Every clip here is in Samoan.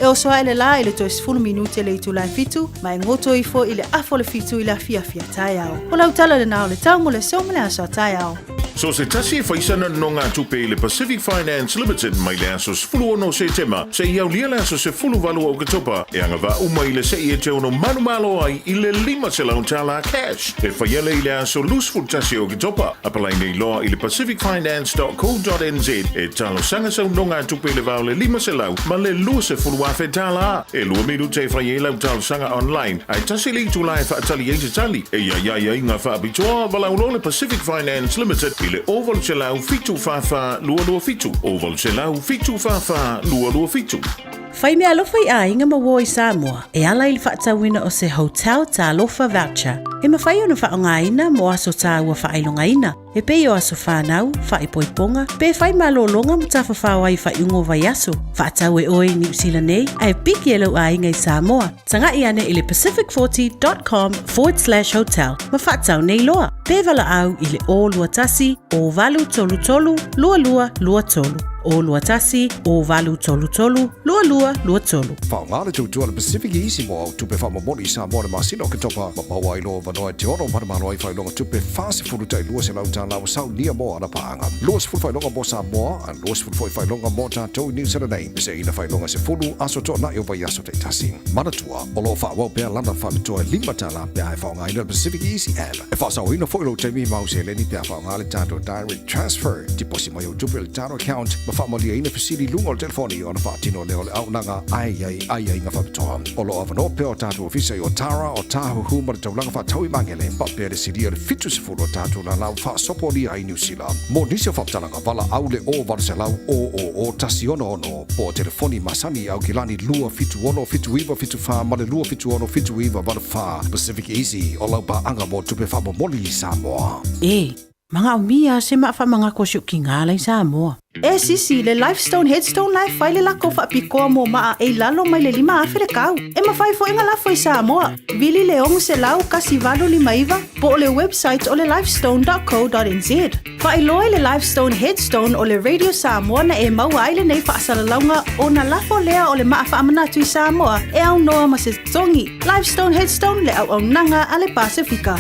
E oso ae le lā i le toe 10 minute le itula e 7, ma e goto ifo i le afa o le 7 i le afiafi a taeao. O lau tala lenā o le tau mo le aso ma le aso a taeao. So se tasi e fai sana nonogatupe i le Pacific Finance Limited mai le aso 16 o Setema seia aulia le aso 18 o Oketopa e agavaa uma i le se'i e te ono manumalo ai i le $500 cash e faia lea i le aso 21 o Oketopa. Apalai nei loa i le pacificfinance.co.nz e talosaga sau nonogatupe i le va o le 500 ma le $20,000. E lua minute e fai ai lau talosaga online, ae tasi le itula e faatali ai se tali. E i ai aiaiga faapitoa, valaau loa le Pacific Finance Limited i le 0800 744 227, 0800 744 227. Fai meaalofa i aiga ma uo i Samoa e ala i le faatauina o se Hotel Talofa Voucher e mafai ona faaaogaina mo aso taua faailogaina e pei o aso fanau, faaipoipoga, pe fai malologa ma tafafao ai i faaiuga o vaiaso. Faatau e oe i Niu Sila nei ae piki e lou aiga i Samoa. Taga'i ane i le pacific40.com/hotel ma faatau nei loa. Pe valaau i le 021 0833 2223. 021 0833 2223. Faaaoga le tautua a le Pacific Easy mo au tupe faamomoli i Samoa i le masina o Oketopa ma maua ai lou avanoa e te ono manumalo ai faailoga tupe 40 tai 200 tala ua saunia mo ana paaga. 20 faailoga mo Samoa, a 20 foi faailoga mo tatou i Niu Sila nei. Peseina faailoga 10 aso toanai o vaiaso taitasi. Manatua, o lo o faaauau pea lana faapitoa e 5 tala pe a e faaaogaina le Pacific Easy App. E faasaoina foi lou taimi ma au seleni pe a faaaoga le tatou Direct Transfer. Tiposi mai au tupe i le tatou account ma faamaliaina fesili i luga o le telefoni ona faatino lea o le auaunaga ae i ai aiaiga faapitoa. O lo o avanoa pea o tatou ofisa i Otara, Otahuhu ma le taulaga faatau i Magele, faapea le silia i le 70 o tatou lala ua faasopolia ai Niu Sila. Mo nisi o faamatalaga, valaau le 0800 000 166 po o telefoni masani i Aukilani 276 7974 ma le 276 7984. Pacific Easy, o lau paaga mo tupe faamomoli i Samoa. E manaomia se maa faamagako a si ou kīngā la i Samoa. E sisi, le Lifestone Headstone la e fai le lako faapitoa mo maa e i lalo mai le 5,000 le kau. E mafai foi ona lafo i Samoa. Vili le 600 1859 po o le website o le lifestone.co.nz. Faailoa i le Lifestone Headstone o le Radio Samoa na e maua ai lenei faasalalauga ona lafo lea o le maa faamanatu i Samoa e aunoa ma se totogi. Lifestone Headstone le auaunaga a le Pasefika.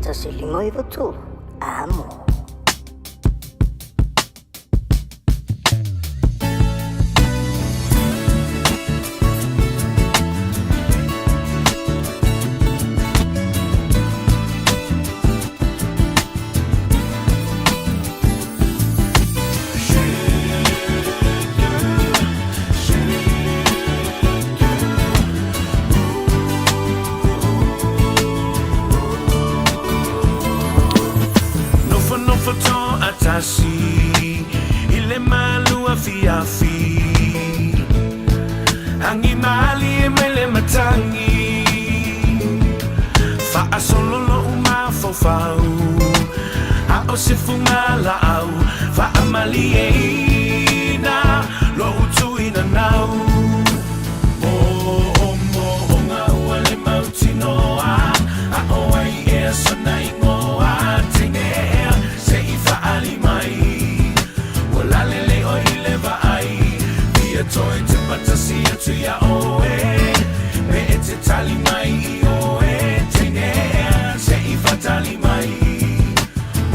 1 5 9 3, amo. Nofonofo toatasi i le malu afiafi Agi malie mai le matagi Faasolo lo'u mafaufau A o se fugalaau Faamalieina lo'u tui nanau Moomooga ua le mautinoa A o ai ea sona igoa Teine ea se i faaali mai Ua lalelei oe i le vaai Fia toe tepa tasi atu iā oe Pe e te tali mai ioe Teine ea se i faatali mai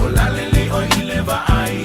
Ua lalelei oe i le vaai.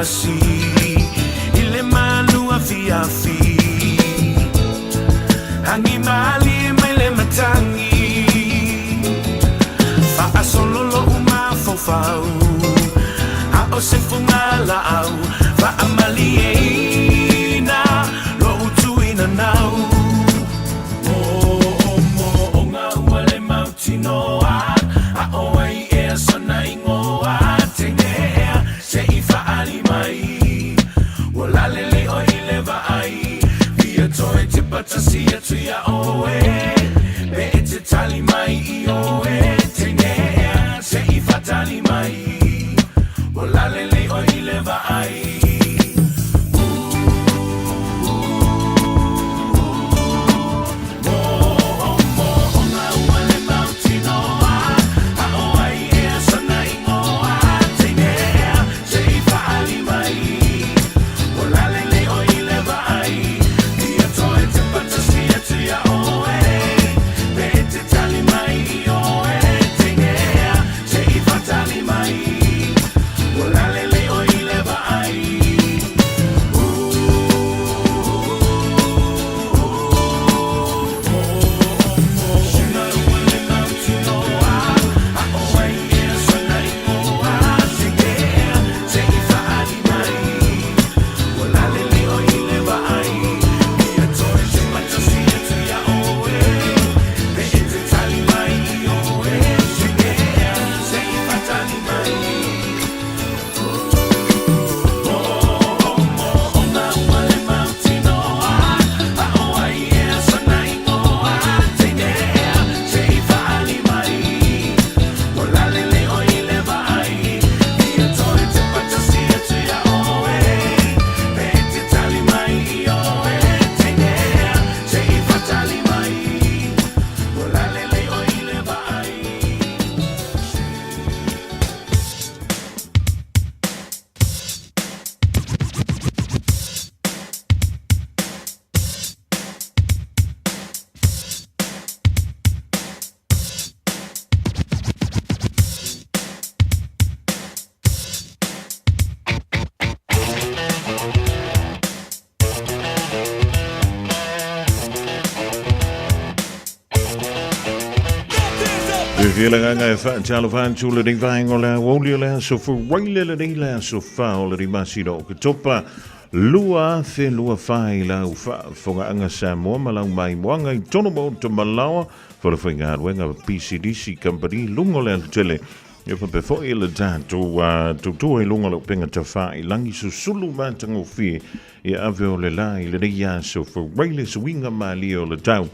tasi i le malu afiafi Hagi malie mai le matagi Faasolo lo'u mafaufau A o se fugalaau Faamalieina lo'u tuinanau Moomooga ua le mautinoa A o ai ea sona igoa Teine ea se i faaali mai Ua lalelei oe i le vaai Fia toe tepa tasi atu iā oe Pe e te tali mai ioe Teine ea se i faatali mai Ua lalelei oe i le vaai. Moomooga ua le mautinoa A o ai ea sona igoa Teine ea se i faaali mai Ua lalelei oe i le vaai Fia toe tepa tasi atu iā oe Pe e te tali mai ioe Teine ea se i faatali mai Ua lalelei oe i le vaai. E le agaga e faatalofa atu lenei vaega o le aoauli o le aso Faraile lenei le aso 4 o lenei masina o Oketopa 2024 i lau faafofogaaga Samoa ma lau maimoaga i totonu maota malaoa falefaigaluega pisinisi kamupani luga o le alatele E faapea foi le tatou tautua i luga o le upega tafailangi susulu matagofie ia ave o le la i lenei aso Faraile suiga malie o le tau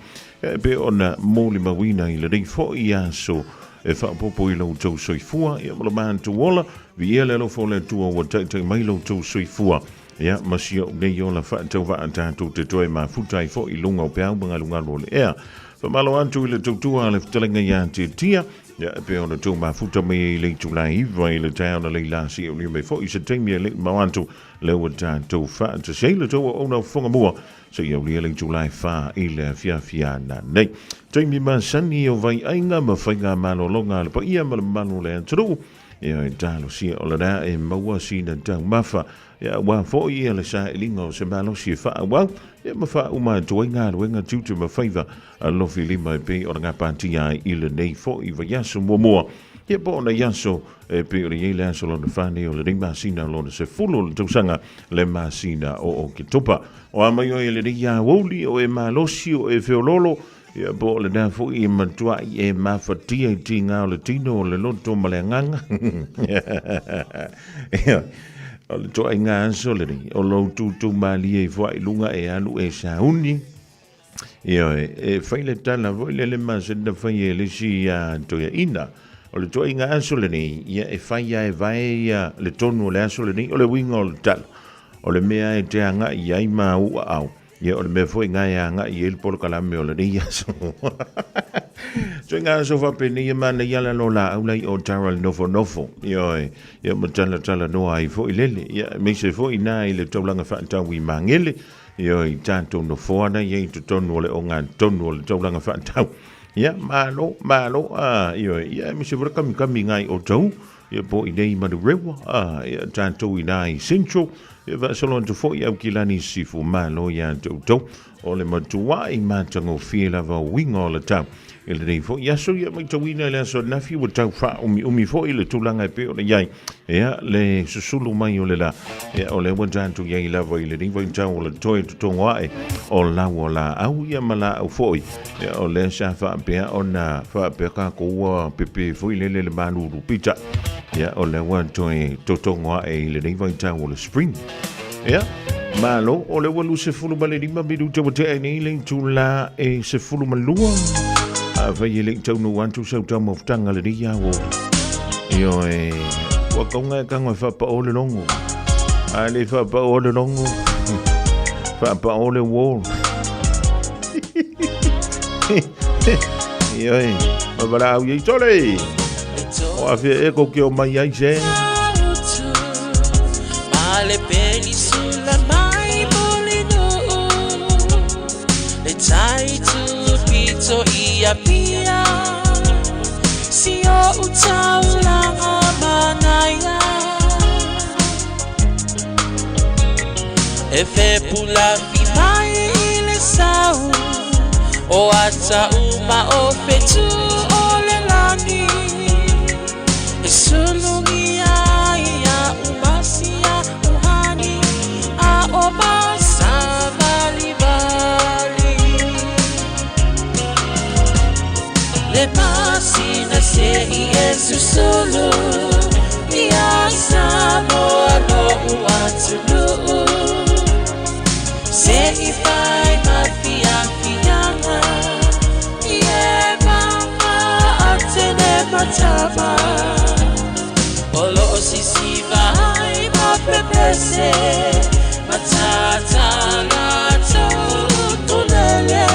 e pei ona molimauina i lenei foi aso e faaopoopo i lo outou soifua ia ma lo matou ola. Viia le alofa o le Atua ua taitai mai lo outou soifua ia ma si ou nei ola faatauvaa tatou te toe mafuta ai foi i luga o peau ma galugalu o le ea. Faamalo atu i le tautua a le fetalaiga ia Tiatia Ia, e pei ona tou mafuta mai ai i le itula e 9 i le taeao na leila se i aulia mai foi i se taimi e le i mamao atu lea ua tatou faatasi ai le tou auauna fofoga mua se i aulia le itula e 4 i le afiafi ananei. Taimi masani o vaiaiga ma faiga malologa a le paia ma le mamalu o le atunuu, ia e talosia o lena e maua sina taumafa Ia, aua foi ia le sailiga o se malosi e faaauau, ia ma faauma atu ai galuega tiute ma faiva a lofi lima e pei ona gapatia ai i lenei foi vaiaso muamua. Ia po o nei aso e pei ona i ai le aso lona fa nei o lenei masina lona 10 o le tausaga le masina o Oketopa. O a mai oe i lenei aoauli, o e malosi, o e feoloolo, ia po o lena foi e matuai e mafatia i tiga o le tino, o le loto ma le agaga. Ia, o le toaiga aso lenei, o lou tūtū malie i foai luga e alu e sauni. Ia, e fai le tala foi le le masani na fai e le isi toeaina. O le toaiga aso lenei, ia e fai a e vae ia le tonu o le aso lenei, o le uiga o le tala. O le mea e te agai i ai ma ou aao, Ia, o le mea foi lena e agai i ai le polokalame o lenei aso. Ituaiga aso faapenei e manaia lalo o laau la i o Darryl nofonofo. Ioe, ia ma talatalanoa ai foi lele. Ia, aemaise foi ina i le taulaga faatau i Magele. Ioe, i tatou nofoa na i ai i totonu o le ogatotonu o le taulaga faatau. Ia, malo, malo, a, ioe, ia, aemaise foi le kamikami i o tau. Ia po i nei Manurewa, ia tatou i ina i Central, ia faasolo atu foi Aukilani i Sisifo, malo ia te outou. O le matuai matagofie lava o uiga o le tau i lenei foi aso, ia matauina i le aso ananafi ua tau faaumiumi foi le tulaga e pei ona i ai ia le susulu mai o le la. Ia o lea ua tatou i ai lava i lenei vaitau o le toe totogo ae o lau o laau ia ma laau foi. Ia o lea sa faapea ona faapea tatou ua pepe foi lele le malulu pita. Ia o lea ua toe totogo ae i lenei vaitau o le spring. Ia, malo, o lea ua 25 minute ua tea nei le itula e 12. Afai e le i taunuu atu sau taumafataga lenei ao. Ioe, ua kaunga e kago e faapao le logo. A le faapao le logo, faapao le wall. Ioe, ma valaau i tole. O afea e ko ke o mai ai se. E fepulafi mai i le sau o ata uma o fetu o le lani e sulugia ia umasia uhani a o masavalivali le masina se i e susulu ia Samoa lo'u atunuu se i fai mafiafiaga i e mama atene matama o loo sisiva ai mapepese matatala tulele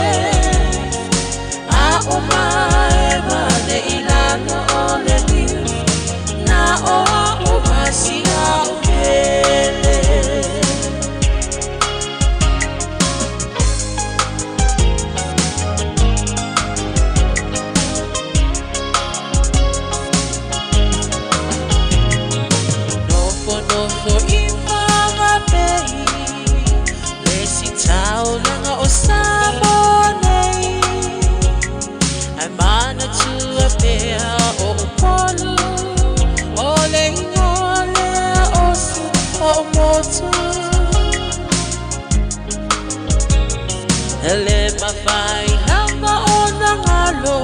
a o mae mane i lalo o le liu na o au masia o pele. Nofo nofo i whangapei le si taulaga o Samoa nei ai manatua pea o Upolu o le ingoa lea o si o motu Ele mawhai lava o nangalo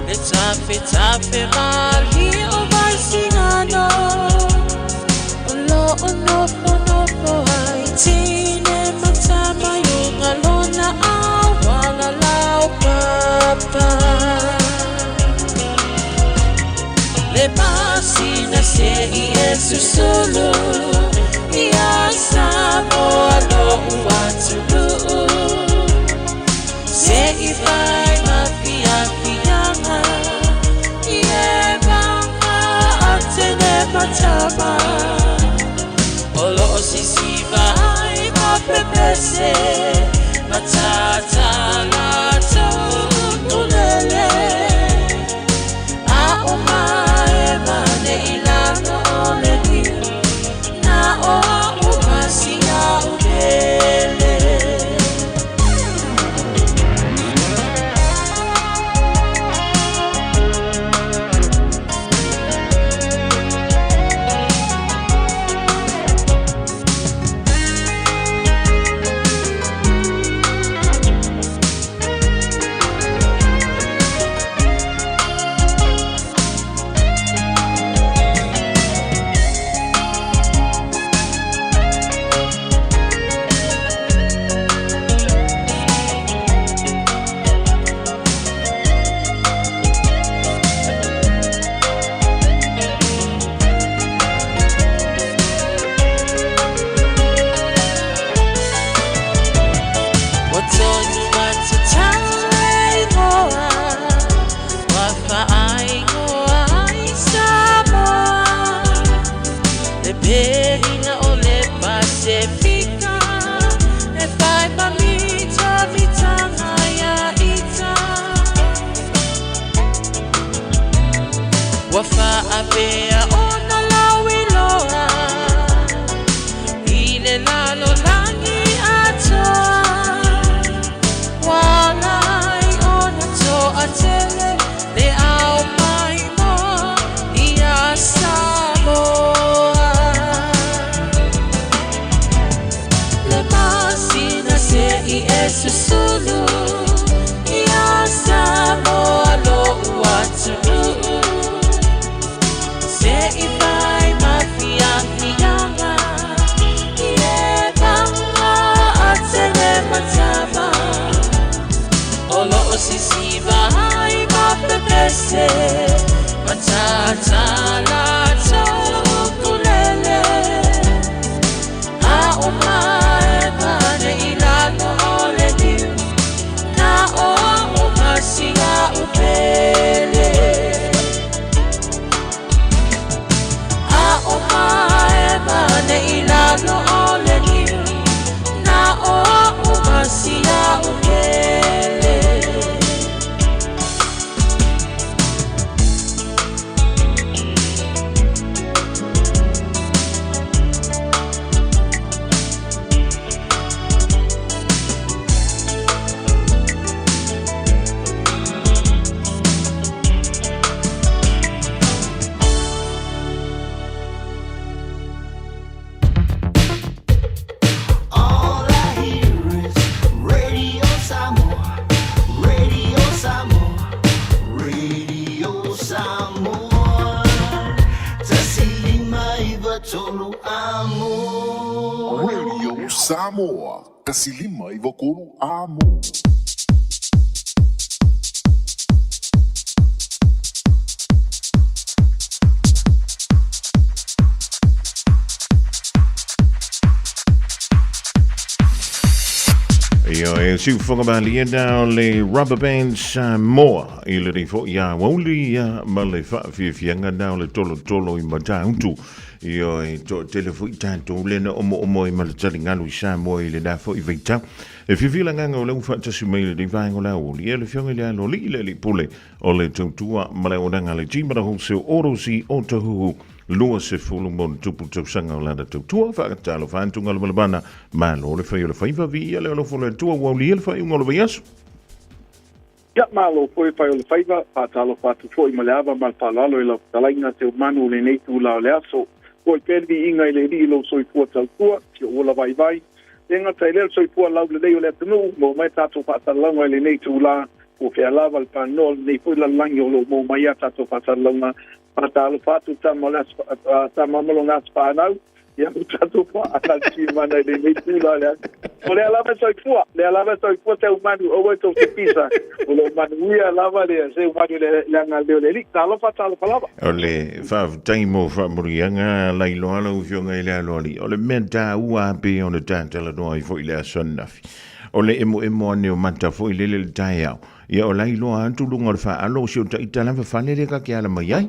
le tafe tafe mali o vai singano o lo o nofo nofo ai tine matama yunga lona awala lao papa le masina se i e susulu ia Samoa lo'u atunuu se i fai mafiafiaga i e mama atene matama o loo sisiva ai mapepese matatala tulele a o mae mane i lalo o le liu na o au masia o pele. Wa tonu atu tau e ingoa wa faaingoa ai Samoa le perina o le Pasefika e fai mamita mitanga ia ita ua faapea Radio Samoa, 159 Amo. Ia e siufoga malie na o le Rubber Band Samoa i le rei foi ia wauli ia ma le whaafiafianga na o le tolo tolo i Matautu. Ia e to tele foi tātou le na omo omo i ma le taligalu i Samoa i le nā foi vaitau. E fiafia le agaga o lea ua faatasi mai i lenei vaega o le aoauli, ia le Afioga i le Aloalii le Alii Pule o le Tautua ma le Auaunaga a le G ma le Wholesale Autos i Otahuhu, 20 ma ono tupu tausaga o lana tautua. Faatalofa atu Galumalemana, malo le fai o le faiva, viia le alofa o le Atua ua aulia le faaiuga o le vaiaso. Ia, malo foi fai o le faiva, faatalofa atu foi ma le ava ma le faaaloalo i lau fetalaiga Seumanu i lenei itula o le aso. Foi pea le viiga i le Alii i lou soifua tautua, si ou ola vaivai. E gata i lea le soifua laulelei o le atunuu, maua mai tatou faasalalauga i lenei itula, po o fea lava le panoa o lenei foi lalolagi o lo o maua mai a tatou faasalalauga. Faatalofa atu tama o le aso, tama ma lona aso fanau, Ia o tatou faatimana i lenei tula le aso. O lea lava e soifua, lea lava e soifua Seumanu, aua e tou te pisa. O lo o manuia lava le Seumanu i le agalelei o le Alii. Talofa, talofa lava. O le faafetai mo faamanuiaga lailoa lau Afioga i le Aloalii. O le mea taua lava pei ona ta talanoa ai foi i le aso ananafi, o le emoemo ane o mata foi lele i le taeao. Ia o lailoa atu luga o le faalo o si o ta ita lava fale lea ta te ala mai ai.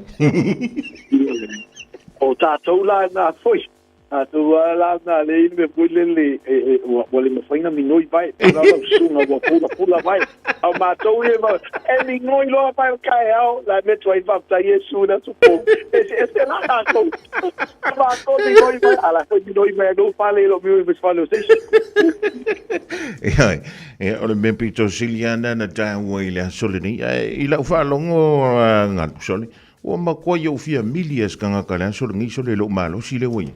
O tatou la na foi, tatou a la na le i le mea foi lele e, e, ua, ua le mafai na minoi vai, pala lau susuga ua pulapula vai. A o matou ia ma, e minoi loa vai o taeao, la e mea tuai faafetai Iesu i le aso fou. E eseese la tatou. Matou minoi vai, a la foi minoi mai ai lou fale i lou minoi mai se fale o se isi. Ia, ia, o le mea pito sili lava na taua i le aso lenei. Ae i lau faalogo galu, sole, Ua matua ou fia mili e se tagata i le aso lenei sole lou malosi lea ua i ai.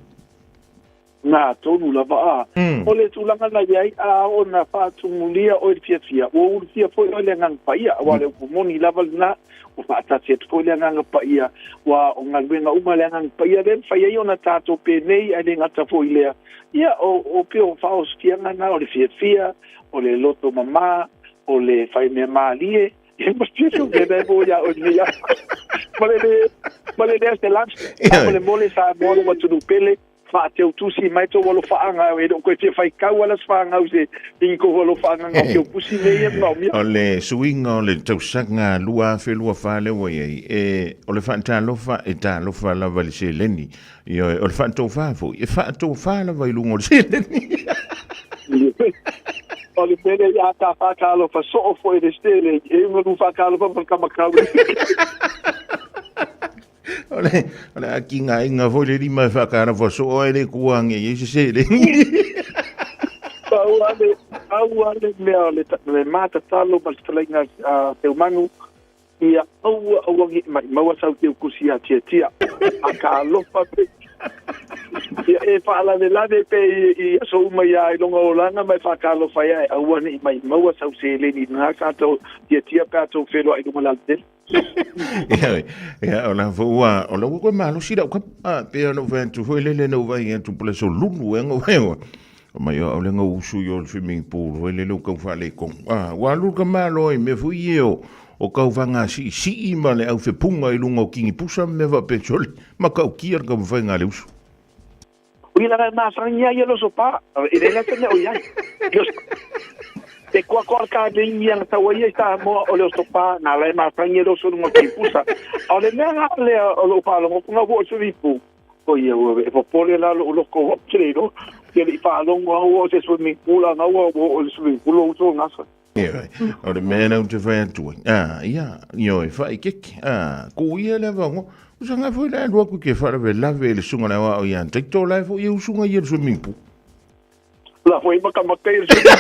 Na tonu lava a. O le tulaga na i ai, a oo na faatumulia oe i le fiafia, ua ulufia foi oe i le Agaga Paia, aua o le upu moni lava lena, ua faatasi atu foi le Agaga Paia, aua o galuega uma a le Agaga Paia lea e mafai ai ona tatou penei, ae le gata foi i lea, ia, o, o pei o faaositiaga na, o le fiafia, o le loto mama, o le fai mea malie, Ia ma fiafia o mea mo ia oe nei aso. Ma le le, ma le lea se lunch, a le mole sa mo le atunuu pele, faateutusi mai tou alofaaga e le o koe fia faitau ala se fagau se i tou alofaaga o teutusi nei e manaomia. O le suiga o le tausaga 2024 lea ua i ai, e, o le faatalofa e talofa lava i le seleni. Ioe, o le faatofa foi, e faatofa lava i luga o le seleni. O le mea lea ia ta faatalofa soo foi i le seleni, e unu lu faatalofa ma le kamakau. O le, o le akiga aiga foi le lima e faatalofa soo ai le kuange i se seleni. Pau lava le, pau lava le mea o le, le matatalo ma le fetalaiga a Seumanu, Ia aua aua ne i maumau sau teukusi ia Tiatia, a ka alofa pe. Ia e faalavelave pe i aso uma ia i lona olaga ma e faatalofa ai, ae aua ne i maumau sau seleni i lena sa tou Tiatia pe a tou feiloai i luga o le alatele. Ia, ia, o la foi ua, o la ua koe malosi lau kapa, pei ona ou fai atu foi lele na ou vaai atu po o le aso lulu ea na ou vaai. Mai o au le ngau usu i o le swimming pool foi lele o kau faaletonu. A, ua alu le tamaloa i mea foi ia o, o kau fagasiisii ma le aufepuga i luga o kinipusa ma mea faapea sole, matautia le taumafaiga a le usu. O ia lava e masani ai ia le oso pa, e leai la se mea o i ai. E koakoa le kalei ia na tau ai ia i Samoa o le oso pa, na la e masani ai le oso i luga o kinipusa. A o le mea la lea o lou faalogo atu na ua o le swimming pool, O ia ua e popole la lou loko ua te le iloa. Ke le i faalogo au ua o se swimming pool a na ua o le swimming pool o uso gasa. Ioe, o le mea lea ou te fai atu ai. A, ia, ioe, faaikeke. A, kuu ia le avanoa. Usaga foi la e alu atu e te faalavelave i le susuga i le aoao ia Taito, o la e foi e usuga ia i le swimming pool. La foi makamaka i le swimming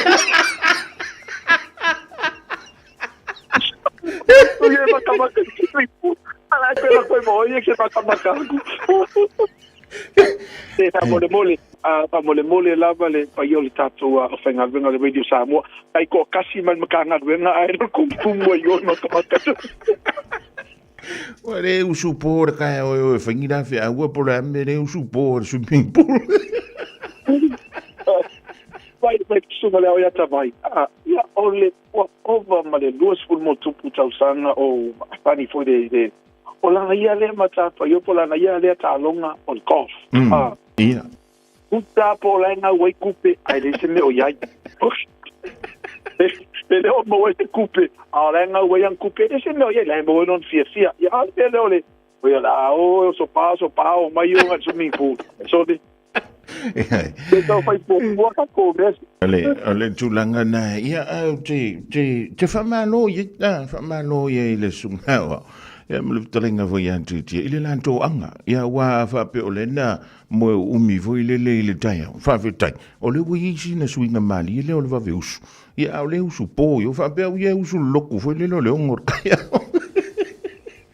pool. Ia makamaka i le swimming pool. Ala koe la koe mo ia ke makamaka aku. E faamolemole, faamolemole lava le paia o le tatou aufaigaluega o le Radio Samoa. Ai toatasi ma le Matagaluega ae le tumutumu ai o makamaka. Ua le usu po le kaea oe oe whaingi la whia aua po le ame le usu po le swimming pool. Vai vai susunga le ao ia tavai. Ah, ia o le ua ova ma le 20 mo tupu tausaga o afani foi le le o lana ia lea matafaioi po o lana ia lea taaloga o le golf. Ah. Ia. Uta po o la e gau ai kupe, ae leai se mea o i ai. E le o maua ai se kupe, a o la e gau ai ana kupe, e leai se mea o i ai, la e maua ai lona fiafia. Ia, a o le mea lea o le, o ia la, o, oso pa, oso pa, o mai o ngai swimming pool. Sole. Te tau whai pōpua ka kō mea. O le tulaga na, ia, au te, te, te whamalo i, a, whamalo ia i le sunga o, ia, ma le fetalaiga foi ia Titia, i le latou aga, ia, ua faapea o lena, Moe umi foi lele i le taeao. Faafetai. O lea ua i ai sina suiga malie lea o le vave usu. Ia, a o lea usu po ia, faapea au ia e usu loloku foi lele o le 6 o le taeao.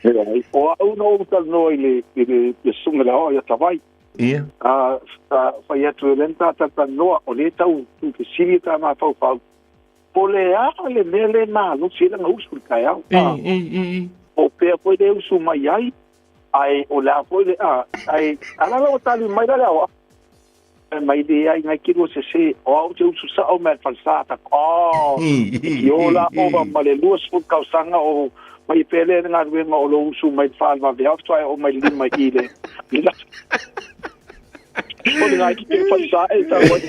Leai, o au na ou talanoa i le, i le, le susuga i le aoao ia Tavai. Ia. A, a fai atu e lea na ta talatalanoa, o lea e tau tuufesili ta mafaufau, po o le a le mea lea e malosi ai lana usu i le taeao. A, po o pea foi lea e usu mai ai, Ae o le a foi le a, ae ala la ua tali mai la le aoao. Fai mai leai ngai ke lua sese, o au te usu sao mai le falesa ta oh, i o la ova ma le 20 tausaga o mai pea lea le galuega o lou usu mai le fa le vaveao faatoa e oo mai le lima i le i le o le ngai ke falesa e tau ai.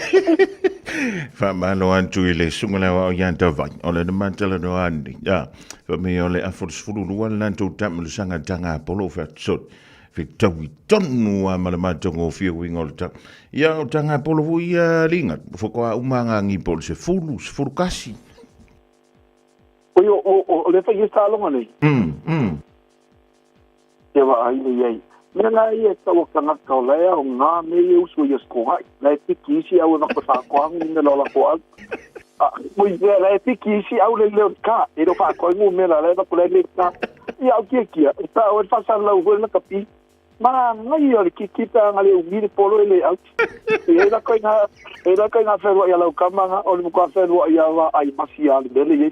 Faamalo atu i le susuga le aoao ia Tavai. O le na matalanoa nei. Ah. Fa mea o le afa o le 12 le latou taamilosaga taga polo featusoli. Fetaui tonu a ma le matagofie uiga o le tau. Ia o taga polo foi ia liga, faatoa uma agangi po o le 10, 11. Oi o o o le fai e taaloga nei. Ia vaai le iai. Mea la ia e tau o tagata o la e aoga mea ia e usu ai i aso togai. La e piki isi au e vako faatoaga ni mea la o latou au. A, mui mea la e piki isi au le leo ka. E le o faatoaga ni mea la la e vako la e le ka. Ia au kia kia. E ta o e whasalau hoi na ka pi. Ma ngai o le kiki pe anga le umi le polo e le au. E la kai ngā, e la kai ngā whenua i a lau kamanga, o le mukua whenua i a wa ai masi a le mele i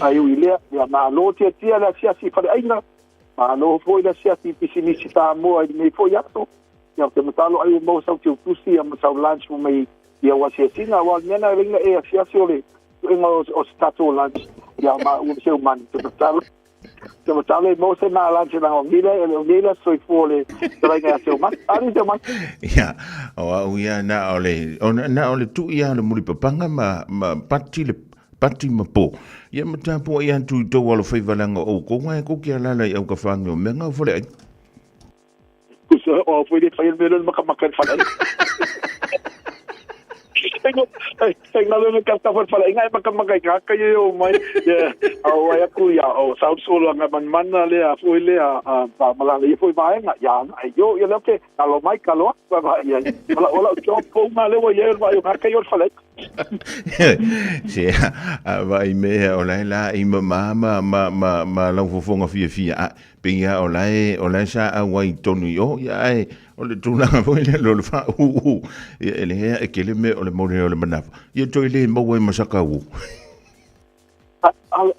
Ai ui lea, ia malo tiatia le asiasi i faleaiga, malo foi le asiasi i pisinisi Samoa i lenei foi aso. Ia ou te matalo ai ua maua sau tiutusi ia ma sau lunch mo mai i au asiasiga, aua o le mea lena e laina e asiasi o le suega o se tatou lunch ia maua ma seu manu. Te matalo, te matalo e maua se ma lunch leaga o nei le, o nei le aso soifua o le fetalaiga ia Seumanu. Alii Seumanu. Ia, o au ia na o le, o na o le tui lava o le mulipapaga ma, ma pati le Pati ma po. Ia ma tapuai atu i tou alofaiva leaga o oukou ae kou ke alala i aukafāge o mea ngau faleai. Pusa, o au foi le fai le mea lea o le makamaka i le faleaiga. Hei ngalo me ka tafa faleaiga e makamaka i ngā kai e o mai. Yeah, au ai aku ia o South Solo nga manmana le a foi le a pa malala ia foi vaenga. Ia ai yo ia le ke alo mai ka loa pa va ia. Ola ola o po ma le wa ia va yo ngā kai o le faleaiga. Se a vai mea o lae la i ma ma ma ma ma ma lau fofoga fiafia a pei lava o lae o lae sa auai i tonu i o ia ae o le tulaga foi lea o le faaūū ia e leai a e kele mea o le mole o le manawa ia toe le maua ai ma saka ū. A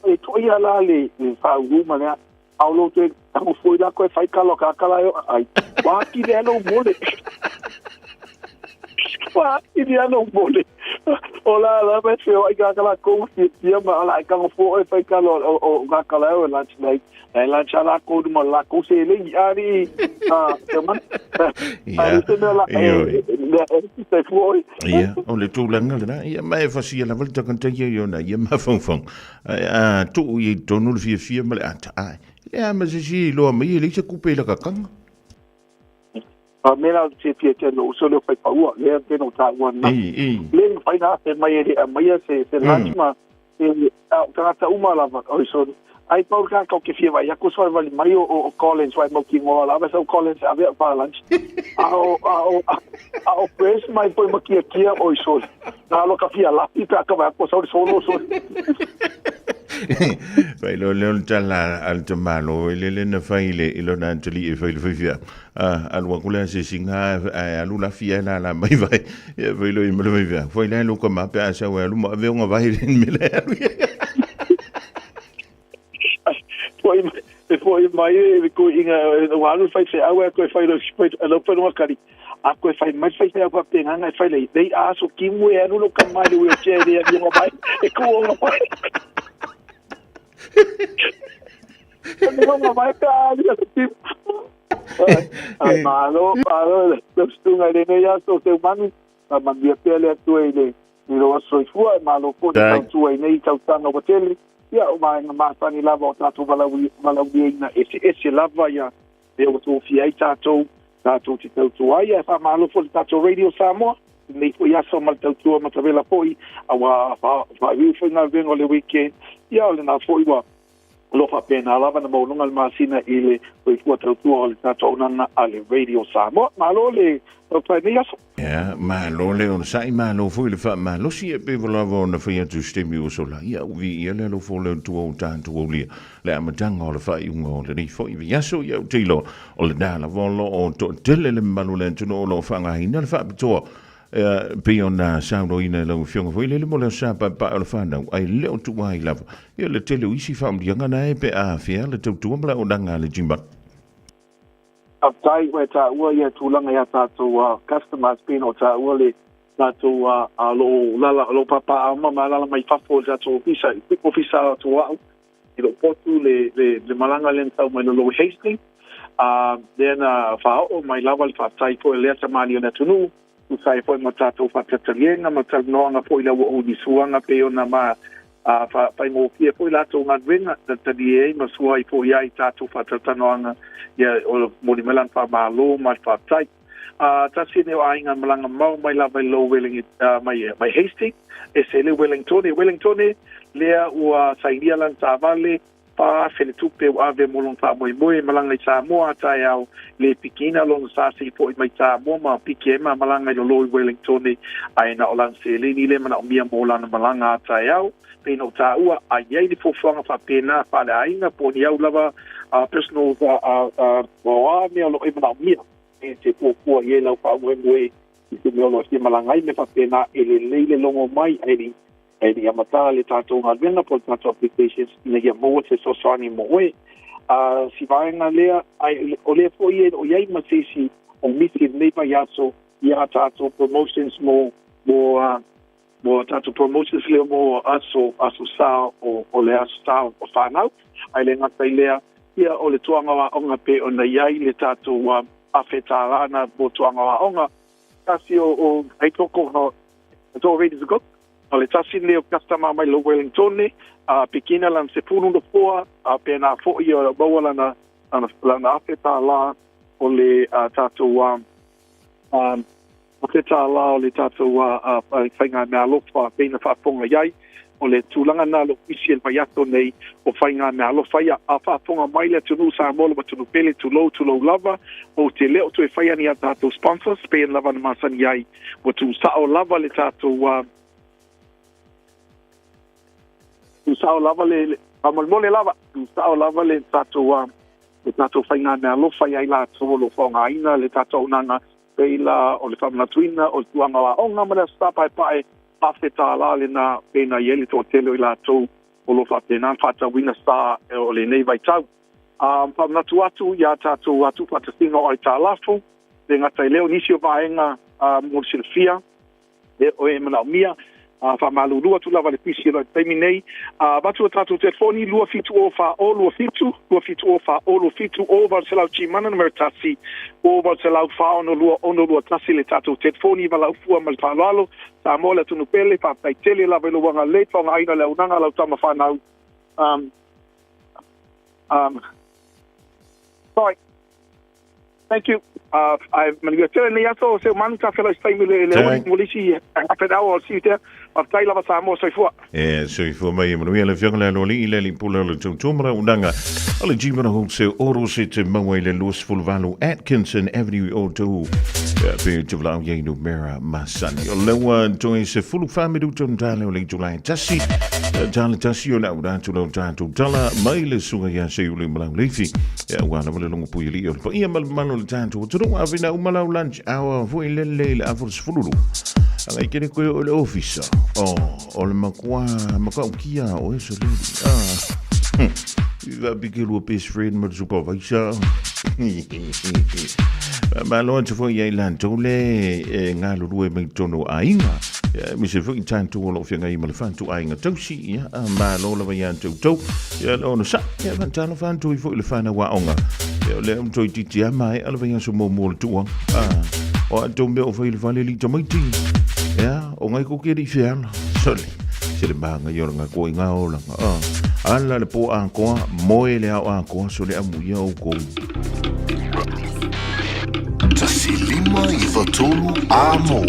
e toia la le faaūū ma lea a o lo toe tago foi la koe fai kalo ka kala e ai wā ki lea lou mole. Wa ili ana mole. O la la me fe o ka la ko fi fi ma la ka fo e fa ka lo o ka ka la o lunch night. E lunch ala ko du ma la ko se le ari a te man. Ari te me la e se fo. Ia, o le tulaga lena, ia ma e fasia lava le takantaia i ona ia mafaufauga. Ae a tuu i ai i totonu le fiafia ma le ata, ae le a ma se isi e iloa mai e leai se kupe i la kakaga. A me la te fia te no uso le fai paua, lea te no tāua na. Ei, ei. Le mawhai na te mai e le amaia se, se lunch ma e, a, tangata uma lava, oi so, ai pau ka kau ke fia vai, aku soe wali mai o, o Collins, wai mau ki ngoa lava, sau Collins ave a pa lunch. A o, a o, a o press mai poi makia kia, oi so, na alo ka fia lapi pe aka vai aku sau solo so. Fai lo leo le tala a le tamalo i le le na fai le i lona atali e fai le fai fia. A alu aku le asiasiga ae alu lafi ae lala mai vai. Ia fai lo i ma le fai fia. Fai le alu ka mape a sau e alu ma ave onga vai le me le alu ia. Foi e foi mai e ko inga o alu fai fe au e koe fai lo fai lo fai lo kari. A koe fai mai fai fe au pa nganga fai le dei aso kimu e alu lo ka mai le wheelchair e ia mai e ko onga mai. Onga mai ka ali a kimu. Ai malo malo le stunga le nei aso te manu a mandia pele atu e le i lo aso i fua e malo po te tautua i nei tautanga o tele. Ia o maenga masani lava o tātou valaauliaina eseese lava ia lea ua tofia ai tātou tātou te tautua ai. Ae faamalo foi le tātou Radio Samoa nei foi aso ma le tautua matavela foi auā faaiuiu foi galuega o le weekend. Ia o lena foi ua o lo o faapena lava na maualuga le masina i le soifua tautua o le tatou auaunaga a le Radio Samoa. Malo le tautua i lenei aso. Ia, malo le onosai, malo foi le faamalosi e pei lava ona fai atu se taimi ua sola. Ia, ua viia le alofa o le Atua o tatou aulia le amataga o le faaiuga o lenei foi vaiaso. Ia, ou te iloa o lena lava o lo o toatele le mamalu o le atunuu o lo o faaaogaina le faapitoa e pei ona saunoaina e lau Afioga foi lele mo le aso Sa paepae o le fanau, ae le o tuua ai lava ia le tele o isi faamanuiaga na e pe a afea le tautua ma le auaunaga a le Gmail. Faafetai ua e taua ia tulaga ia tatou customers pei ona taua le tatou lo o lala lo o papaaao ma alaala mai fafo o le tatou ofisa i ofisa atu au i lou potu le le le malaga lea na tau mai lalo i Hastings a lea na faaoo mai lava le faafetai foi a lea tamalii o le atunuu tusa ai foi ma tatou faataitaiga ma talanoaga foi ila ua ou nisuaga pei ona ma a faigofie foi latou galuega na talie ai ma sua ai foi ai tatou faatalatalanoaga ia o momoli mai lana faamalo ma le faafetai. A tasi nei o aiga malaga mau mai lava i lou Welling, mai, mai Hastings, ese le Wellingtone. Wellingtone, lea ua sainia lana taavale, 4,000 le tupe ua ave mo lona faamoemoe e malaga i Samoa a taeao, le pikiina lona sa se i fo'i mai Samoa ma piki ai ma malaga i lalo i Wellingtone, ae na o lana seleni lea manaomia mo lana malaga a taeao. Pei na o tāua, a i ai le fuafuaga faapena faaleaiga po o ni au lava personal o a mea o lo o e manaomia e te fuafua i ai lau faamoemoe i se mea o lo o fia malaga ai, mea faapena e lelei le logo mai ae le ae le i amata le tātou galuega po o le tātou applications ina ia maua se fesoasoani mo oe. A si vaega lea, ae o lea foi e le o i ai ma se isi o misi i lenei vaiaso i a tātou promotions mo mo mo a tātou promotions lea mo aso aso sa o o le aso sa o whānau. Ai le gata i lea, ia o le tuanga o aoga pe ona i ai le tātou awhe tālana mo tuanga o aoga. Tasi o, o hei toko no, it's all ready to go. O le tasi lea o customer mai lo Wellingtone, a pikina lana se punu no poa, a pēnā fo'i o maua lana, lana, lana afe tālā o le tātou o te tālā o le tātou whainga mea alofa pei na faafofoga i ai, o le tulaga na lo isi e le vaiaso nei o whainga mea alofa ia. A faafofoga mai le atunuu Samoa le atunuu pele, tulou, tulou lava, ou te le o toe whai ani a tātou sponsors, pei ona lava na masani ai, ua tuusao lava le tātou, tuusao lava le, faamolemole lava, tuusao lava le tātou, le tātou whainga mea alofa i ai latou o lo o faaaogaina le tātou auaunaga pei la o le faamanatuina o le tulaga o aoga ma le Aso Sa Paepae, $1,000 lena pei na i ai le toatele o i latou o lo o faapena ona faatauina sa o lenei vaitau. A faamanatu atu iā tatou atu faatasiga o aitalafu, le gata i lea o nisi o vaega mo le silafia, lea oe e manaomia. A faamalulu atu lava i le pisi o le taimi nei. A avatu le tatou telefoni 270 40 27, 270 40 27, 0800 Gmana numera 1, 0800 462 621 le tatou telefoni valaau fua ma le faaaloalo. Samoa le atunuu pele, faafetai tele lava i lou agalelei, faaaogaina le auaunaga a lau tama fanau. Um, um, sorry. Thank you. Ae manuia tele lenei aso, Seumanu, tafela i se taimi le uli mo le isi half an hour, I'll see you there. Faafetai lava Samoa, soifua. E soifua mai e manuia le afioga le aloalii le alii pule o le tautua ma auaunaga a le Gmana Wholesale Auto se te maua i le 28 Atkinson Avenue i Otahuhu. Pe te walaau iai numera masani. O leua toe se fulu wha minuta o tale o le itula e tasi. Tale tasi o le au rātu lau tātou tala mai le sunga ia se uli malau leifi. E au ala wale longo pui li o le paia malu malu le tātou. Tunu awina umalau lunch hour foi le le le afur sefululu. Anga i kere koe o le ofisa. Oh, o le makua makaukia o e so lady. Ah. I va pike lua best friend ma le supervisor. Malo atu foi ia i latou le e galulue mai totonu o aiga. Aemaise foi i tatou o lo o feagai ma le fatuaiga tausi. Ia, malo lava ia te outou. Ia, le onosai. Ia, faatalofa atu ai foi i le fanau aoga. Ia, o lea ua toeitiiti lava maea le vaiaso muamua o le tuuaga. Ah, o a outou mea o fai i le fale alii tamaiti. Ia, o ngai ko ke alii feala. Sole, se le māngaia o le ngakoa i ngā olaga. Ah, ala le pō ākoa, moe le ao ākoa, sole amuia oukou. 1593 Amo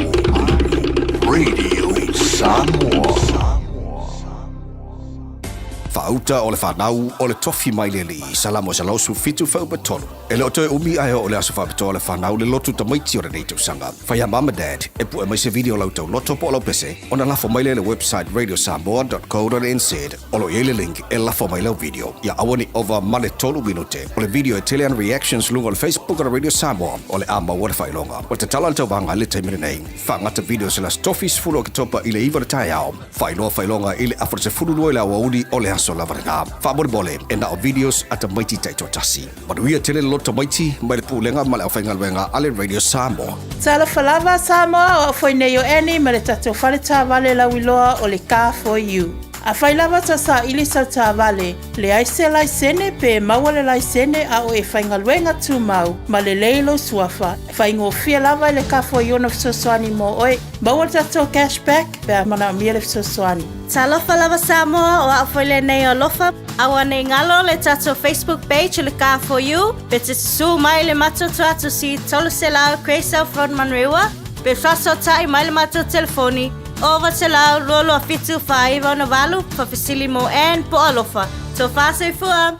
Radio Samoa. Faauta o le fanau o le tofi mai le Alii, Salamo 117 fuaiupu 3. E le o toe umi ae oo le aso faapitoa o le fanau le lotu tamaiti o lenei tausaga. Fai a mum and dad e pue mai se video o lau tauloto po o lau pese ona lafo mai lea i le website radiosamoa.co.nz o lo o i ai le link e lafo mai lau video. Ia aua ne i ova ma le tolu minute o le video e tele ana reactions luga o le Facebook o le Radio Samoa o le a maua le faailoga. Ua tatala le tauvaga i le taimi lenei. Faagata videos i le Aso Tofi 10 Oketopa i le 9 o le taeao. Faailoa faailoga i le afa 12 i le aoauli o le aso lava lena. Faamolemole, e na o videos a tamaiti taitoatasi. Manuia tele le loto tamaiti mai le Pulega ma le Aufaigaluega a le Radio Samoa. Talofa lava Samoa, o au foi nei o Annie ma le tatou fale taavale lauiloa o le Car For You. Afai lava ta saili sau taavale, leai se laisene pe maua le laisene a o e faigaluega tumau ma lelei lou suafa, faigofie lava i le Car For You ona fesoasoani mo oe. Maua le tatou cash back pe a manaomia le fesoasoani. Talofa lava Samoa, o au foi lenei o Alofa. Aua nei galo le tatou Facebook page o le Car For You, pe te susū mai le matou tuatusi 300 Grey South Road Manurewa, pe faasootai mai le matou telefoni 0800 227 498, faafesili mo Ann po o Alofa. Tofa soifua!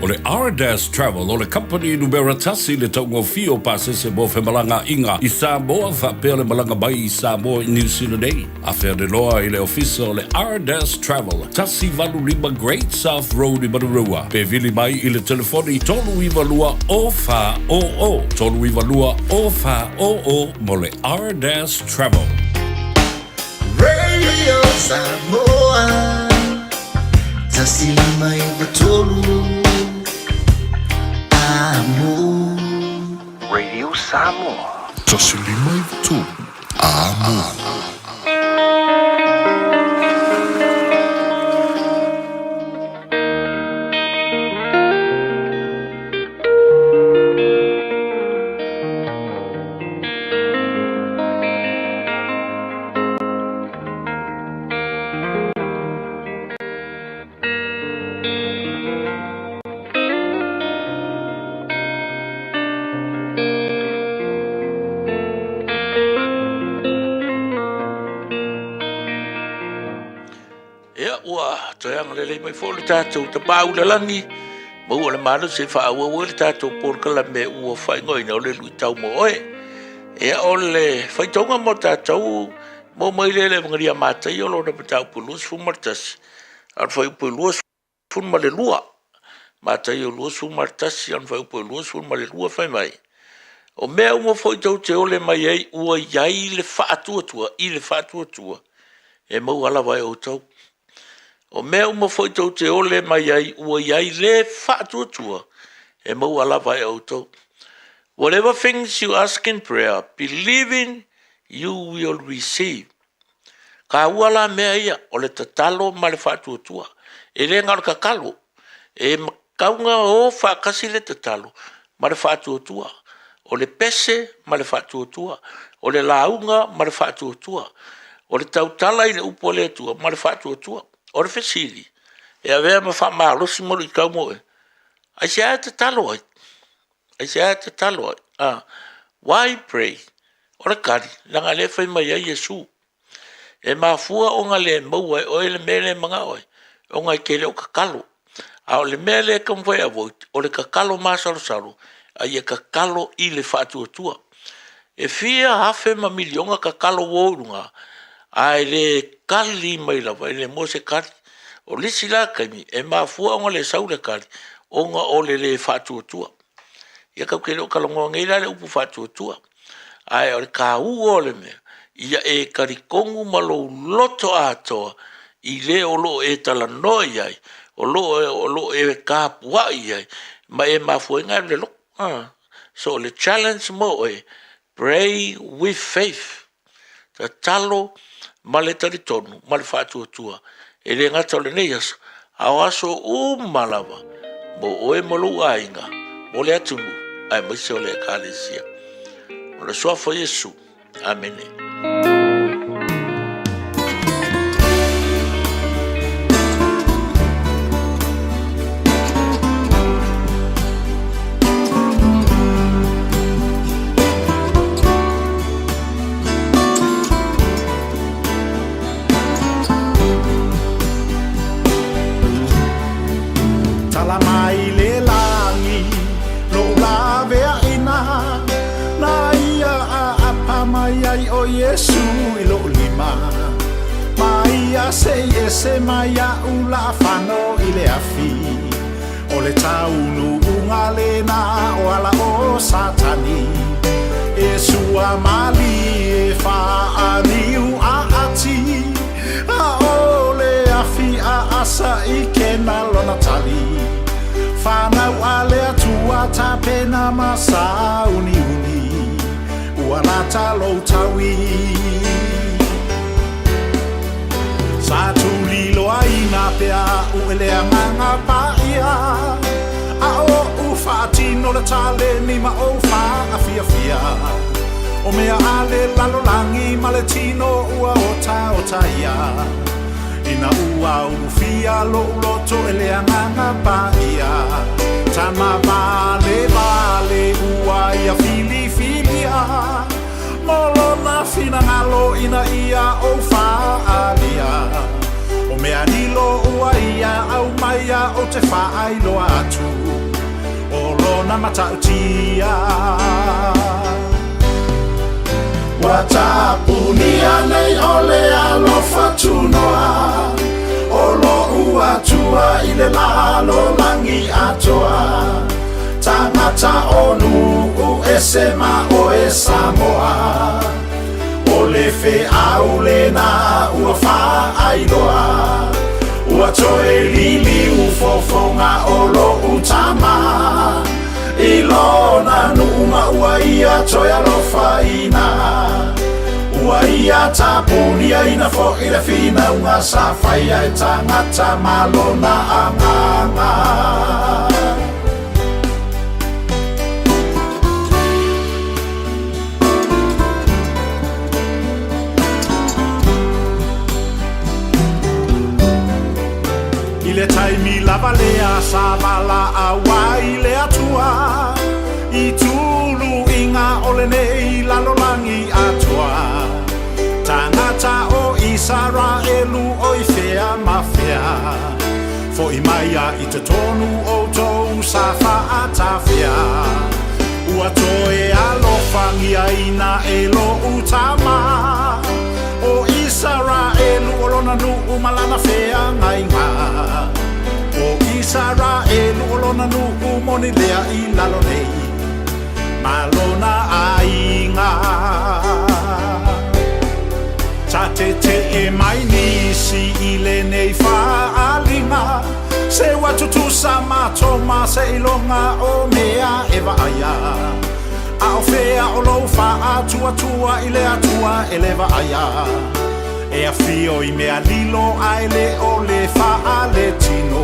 O le Ardas Travel o le kamupani numera tasi i le taugofie o pasese mo femalagaaiga i Samoa faapea le malaga mai i Samoa i Niu Sila nei. Afea le loa i le ofisa o le Ardas Travel, 185 Great South Road i Manurewa, pe vili mai i le telefoni 392 0400, 392 0400 mo le Ardas Travel. Radio Samoa 1593 Amo. Radio Samoa 1593 Amo. Ia, ua toe agalelei mai foi le tatou Tamā Ulalagi, maua le malosi e faaauau ai le tatou polokalame ua faaigoaina o le luitau mo oe. Ia, o le faitauga mo tatou, maua mai lea i le Evagelia a Mataio lona mataupu 21, a o le fuaiupu 22. Mataio 21, a o le fuaiupu 22 fai mai, O mea uma foi tou te ole mai ai ua i ai le faatuatua i le faatuatua, e maua lava e outou. O mea uma foi tou te ole mai ai ua i ai le faatuatua, e maua lava e outou. Whatever things you ask in prayer, believing, you will receive. Taua la mea ia, o le tatalo ma le faatuatua. E le na o le tatalo, e tatau ona o faatasi le tatalo ma le faatuatua. O le pese ma le faatuatua, o le lauga ma le faatuatua, o le tautala i le upu a le Atua ma le faatuatua. O le fesili, e avea ma faamalosi ma luitau mo oe, aisea e tatalo ai? Aisea e tatalo ai? Why pray? O le tali, leaga o lea e fai mai ai Iesu. E mafua ona le maua e oe le mea lea e manao ai, ona e te le o tatalo. A o le mea lea e taumafai e avoid, o le tatalo masalosalo, a ia tatalo i le faatuatua. E fia afe ma miliona tatalo ua o i luga, ae le tali mai lava, e le maua se tali. O le isi la taimi, e mafua ona le sau le tali, ona o le le faatuatua. Ia tatou te le o talanoa nei la i le upu faatuatua, ae o le taua o le mea, ia e talitonu ma lou loto atoa i le o lo o e talanoa i ai, o lo o e tapuai i ai, ma e mafua ai ona e alu i le lotu. So o le challenge mo oe, pray with faith. Tatalo ma le talitonu ma le faatuatua, e le gata o lenei aso, a o aso uma lava mo oe ma lou aiga, mo le atunuu, aemaise o le Ekalesia. O le suafa o Iesu. Amene. Tala mai le lagi lou laveaina Na ia aapa mai ai ʻo Iesu i loʻu lima Ma ia seʻi ese mai iaʻu laʻafano i le afi ʻO le taunuuga lena o ala o Satani E sua malie faaniu aati A o le afi aasa i kena lona tali Fanau a le Atua tapena ma sauniuni Ua lata lou taui Sa tuliloaina pea aʻu e le Agaga Paia A oʻu faatino le taleni ma ou faafiafia O mea a le lalolagi ma le tino ua otaota ia Ina ua ulufia loʻu loto e le Agaga Paia Tama valevale ua ia filifilia Mo lona finagalo ina ia ou faaalia O mea lilo ua ia aumaia ou te faailoa atu O lona matautia Ua tapunia nei o le alofa tunoa O loʻu Atua i le lalolagi atoa Tagata o nuu ese ma oe Samoa O le feau lena ua faailoa Ua toe liliu fofoga o loʻu tama I lona nuu ma ua ia toe alofaina Ua ia tapuniaina foʻi le finauga sa faia e tagata ma lona agaga. I le taimi lava lea sa valaau ai le Atua i tuluiga o lenei lalolagi atoa, tagata o Isaraelu o i fea ma fea, foʻi mai a i totonu outou sa faatafea. Ua toe alofagiaina e loʻu tama o Isaraelu o lona nuu ma lana feagaiga. O Isaraelu o lona nuu moni lea i lalo nei ma lona aiga. Sa tetee mai nisi i lenei faaaliga, Se ua tutusa matou ma seiloga o mea e vaaia. A o fea o lou faatuatua i le Atua e le vaaia? E afio i mea lilo ae le o le faaletino.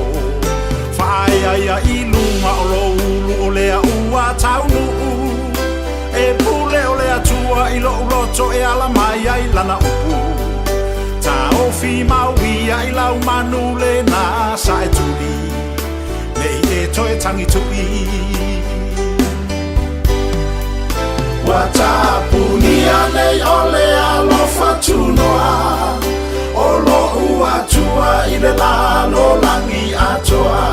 Faaeaea i luga o lou ulu o lea ua taunuu. E pule o le Atua i lou loto e ala mai ai lana upu. Taofi mau ia i lau manu lena sa e tuli, nei e toe tagituʻi. Ua tapunia nei o le alofa tunoa o loʻu Atua i le lalolagi atoa.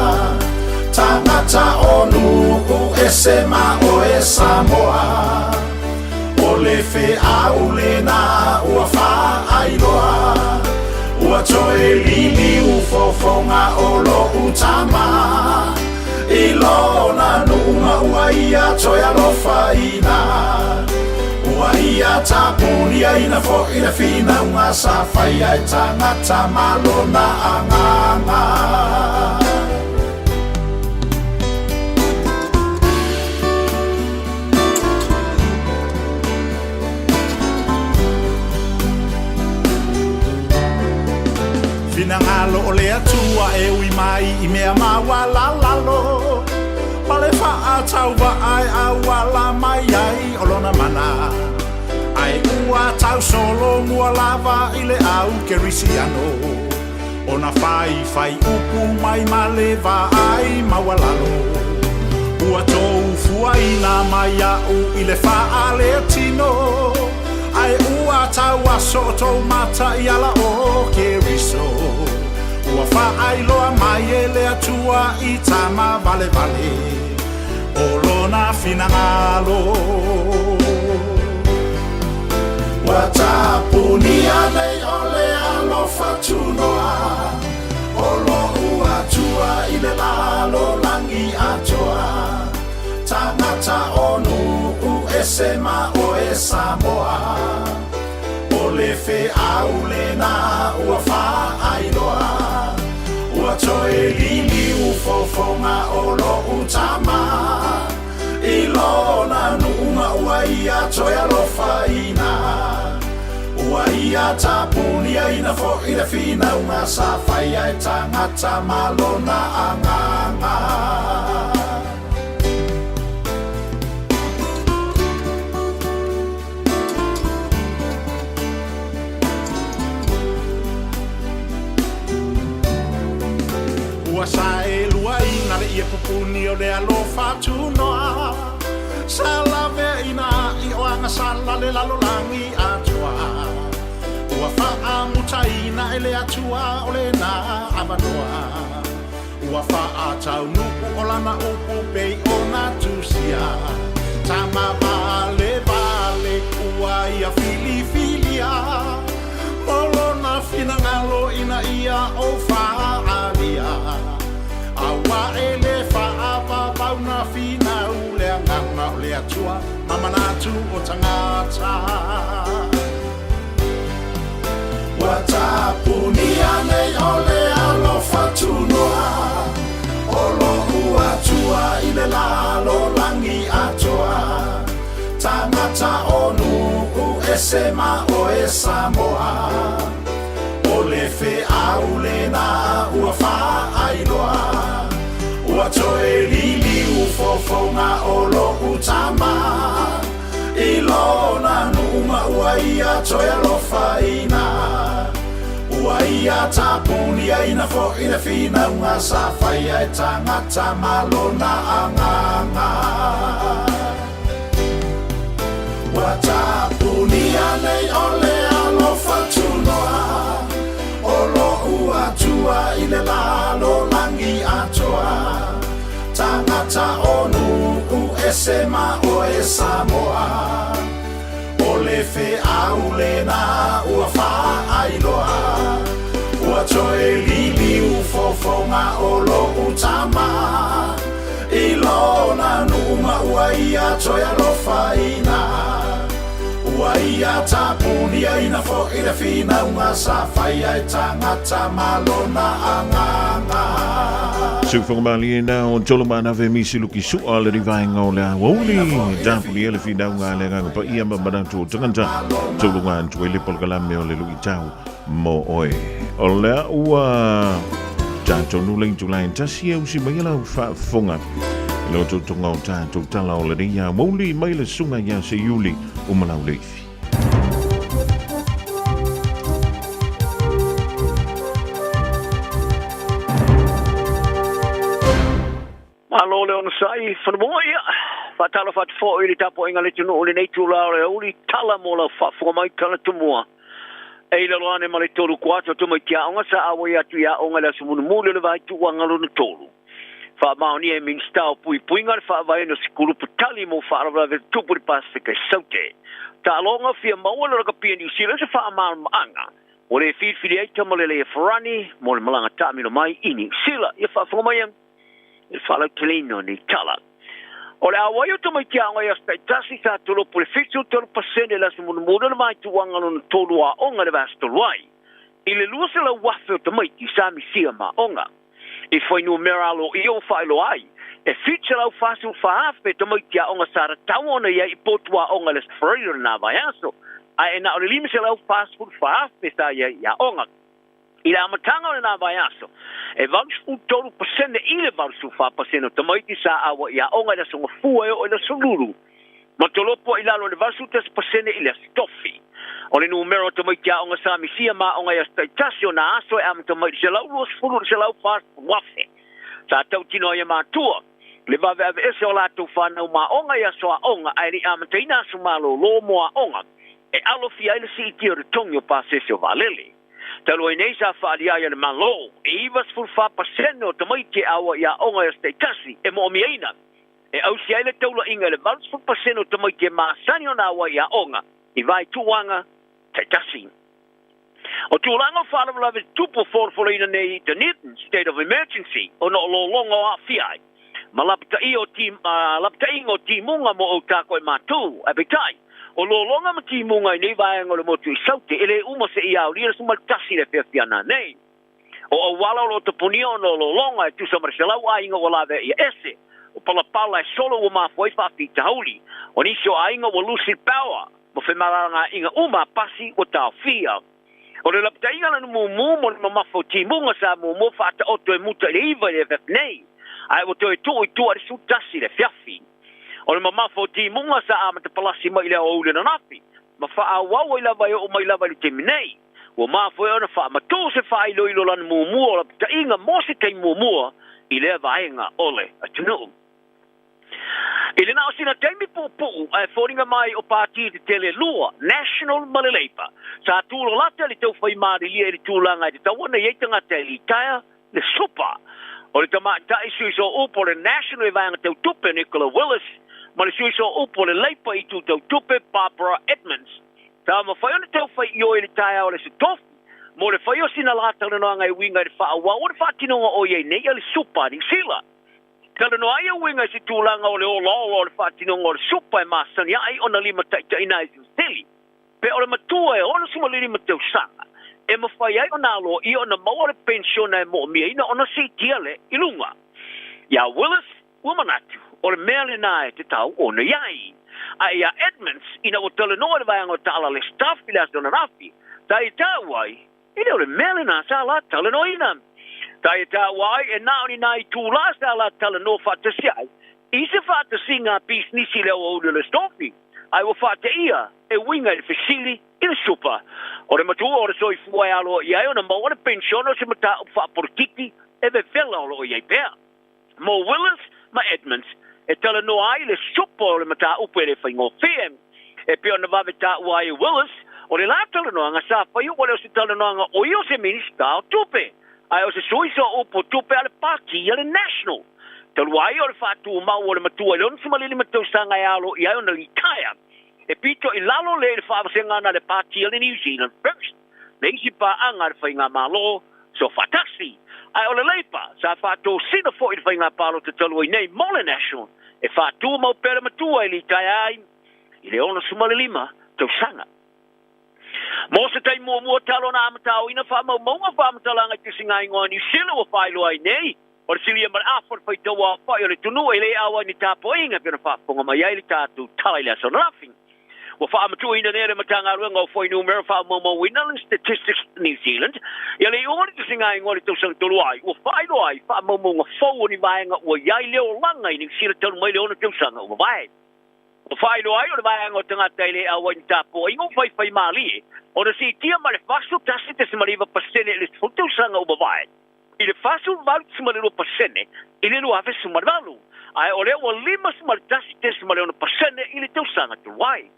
Tagata o nuu ese ma oe Samoa, o le feau lena ua faailoa. Ua toe liliu fofoga o loʻu tama i lona nuu ma ua ia toe alofaina. Ua ia tapuliaina foʻi le finauga sa faia e tagata ma lona agaga. Finagalo o le Atua e ui mai i mea maualalalo, ma le faatauvaa e auala mai ai o lona mana. Ae ua tausolomua lava i le au kerisiano, ona faifai upu mai ma le vaai maualalo. Ua tou fuaina mai aʻu i le faaletino, ae ua tauaso o tou mata i ala o Keriso. Ua faailoa mai e le Atua i tama valevale o lona finagalo. Ua tapunia nei o le alofa tunoa o loʻu Atua i le lalolagi atoa. Tagata o nuu ese ma oe Samoa, o le feau lena ua faailoa. Ua toe liliu fofoga o loʻu tama i lona nuu ma ua ia toe alofaina. Ua ia tapuliaina foʻi le finauga sa faia e tagata ma lona agaga. Ua saeluaina le ie pupuni o le alofa tunoa, sa laveaina i o agasala le lalolagi atoa. Ua faamutaina e le Atua o lena avanoa, ua faataunuu o lana upu pei ona tusia. Tama valevale ua ia filifilia mo lona finagalo ina ia ou faaalia. Auā e le faavavau na finau le agaga o le Atua ma manatu o tagata. Ua tapunia nei o le alofa tunoa o loʻu Atua i le lalolagi atoa. Tagata o nuu ese ma oe Samoa, o le feau lena ua faailoa. Ua toe liliu fofoga o loʻu tama i lona nuu ma ua ia toe alofaina. Ua ia tapuliaina foʻi le finauga sa faia e tagata ma lona agaga. Ua tapunia nei o le alofa tunoa o loʻu Atua i le lalolagi atoa. Tagata o nuu ese ma oe Samoa, o le feau lena ua faailoa. Ua toe liliu fofoga o loʻu tama i lona nuu ma ua ia toe alofaina. Ua Paia tapuliaina foʻi le finauga sa faia e tagata ma lona agaga. Siufogomalie na o tolo manave misi luki sua le rivaenga o le aouli tapulia le finauga a le agaga paia ma manatu o tagata tauluga atu ai le polokalame o le luitau mo oe. O lea ua tatou nula i tulae tasi e usi mai lau faafofoga i le otootoga o tatou tala o lenei aoauli mai le susuga ia Seiuli Umalauleifi. Malo le onosai, fanumua ia. Faatalofa atu foi i le tapuaiga a le atunuu i lenei itula o le aoauli, tala mo lau faafofoga mai, tala tumua. E i lalo ane ma le tolu kuata o tamaiti aoga sa auai atu i aoga i le aso mulimuli o le vaituuaga lona tolu. Faamaonia e Minisita o Puipuiga le faavaena o se kulupu tali mo faalavelave tutupu i le Pasefika i Saute. Taaloga fia maua le rakapia Niu Sila se faamalamalamaga ua le filifili ai Tamalelei e Farani mo le malaga taamilo mai i Niu Sila. Ia faafofoga mai i le faalauteleina o nei tala. O le auai o tamaiti aoga i aso taitasi sa tolopo i le 73% i le aso mulimuli o le vaituuaga lona tolu o aoga i le vaiaso talu ai, i le 200,000 o tamaiti sa misia ma aoga. I fuainumera aloaia ua faailoa ai, e 744,000 tamaiti aoga sa tatau ona i ai i potu aoga i le Aso Faraile o lena vaiaso, ae na o le 544,000 sa i ai i aoga. I le amataga o lena vaiaso, e 83% i le 84% o tamaiti sa auai i aoga i le Aso Gafua e oo i le Aso Lulu, ma tolopo i lalo i le 81% i le Aso Tofi. O le numera o tamaiti aoga sa misia ma aoga i aso taitasi o nā aso e amata mai i le 120 i le 140,000. Sa tautino ai e matua le vaveaveese o latou fanau ma aoga i aso aoga ae le i amataina aso malolo mo aoga e alofia ai le siitia o le togi o pasese o vaalele. Talu ai nei sa faaalia ai e le Malo, e 94% o tamaiti e auai i aoga i aso taitasi e moomiaina. E ausia ai le taulaiga i le 80% o tamaiti e masani ona auai i aoga i vaituuaga taitasi. O tulaga o faalavelave tutupu o folafolaina nei i Dunedin, State of Emergency, ona o lologa o aafia ai ma lapataia o lapataiga o timuga mo Otago e matou, ae peitai, o lologa ma timuga i nei vaega o le motu i Saute e le uma seia aolia le 11 i le afiafi ana nei. O auala o lo o tapunia ona o lologa e tusa ma le 100 aiga ua lavea ia ese, o palapala e solo ua mafua ai faafitauli, o nisi o aiga ua lusi le power ma femalagaaiga uma a pasi ua taofia. O le lapataiga lana mumu mo le mamafa o timuga sa muamua faataoto e muta i le 9 i le afiafi nei, ae ua toe tuu i tua i le 11 i le afiafi. O le mamafa o timuga sa amata palasi mai i le aoauli ananafi, ma faaauau ai lava e oo mai lava i le taimi nei. Ua mafua ai ona faamatuu se faailoilo lana muamua o lapataiga mo se taimi muamua i lea vaega o le atunuu. I le na o sina taimi puupuu ae foliga mai o pātī tetele e lua, National ma le Labour, sa tūlalata i le taufai malilie i le tulaga e tatau ona i ai tagata e litaea le Super. O le tamaitai sui sooupu o le National i vaega tau tupe Nicola Willis ma le sui sooupu o le Labour i itu tau tupe Barbara Edmonds. Sa mafai ona taufai ioe i le taeao o le Aso Tofi mo le fai o sina lā talanoaga e uiga i le faaauau o le faatinoga o i ai nei a le Super a Niu Sila. Talanoa ai uiga i se tulaga o le olaola o le faatinoga o le supa e masani ai ona limataitaiina ai se pe o le matua e 65 tausaga e mafai ai ona aloaia ona maua le penisiona e moomiaina ona siitia le i luga. Iā Willis, ua manatu, o le mea lena e tatau ona i ai. A iā Edmonds, ina ua talanoa i le vaega o Taala le Staff i le aso ananafi, sa ia taua ai, E le o le mea lena sa la talanoaina. Sa ia taua ai e na o ni nā itulā sa la talanoa faatasi ai i se faatasiga a pisinisi i le aoauli o le Aso Tofi, ae ua faateia e uiga i le fesili i le Supa. O le matua o le soifua e aloaia ai ona maua le penisione o se mataupu faapolitiki e vevela o lo o i ai pea. Mo Willis ma Edmonds, e talanoa ai le supa o le mataupu e le faigofie. E pei ona vave taua ai e Willis, o le la talanoaga sa faia ua le o se talanoaga o ia o se Minisita o Tupe, ae o se sui sooupu o tupe a le Pāti a le National. Talu ai o le faatumau o le matua i le 65 tausaga e alo i ai ona litaea, e pito i lalo lea i le faavasega ana a le Pāti a le New Zealand First. Le isi paaga a le Faigamalo Soofaatasi. Ae o le Labour, sa faatosina foi i le faiga palota talu ai nei mo le National, e faatumau pea le matua e litaea ai i le 65 tausaga. Mo se taimi muamua talu ona amataoina faamaumauga faamatalaga i tusigaigoa a Niu Sila ua faailoa ai nei, o le silia ma le afa o le faitau aofai o le atunuu e le auai ni tapuaiga e pei ona faafofoga mai ai le tatou tala i le aso ananafi. Ua faamatuuina nei e le Matagaluega o Fuainumera Faamaumauina le Statistics New Zealand ia le iuga o le tusigaigoa i le tausaga talu ai ua faailoa ai faamaumauga fou o ni vaega ua i ai le olaga i Niu Sila talu mai le 6 tausaga ua mavae. Ua faailoa ai o le vaega o tagata e le auai ni tapuaiga ua faifaimalie ona siitia mai le 41.9% i le 10 tausaga ua mavae i le 48.2% i le 2018, ae o lea ua 51.6% i le tausaga talu ai.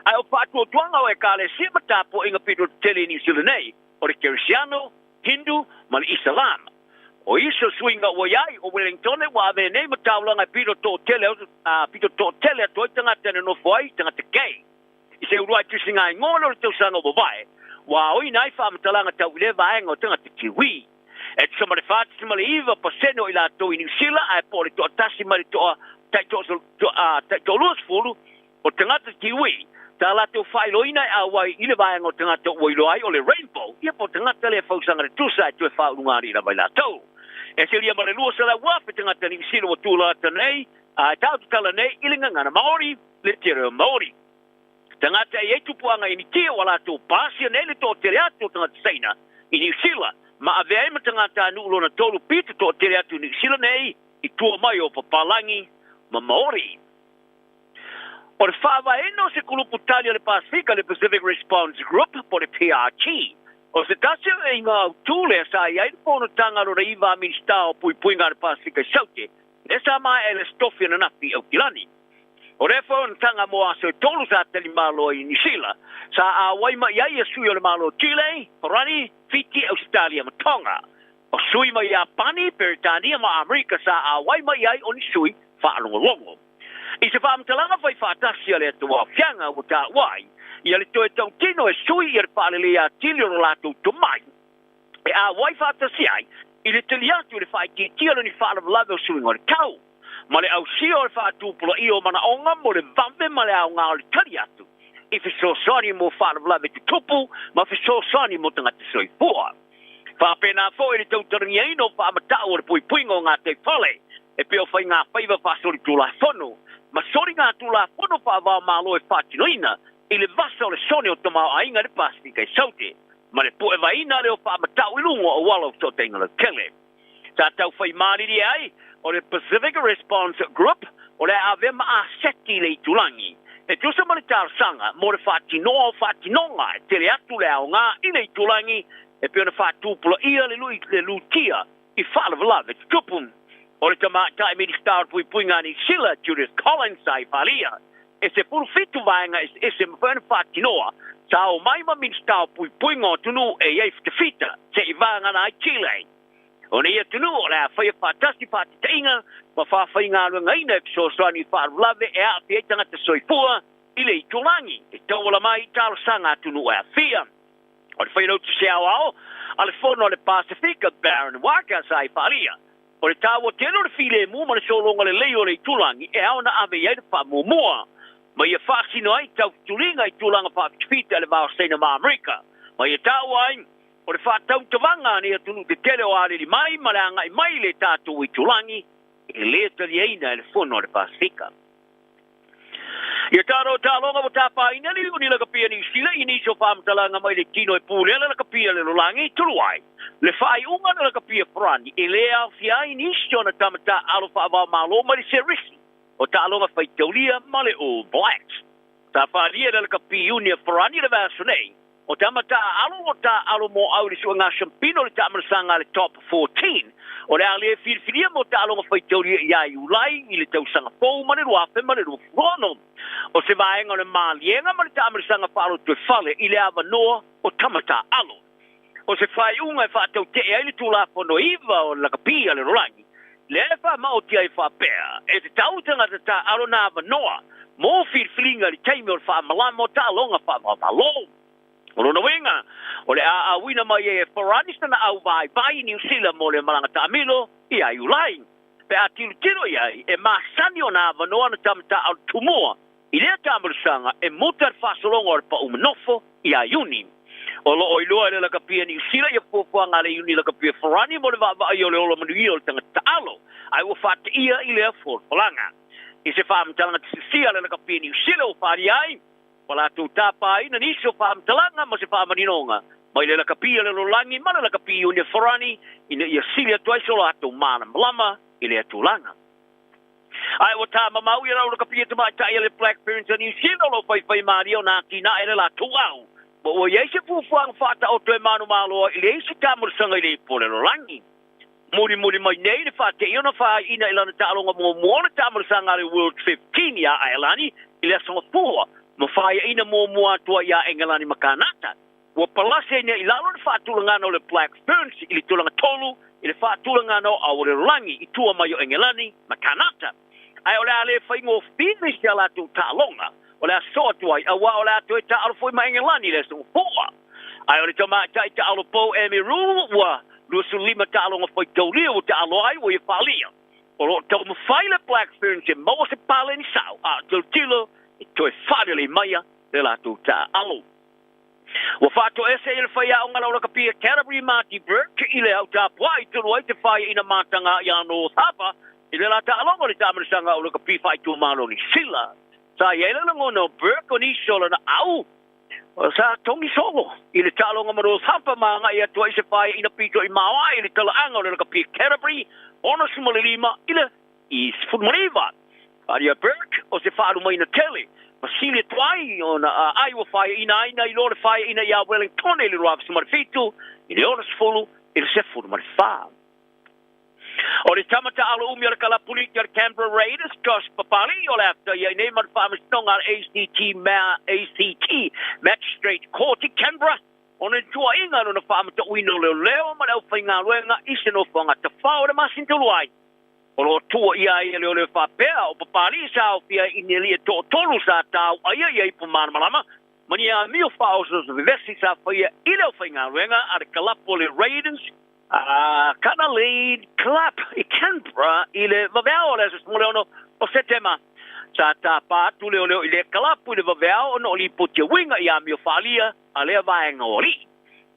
Ae o faatuatuaga o Ekalesia ma tapuaiga pito tetele i Niu Sila nei, o le Kerisiano, Hindu ma le Isalam. O isi o suiga ua i ai, o Wellingtone ua avea nei ma taulaga e pito toatele atu ai tagata e nonofo ai, tagata gay. I se uluai tusigaigoa lea o le tausaga ua mavae, ua aoina ai faamatalaga tau i lea vaega o tagata Kiwi. E tusa ma le 4.9% o i latou i Niu Sila, ae po o le toatasi mai le taitoa-20 o tagata Kiwi tā latou faailoaina e auai i le vaega o tagata ua iloa ai o le Rainbow, ia po o tagata lea fausaga le tusa e toe faaulugalii lava i latou. E silia ma le 200,000 tagata Niu Sila ua tulata nei, a e taotatala nei i le gagana Maori, le te reo Maori. Tagata e i ai tupuaga Initia ua latou pasia nei le toatele atu o tagata Saina i Niu Sila, ma avea ai ma tagatanuu lona tolu pito toatele atu i Niu Sila nei i tua mai o papalagi ma Maori. O le faavaeina o se kulupu tali a le Pasefika, le Pacific Response Group, po o le PRG, o se tasi o iga autū lea sa i ai le fonotaga lona iva a Minisita o Puipuiga a le Pasefika i Saute, lea sa maea i le Aso Tofi ananafi i Aukilani. O lea fonotaga mo aso e tolu sa talimalo ai i Niu Sila, sa auai mai ai ia sui o le Malo o Chile, Farani, Fiti, Ausetalia ma Tonga. O sui mai Iapani, Peretania ma Amerika sa auai mai ai o ni sui faalogologo. I se faamatalaga fai faatasi a le Atuaofiaga ua taua ai ia le toe tautino e sui ia le faaleleia atili o lo latou tomai e auai faatasi ai i le tali atu i le faaitiitia o ni faalavelave o suiga o le tau ma le ausia o le faatupulaia o manaoga mo le vave ma le aoga o le tali atu i fesoasoani mo faalavelave tutupu ma fesoasoani mo tagata soifua. Faapena foi le tautalagiaina o faamatau o le puipuiga o gataifale e pei o faigafaiva faasolitulafono ma soligatulafono faava-o-Malo e faatinoina i le vasa o le sone o tamaoaiga i le Pasefika i Saute ma le puevaina lea o faamatau i luga o auala o fesootaiga lautele. Sa taufai malilie ai o le Pacific Response Group o le a avea ma aseti i le itulagi e tusa ma le talosaga mo le faatinoa o faatinoga e tele atu le aoga i le itulagi e pei ona faatupulaia le lui le lutia i faalavelave tutupu. O le tamaitai Minisita o le Puipuiga a Niu Sila, Judith Collins, sa i falia e 17 vaega eseese e mafai ona faatinoa, sa omai ma Minisita o Puipuiga o atunuu e i ai fitafita se'i vagana ai Chile. O nei atunuu o le a faia faatasi faatitaiga ma faafaigaluegaina e fesoasoani i faalavelave e aafia ai tagata soifua i le itulagi e tauala mai i talosaga atunuu e aafia. O le Failautusi Aoao a le Fono a le Pasefika, Baron Waqa, sa i faaalia, o le taua tele o le filemu ma le sologa lelei o le itulagi e ao ona ave i ai le faamuamua, ma ia faasino ai tautuliga i tulaga faafitafita i le va o Saina ma Amerika, ma ia taua ai o le faatautavaga a nei atunuu tetele o alili mai ma le agai mai i le tatou itulagi e le taliaina e le Fono a le Pasefika. Ia talo taloga ua tapaina le iuni lakapia Niu Sila i nisi o faamatalaga mai le tino e pulea le lakapia le lolagi talu ai le faaiuga na lakapia Farani e le aofia ai nisi ona tama taaalo faava-o-Malo mai le Serisi o taaloga faitaulia ma le All Blacks. Sa faaalia le lakapi iuni a Farani i le vaiaso nei o tama taaalo o taaalo moau i le suega siampino o le taamalasaga a le Top 14 o le a le filifilia mo taaloga faitaulia ia Iulai i le tausaga fou ma le 2026. O se vaega o le maliega ma le taamalasaga faalotoefale i le avanoa o tama taaalo. O se faaiuga e faatautee ai le Tulafono 9 o le Lakapi a le Lolagi, lea e faamaotia ai faapea, e tatau tagata taaalo na avanoa mo filifiliga i le taimi o le faamalama o taaloga faava-o-Malo. O lona uiga, o le a auina mai ai e Farani sana auvaivai i Niu Sila mo le malaga taamilo ia Iulai. Pe a tilotilo i ai, e masani ona avanoa na tama taaalo tumua I lea taamalosaga, e muta le faasologa o le pau manofo ia Iuni. O lo o iloa e le Lakapia Niu Sila ia fuafuaga a le Iuni Lakapia Farani mo le vaavaaia o le ola manuia o le tagata taalo, ae ua faateia i lea folafolaga. I se faamatalaga tusitusia a le Lakapia Niu Sila ua faaalia ai, ua latou tapaina nisi o faamatalaga ma se faamaninoga mai le Lakapia Lalolagi ma le Lakapi Iuni Farani ina ia sili atu ai so latou malamalama i lea tulaga. Ae ua tāmamau ia lau lakapia tamaitai a le Black Ferns a Niu Sila o lo o faifaimalie ona atinae le latou au. Ma ua i ai se fuafuaga faataoto e manumalo ai i le isi taamalosaga i le ipu o le lalolagi. Mulimuli mai nei le faateia ona faaiina i lana taaloga muamua o le taamalosaga a le World 15 iā Aelani i le Aso Gafua ma faaiaina muamua atu ai iā Engelani ma Kanata. Ua palasi ai nei i lalo le faatulagana o le Black Ferns i le tulaga tolu i le faatulagana o Aoreolangi i tua mai o Engelani ma Kanata. Ae o le a le faigofie si a latou taaloga o le a sosoo atu ai, auā o le a toe taaalo foi ma Engelani i le aso Gafua. Ae o le tamaitai taaalo pou Amy Rule ua 25 taaloga faitaulia ua taalo ai ua ia faaalia. O lo o taumafai le Black Ferns e maua se paleni sao a o tilotilo e toe faalelei maia le latou taaalo. Ua faatoese i le faiaoga laulakapia Canterbury Marty Burke i le au tapuai tonu ai te faiaina mātanga iā North Harbour i le la taaloga o le taamanasaga o lakapi faaitumalo Niu Sila. Sa i ai le lagona o Burke o nisi o lana au sa togi solo i le taaloga ma North Harbour ma agai atu ai se faiaina pito i maoae i le talaaga o le lakapi Canterbury 65 i le I 19, Aria Burke, o se faalumaina tele, ma sili atu ai ona ai ua faaiaina ai nai lo le faaiaina iā Wellingtone i le 2007 i le 60 i le 14. O le tama taalo umi o le kalapu liki a le Canberra Raiders, Josh Papali'i, o le a ia i nei ma le faamasinoga a le ACT, ACT Magistrate Court i Canberra, ona i tuuaiga lona faamatauina o leoleo ma le aufaigaluega i se nofoaga tafao i le masina talu ai. O lo o tuuaia ai e leoleo faapea o Papalii sa aofia ai i ni alii e toatolu sa tauaia ia ipu malamalama ma ni amio faaosooso vevesi sa faia i le aufaigaluega a le kalapu o le Raiders a Kana Lead Club i Canberra i le vaveao o le aso 16 o Setema. Sa tapa atu leoleo i lea kalapu i le vaveao ona o lipoti a uiga i amio faaalia a lea vaega o alii.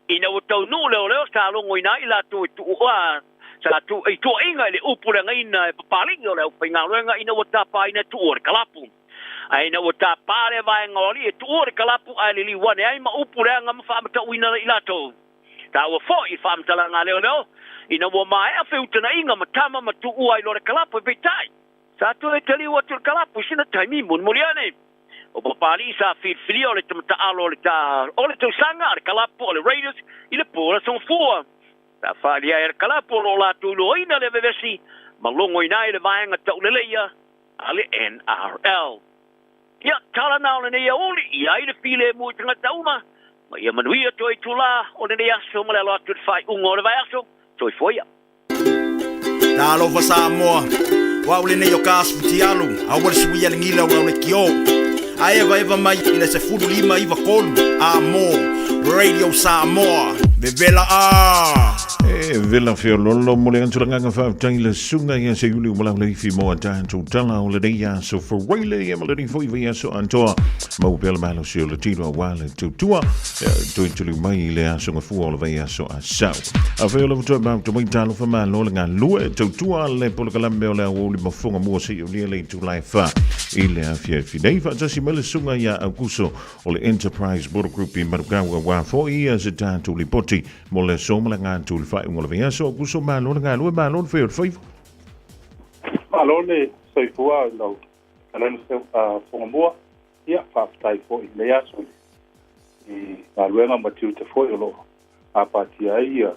Ina ua taunuu leoleo sa logoina ai i latou e tuua sa tu i tuuaiga i le upu leagaina e Papalii o le aufaigaluega ina ua tapaina e tuua le kalapu. Ae ina ua tapa lea vaega o alii e tuua le kalapu ae liliu ane ai ma upu leaga ma faamatauina i latou. Taua foi i faamatalaga a leoleo ina ua maea feutanaiga ma tama ma tuua ai loa le kalapu e peitai sa toe taliu atu le kalapu i sina taimi mulimuli ane. O Papalii sa filifilia o le tamata'alo o le ta o le tausaga a le kalapu o le Raiders i le po o le Aso Gafua. Sa faaalia ai e le kalapu o lo o latou iloaina le vevesi ma logoina ai le vaega tauleleia a le NRL. Ia, tala na o lenei aoauli, i ai le filemu i tagata uma, ma ia manuia toe itulā o lenei aso ma le alo atu i le faaiuga o le vaiaso. Soifua ia. Talofa Samoa, o au lenei o Kas Futialu, aua le suia le gila o lau lekiō. A evaeva mai i le 15 9 3 a mo Radio Samoa, vevela a! E vela feololo mo le antulagaga faafetai le susuga ia Seiuli Umalauleifi mo a tatou tala o lenei aso Fuaile ia ma lenei foi vaiaso atoa. Maua pea le malosi o le tino aua le tautua toe taliu mai i le aso gafua o le vaiaso a sau. A fai o le toe mau te mai talofa malo le galue tautua le polokalame o le aoauli mafoga mua seia aulia le itula e fa i le afiafi nei. Faatasi mai le susuga ia Aukuso o le Enterprise Border Group i Manukau aua foi ia se tatou lipoti mo le aso ma le gatu i le faaiuga o le vaiaso. Aukuso, malo le galue, malo le fai o le faiva. Malo le soifua i lau fetalaiga Fogamua. Ia, faafetai foi i lenei aso i galuega ma tiute foi o lo o gapatia ai ia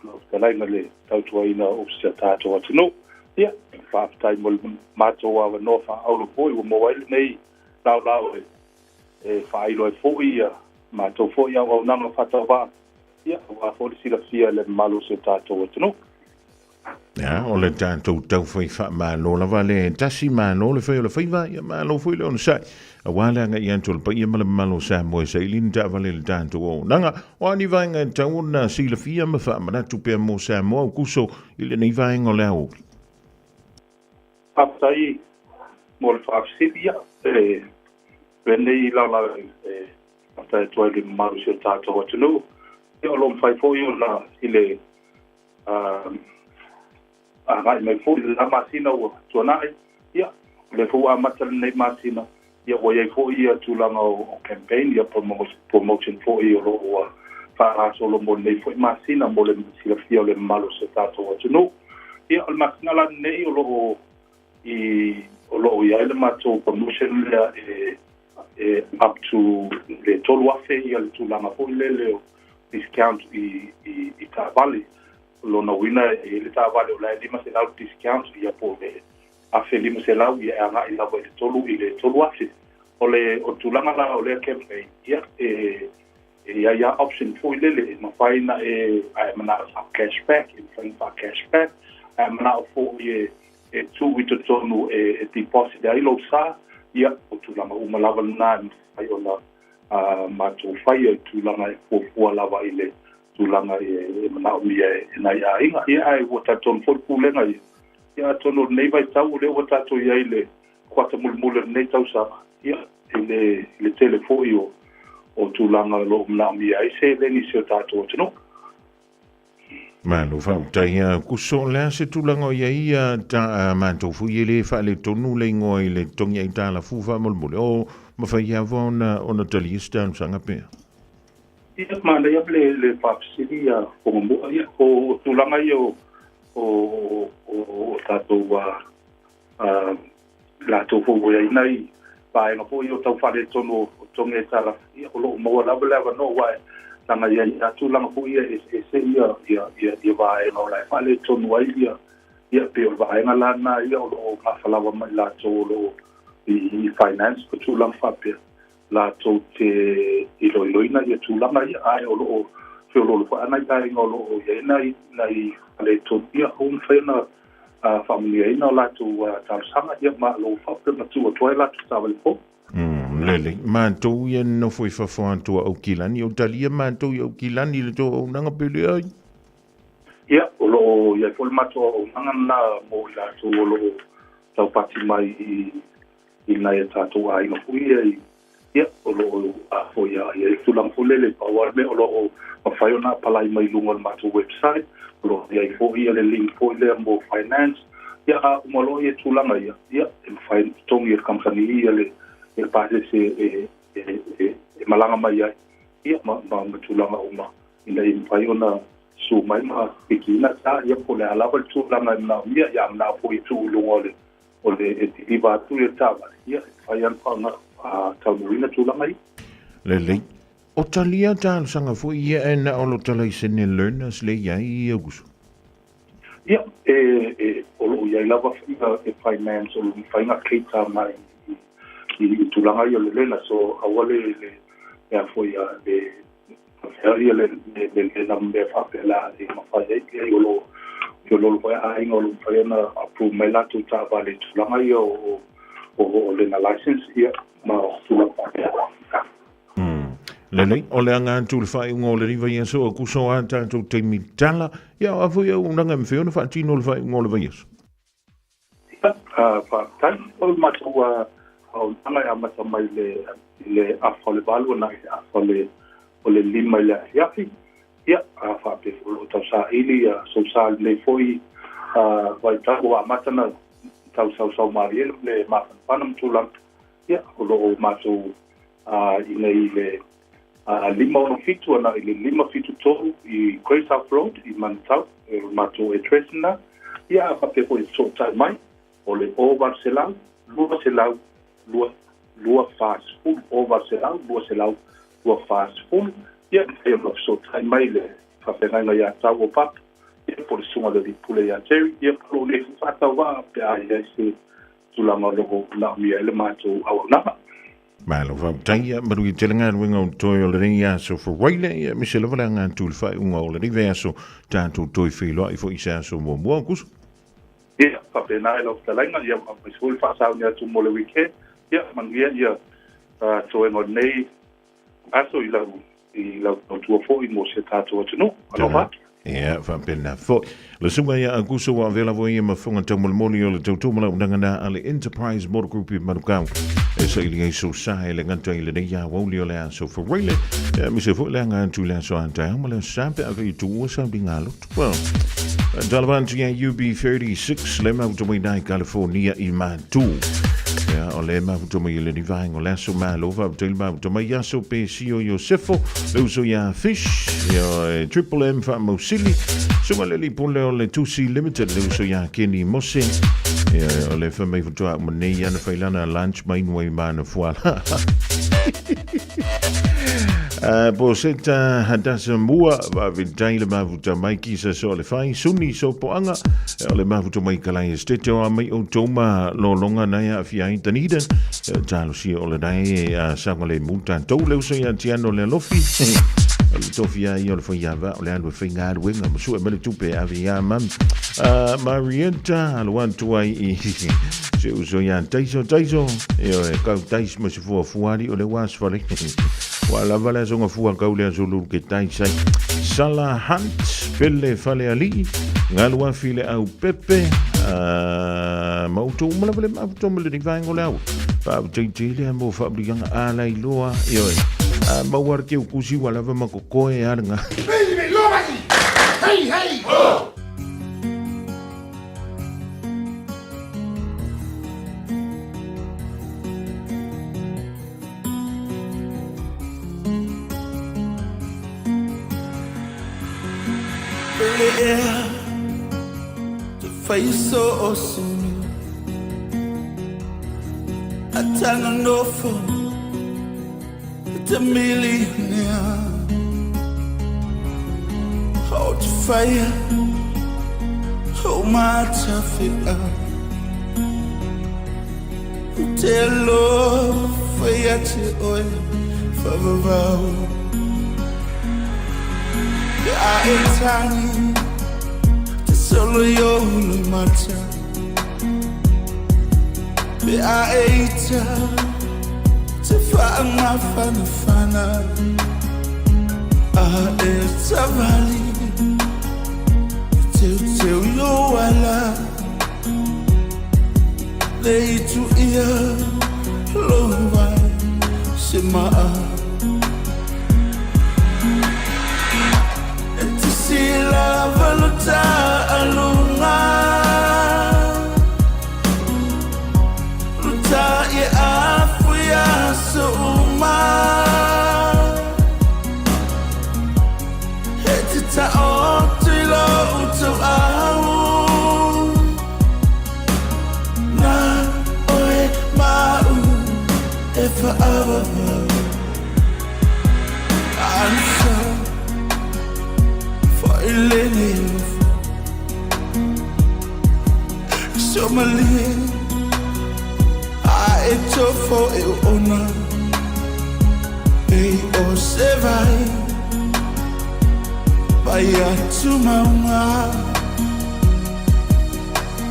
lau fetalaiga i le tautuaina o si o tatou atunuu. Ia, faafetai mo le matou avanoa faaauro foi ua maua ai lenei laolao e faailo ai foi ia matou foi auaunaga faatauvaa, ia, aua foi le silafia e le mamalu o si o tatou atunuu. Ia, o le tatou taufai faamalo lava le tasi, malo le fai o le faiva, ia malo foi le onosai. Aua le agai atu o le paia ma le mamalu o Samoa e saili ni taavale i le tatou auaunaga. O a ni vaega e tatau ona silafia ma faamanatu pea mo Samoa o kuso i lenei vaega o le aoauli? Faafetai. mo le faafesili. Ia, e lenei laolao e faafetai atu ai i le mamalu o si o tatou atunuu. Ia, o lo o mafai foi ona i le agai mai foi i le la masina ua tuanai. Ia, o lea foi ua amata lenei masina, ia ua i ai foi ia tulaga o campaign, ia promotion foi o lo o ua faagasolo mo lenei foi masina mo le silafia o le mamalu o si o tatou atunuu. Ia, o le masina la lenei o lo o i o lo o i ai le matou promotion lea e e up to le 3,000 ia le tulaga foi lele o discount i taavale. O lona uiga e i ai le taavale o la e 500 discount ia po o le 1,500 ia e agai lava i le 3 i le 3,000. O le o tulaga la o lea campaign, ia e i ai lava option foi lele e mafai ona e a e manao e faa-cash back, e mafai ona faa-cash back, a e manao foi e tuu i totonu e deposit ai lou sa, ia o tulaga uma lava lena e mafai ona matou faia i tulaga e fuafua lava i le tulaga e manaomia e nai aiga. Ia ae ua talitonu foi le Pulega ia, ia atonu o lenei vaitau o lea ua tatou i ai i le kuata mulimuli o lenei tausaga, ia i le tele foi o tulaga o lo o manaomia ai seleni i si o tatou atunuu. Malo faafetai a Kuso. O le a se tulaga o i ai ia ta matou foi e le faaletonu le igoa i le totogi aitalafu faamolemole o mafai lava ona talia se talosaga pea? Ia, manaia le faafesili ia Fogamua. Ia, o tulaga ia o tatou latou foi ua i ai nai vaega foi o tau faaletonu o totogi aitalafu, ia o lo o maua lava le avanoa, aua e leaga e i ai lava tulaga foi ia e eseese ia vaega o la e faaletonu ai ia, ia pei o le vaega la lena ia o lo o gafa lava ma i latou o lo o i finance ma tulaga faapea latou te iloiloina ia tulaga ia, ae o lo o feoloolo foi lava nai aiga o lo o i ai nai faaletonu, ia ua mafai ona faamanuiaina o latou talosaga, ia ma o lo o faapea ona tuu atu ai latou taavale fou. Lelei, matou ia nofo i fafo atu o Aukilani, o talia matou i Aukilani i le tou auaunaga pe leai? Ia, o lo o i ai foi le matou auaunaga lena mo i latou o lo o taupati mai i nai a tatou aiga foi ia i, ia, o lo o foi i ai tulaga foi lele, pau lava le mea o lo o mafai ona apalai mai i luga o le matou website, o lo o i ai foi ia le link foi lea mo finance, ia a uma loa ia tulaga ia, ia, e mafai ona totogi e le kamupani ia le pasese e malaga mai ai, ia, ma tulaga uma ina ia mafai ona susu mai ma pikiina ta, ia, po o le a lava le tulaga e manaomia, ia a manao foi e tuu i luga o le o le e deliver atu i le taavale, ia, e mafai lava ona faataunuuina tulaga ia. Lelei. O talia talosaga foi ia ae na o lo ta laisene learners le i ai i Auguso? Ia, e, o lo o i ai lava ia e finance o lo o mafai ona cater mai i tulaga ia o le learner, so aua le a foi le fea ia le le mea faapea la e mafai ai ia o lo feoloolo foi aiga o lo o mafai ona approve mai latou taavale i tulaga ia o learner license ia ma tulaga faapea. Lelei, o le aga atu le faaiuga o lenei vaiaso o kuso a tatou taimi tala. Ia, o a foi auaunaga e mafai ona faatino le faaiuga o le vaiaso? Ia, faafetai. O le matou auaunaga e amata mai i le afa o le 8 agai i le afa o le 5 i le afiafi. Ia, a faapea foi o lo o tausaili ia sousa i lenei foi vaitau ua amata ona tau sausau malie le mafanafana ma tulaga. Ia, o lo o matou i inei i le 567 agai i le 573 i Grey South Road i Manatau, e o le matou address lena. Ia, a faapea foi e fesootai mai, o le 0800 200 2 240, 0800 200 240. Ia, mafai ona fesootai mai le faafeagaiga ia Tau o Papa, ia, po o le susuga i le alii pule ia Jerry, ia, po o lou nei foi faatauvaa pe a i ai se tulaga o lo o manaomia ai le matou auaunaga. Malo faafetai, ia manuia tele galuega o toe o lenei aso Fuaile, ia aemaise lava le aga atu i le faaiuga o lenei vaiaso tatou toe feiloai foi i se aso muamua o Aokuso. Ia, faapena i lau fetalaiga, ia aemaise foi le faasauni atu mo le weekend. Ia, manuia ia toega o lenei aso i lau tautua foi mo si o tatou atunuu. Alofa atu. Ia, faapena foi. Le susuga ia Aukuso ua avea lava ia ma fofoga taumolimoli o le tautua malaunaga na a le Enterprise Motor Group i Manukau e saili ai sou sa e le gata i lenei aoauli o le aso Faraile, aemaise foi le aga atu i le aso a taeao ma le aso Sa pe a fai e tuua sauliga lotu. Talofa atu ia UB36 le mafuta mai nai California i Matu. Ia, o le mafuta mai i lenei vaega o le aso malo faafetai le mafuta mai aso pe sio Iosefo, le uso ia Fish, ia Triple M faamausili, suga le lipule o le Tusi Limited, le uso ia Kenny Mose, ia, o le fa mai futua uma nei ana failana lunch mai nui mana fuala. Po seta hadasa mua faafetai le mafuta mai kisa so le fai suni so poaga o le mafuta mai kalai estete o a mai outou ma lologa na e aafia ai Dunedin talosia o lenai e saogalemu tatou le uso ia Tiano le alofi o le tofi a ia o le faiava o le alu e faigaluega ma sue mai le tupe e ave ia mami Marietta alo atu ai i se uso ia Taiso Taiso e kau tais ma se fuafuali o le ua asfale Ua lava le aso gafua kau le aso lulu ke taisai. Sala Hunt, Pele Falealii, Galuafi le au pepe, ma outou uma lava le mafuta ma lenei vaega o le ao. Faafetai le mo faamuliaga a lai loa, ioe. A maua le teukusi ua lava ma kokoe a le Hey, hey! Ho! So Atanganofo Te millionaire Hold fire Oh my tafia Te alofa ia te oe Whawawau Pe a e tangi Te solo i o hulu mata Pe a e ita Te whaamafanafana A e tawali Te teu i o ala Le itu ia Lowai Se maa E te sila valuta alunga Luta i afu ia suuma E te taoto i lo utu au Na oe mau e whaawawau Ansa Whailene Somalie A e tofo e ona E o se vai Vai atu maunga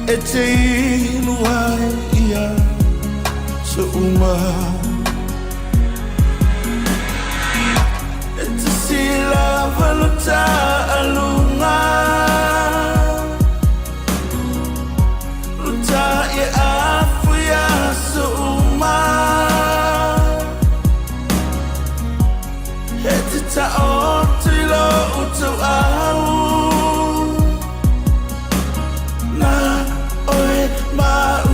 E te inu ai ia So uma E te sila valuta alunga Luta i afu ia so uma E te taoto i lo utu au Na oe mau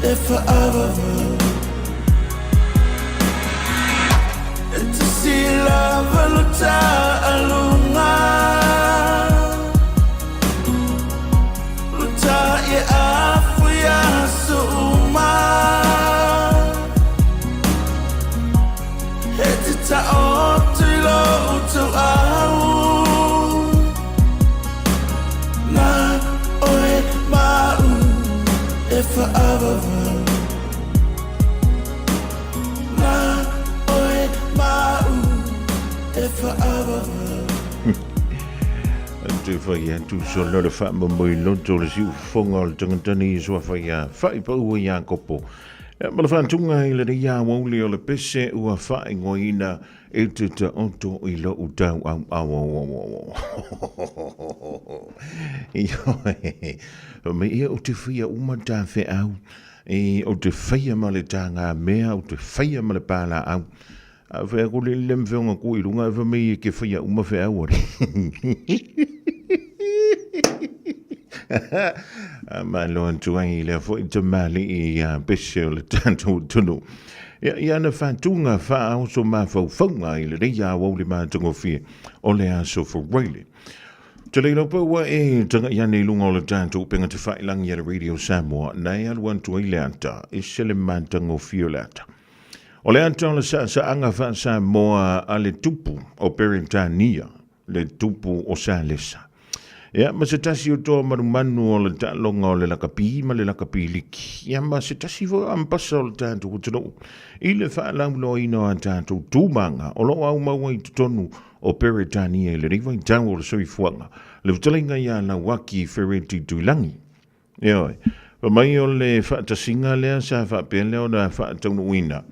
e whaawawau E te sila valuta alunga Luta i afu ia suuma E te taoto i lo utu au Na oe mau e whaawawau Na oe mau e whaawawau Te whai atu solo le whaamamoi loto le siufonga o le tangata nei e suafa ia Whaipaua Iakopo. Ia, ma le faatuga i lenei aoauli o le pese ua faaigoaina e te taoto i lou tauauau. Ioe, me ia ou te faia uma ta feau, e, ou te faia ma le tagamea, ou te faia ma le palaau. A fai atu le le mfeonga ku i lunga e fa mei e ke faia uma feau ale. A malo atu ai i lea foi tamalii ia pese o le tatou atunuu. Ia, i ana faatuga faaoso mafaufauga i lenei aoauli matagofie o le Aso Faraile. Te le iloa pe ua e taga'i ane i luga o le tatou upega tafailagi a le Radio Samoa, na e alu atu ai le ata, e se le matagofie o le ata. O le ata o le saasaaga faa-Samoa a le tupu o Peretania, le tupu o Salesa. Ia, ma se tasi o toa manumanu o le taaloga o le lakapi ma le lakapi liki. Ia, ma se tasi foi o ampasa o le tatou atunuu i le faalauiloaina o a tatou tumaga o lo o aumaua i totonu o Peretania i lenei vaitau o le soifuaga. Le fetalaiga ia Lauaki Fereti Tuilagi. Ioe. Fai mai o le faatasiga lea sa faapea lea ona faataunuuina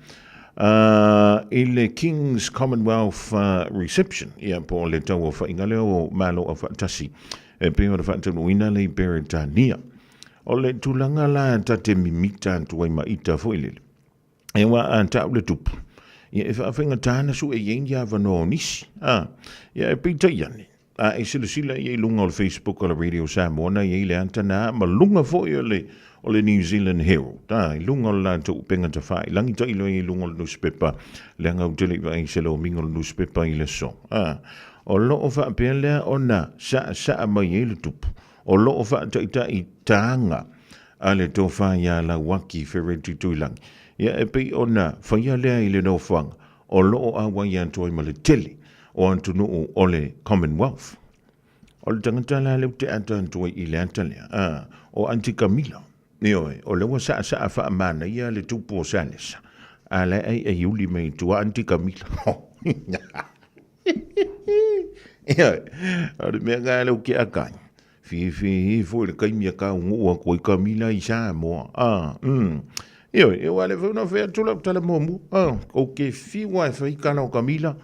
i le King's Commonwealth Reception, ia po o le tauaofaiga lea o Malo Aufaatasi e pei ona faataunuuina le i Peretania. O le tulaga la ta te mimita atu ai ma ita foi lele, e ua a tau le tupu, ia e faafaigata ona sue i ai ni avanoa o nisi. A, ia e peitai ane, A e silasila i ai i luga o le Facebook o le Radio Samoa na i ai le ata na ma luga foi o le o le New Zealand Herald, a, i luga o le latou upega tafailangi tailo i ai i luga o le nusipepa, leaga ou te le i vaai i se lomiga o le nusipepa i le aso. A, o lo o faapea lea ona saasaa mai ai le tupu, o lo o faataitai taga a le tofa ia Lauaki Fereti Tuilagi. Ia e pei ona faia lea i le nofoaga o lo o auai atu ai ma le tele o atunuu o le Commonwealth. O le tagata la lea ou te ata atu ai i le ata lea, a, o Aunty Camila. Ioe, o lea ua saasaa faamanaia le tupu o Salesa, a la e aiaiuli mai i tua Aunty Camila. Ioe, o le mea lena lea ou te ata ai. Fifi foi le taimi e taunuu atu ai Kamila i Samoa. Ah, mm. Ioe, e wale foi na fai atu lau tala muamua. Ah, ou te fiu lava e fai tala o Kamila.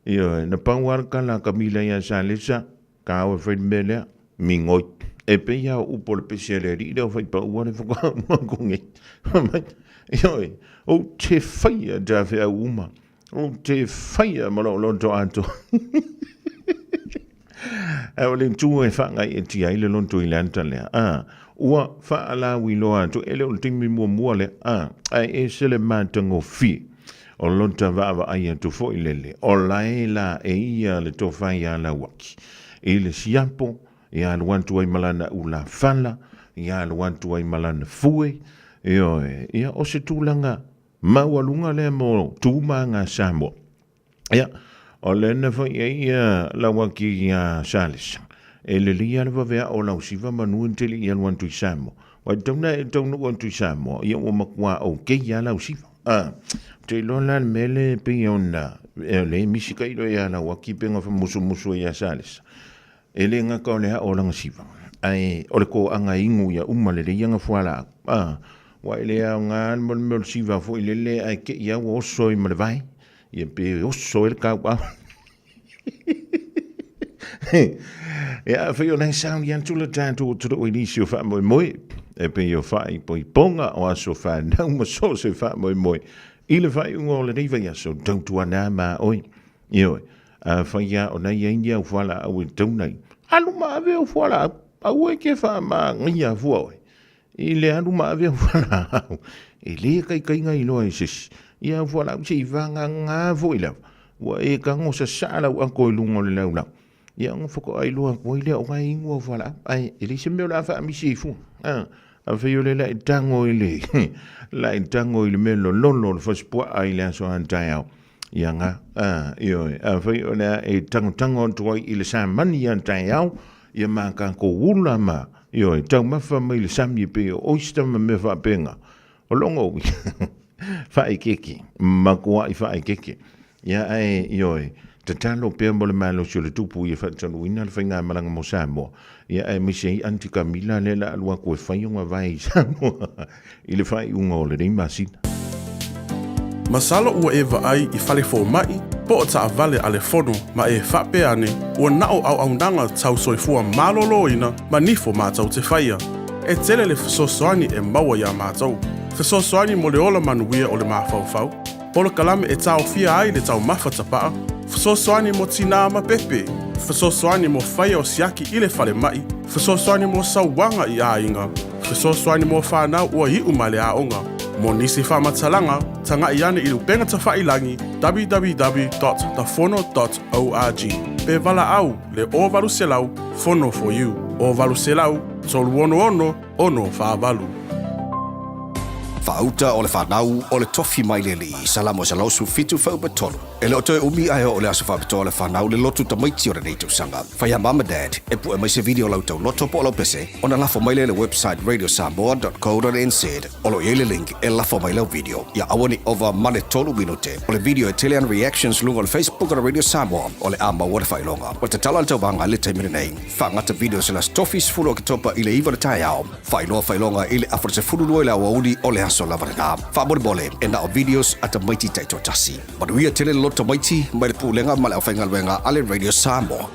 Ioe, na pau lava le tala a Kamila ia Salesa, ka au e fai le mea lea, migoi. E pei lava o upu o le pese a le alii lea o Faipaua le faatoa uma atu nei. Fai mai, ioe, ou te faia tafeau uma. Ou te faia ma lou loto atoa. Ae o le itu e faagaeetia ai le loto i le ata lea, a, ua faalauiloa atu, e le o le taimi muamua lea, a, ae ese le matagofie o lota vaavaai atu foi lele, o lae la e ia le tofa ia Lauaki i le siapo, ia alu atu ai ma lana ulafala, ia alu atu ai ma lana fue, ioe, ia o se tulaga Maualuga lea mo tu ma aga Samoa. Ia, o le na fai ai ia Lauaki ia Salesa, e lelei lava le vavea o lau siva manu e tele i alu atu i Samoa. Ua e tau na e taunuu atu i Samoa, ia ua matua okay lava lau siva. A, ou te iloa la le mea lea e pei ona, e le misi ka iloa ia Lauaki pe na famusumusu ai ia Salesa. E le gata o le ao o lana siva, ae o le toaga e inu ia uma lelei ana fualaau. A, ua e le aoga le mea o le siva foi lele ae te i lava ua oso ai ma le vae, ia pe oso ai le tauau. Ia, afai o la e sauni atu le tatou atunuu i nisi o faamoemoe, e pei o faaipoipoga o aso fanau ma so o se faamoemoe i le faaiuga o lenei vaiaso, tautuana ma oe. Ioe, afai lava o la e i ai ni au fualaau e tatau ona alu ma ave au fualaau, aua e te faamanaia fua oe i le alu ma ave au fualaau. E le taitaiga iloa e se isi ia au fualaau se i vagana foi lava ua e tago sasaa lau ato i luga o le laulau, ia ona faatoa iloa atu ai lea o la e inu au fualaau, ae e leai se mea o le a faamisi ai fua. Afai o le la e tago i le la e tago i le mea lololo o le fasipuaa i le aso a taeao, Ia nga, a, ioe, afai o le a e tagotago atu ai i le samani a taeao, ia ma tatou ula ma, ioe, taumafa mai le sami e pei o oyster ma mea faapena. O logo ui, faaekeeke, matuai faaekeeke. Ia ae, ioe, Tatalo pea mo le malosi o le Tupu ia faataunuuina le faigamalaga mo Samoa, ia aemaise ai Aunty Kamila lea la alu atu e fai ona vae i Samoa i le faaiuga o lenei masina. Masalo ua e vaai i fale fomai po o taavale a le fono ma e faapea ane ua na o auaunaga tau soifua maloloina ma nifo matou te faia. E tele le fesoasoani e maua iā matou. Fesoasoani mo le ola manuia o le mafaufau, polokalame e taofia ai le taumafa tapaa, fesoasoani mo tinā ma pepe, fesoasoani mo faia o siaki i le falemai, fesoasoani mo sauaga i aiga, fesoasoani mo fanau ua iu mai le aoga. Mo nisi faamatalaga, tagai ane i le upega tafailagi www.thefono.org pe valaau le 0800 Fono for You, 0800 366 648. Faauta o le fanau o le tofi mai le Alii, Salamo 117 fuaiupu 3. E le o toe umi ae oo le aso faapitoa o le fanau le lotu tamaiti o lenei tausaga. Fai a Mum and Dad e pue mai se video o lau tauloto po o lau pese ona lafo mai lea i le website radiosamoa.co.nz o lo o i ai le link e lafo mai lau video. Ia aua ne i ova ma le tolu minute o le video e tele ana reactions luga o le Facebook o le Radio Samoa o le a maua le faailoga. Ua tatala le tauvaga i le taimi lenei. Faagata videos i le Aso Tofi 10 Oketopa i le 9 o le taeao. Faailoa faailoga i le afa 12 i le aoauli o le aso lava lena. Faamolemole, e na o videos a tamaiti taitoatasi. Manuia tele le loto tamaiti mai le Pulega ma le Aufaigaluega a le Radio Samoa.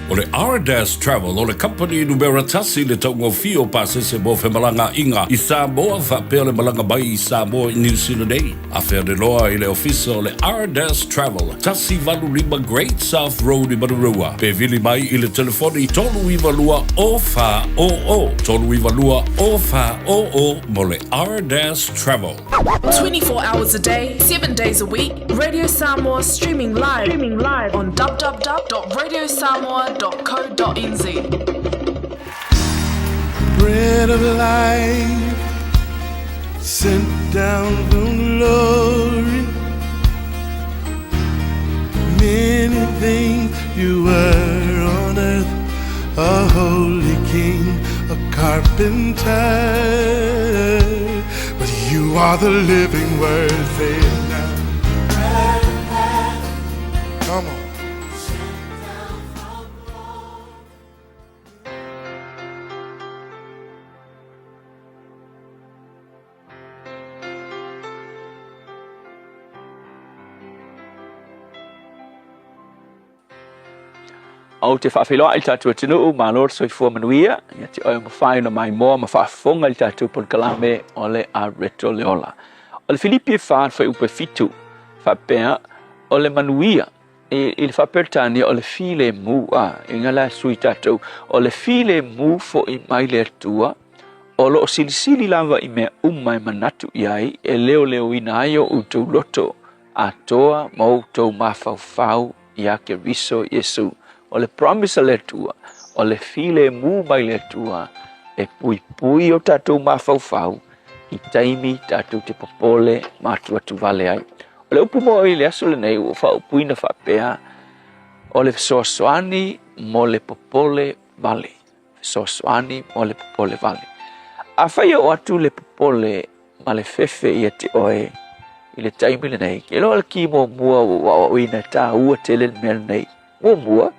O le Ardas Travel o le kamupani numera tasi i le taugofie o pasese mo femalagaaiga i Samoa faapea le malaga mai i Samoa i Niu Sila nei. Afe ane loa i le ofisa o le Ardas Travel, 185 Great South Road i Manurewa, pe vili mai i le telefoni 392 0400, 392 0400 mo le Ardas Travel. 24 hours a day, 7 days a week, Radio Samoa streaming live, streaming live on www.radiosamoa.co.nz. Bread of life sent down from glory. Many things you were on earth, a holy king, a carpenter. But you are the living word, say it now. Come on. Ou te faafeiloai i le tatou atunuu, malo le soifua manuia, ia te oe ua mafai ona maimoa ma faafofoga i le tatou polokalame o le Areto le Ola. O le Filipi e 4 le fuaiupu e 7, faapea, o le manuia, i, i le faa-Peretania o le filemu, a, i ngā la sui tatou, o le filemu fo'i mai le Atua, o lo o silisili lava i mea uma e manatu i ai, e leoleoina ai o outou loto atoa ma outou mafaufau iā Keriso Iesu. O le promise a le Atua, o le filemu mai le Atua e puipui o tatou mafaufau i taimi tatou te popole ma atuatu vale ai. O le upu mo i le aso lenei ua faaupuina faapea, o le fesoasoani mo le popole vale. Fesoasoani mo le popole vale. Afai e oo atu le popole ma le fefe ia te oe i le taimi lenei, ke iloa le ki muamua ua ou aoaoina e taua tele le mea lenei. Muamua,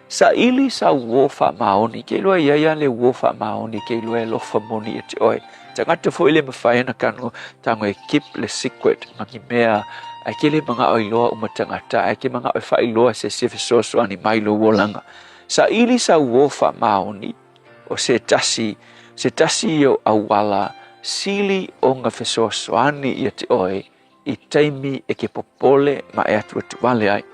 saili sau uō faamaoni. Ke iloa e i ai lava le uō faamaoni ke iloa e alofa moni ia te oe. Tagata foi le mafai ona tago tago e keep le secret ma ni mea ae ke le manao e iloa uma tagata ae ke manao e faailoa se isi e fesoasoani mai lou olaga. Saili sau uō faamaoni o se tasi, se tasi o auala sili ona fesoasoani ia te oe i taimi e ke popole ma e atuatu vale ai.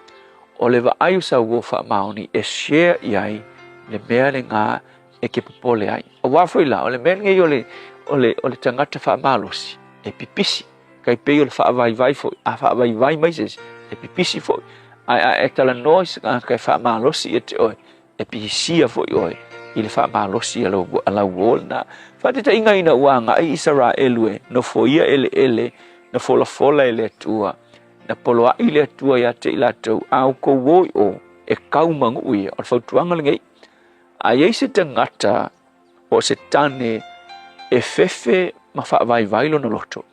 O le vaai o sau uō faamaoni e share i ai le mea lena e ke popole ai. Aua foi la, o le mea lenei o le, o le, o le tagata faamalosi e pipisi, kai pei o le faavaivai foi, a faavaivai mai se isi, e pipisi foi. Ae a e talanoa i se tagata e faamalosi ia te oe, e pihisia foi oe i le faamalosi a lau, a lau uō lena. Faataitaiga ina ua agai Isaraelu e nofoia eleele na folafola e le Atua, na poloai le Atua ia te i latou, a outou o i o, e kau ma nuu ia. O le fautuaga lenei, a i ai se tagata po o se tane e fefe ma faavaivai lona loto,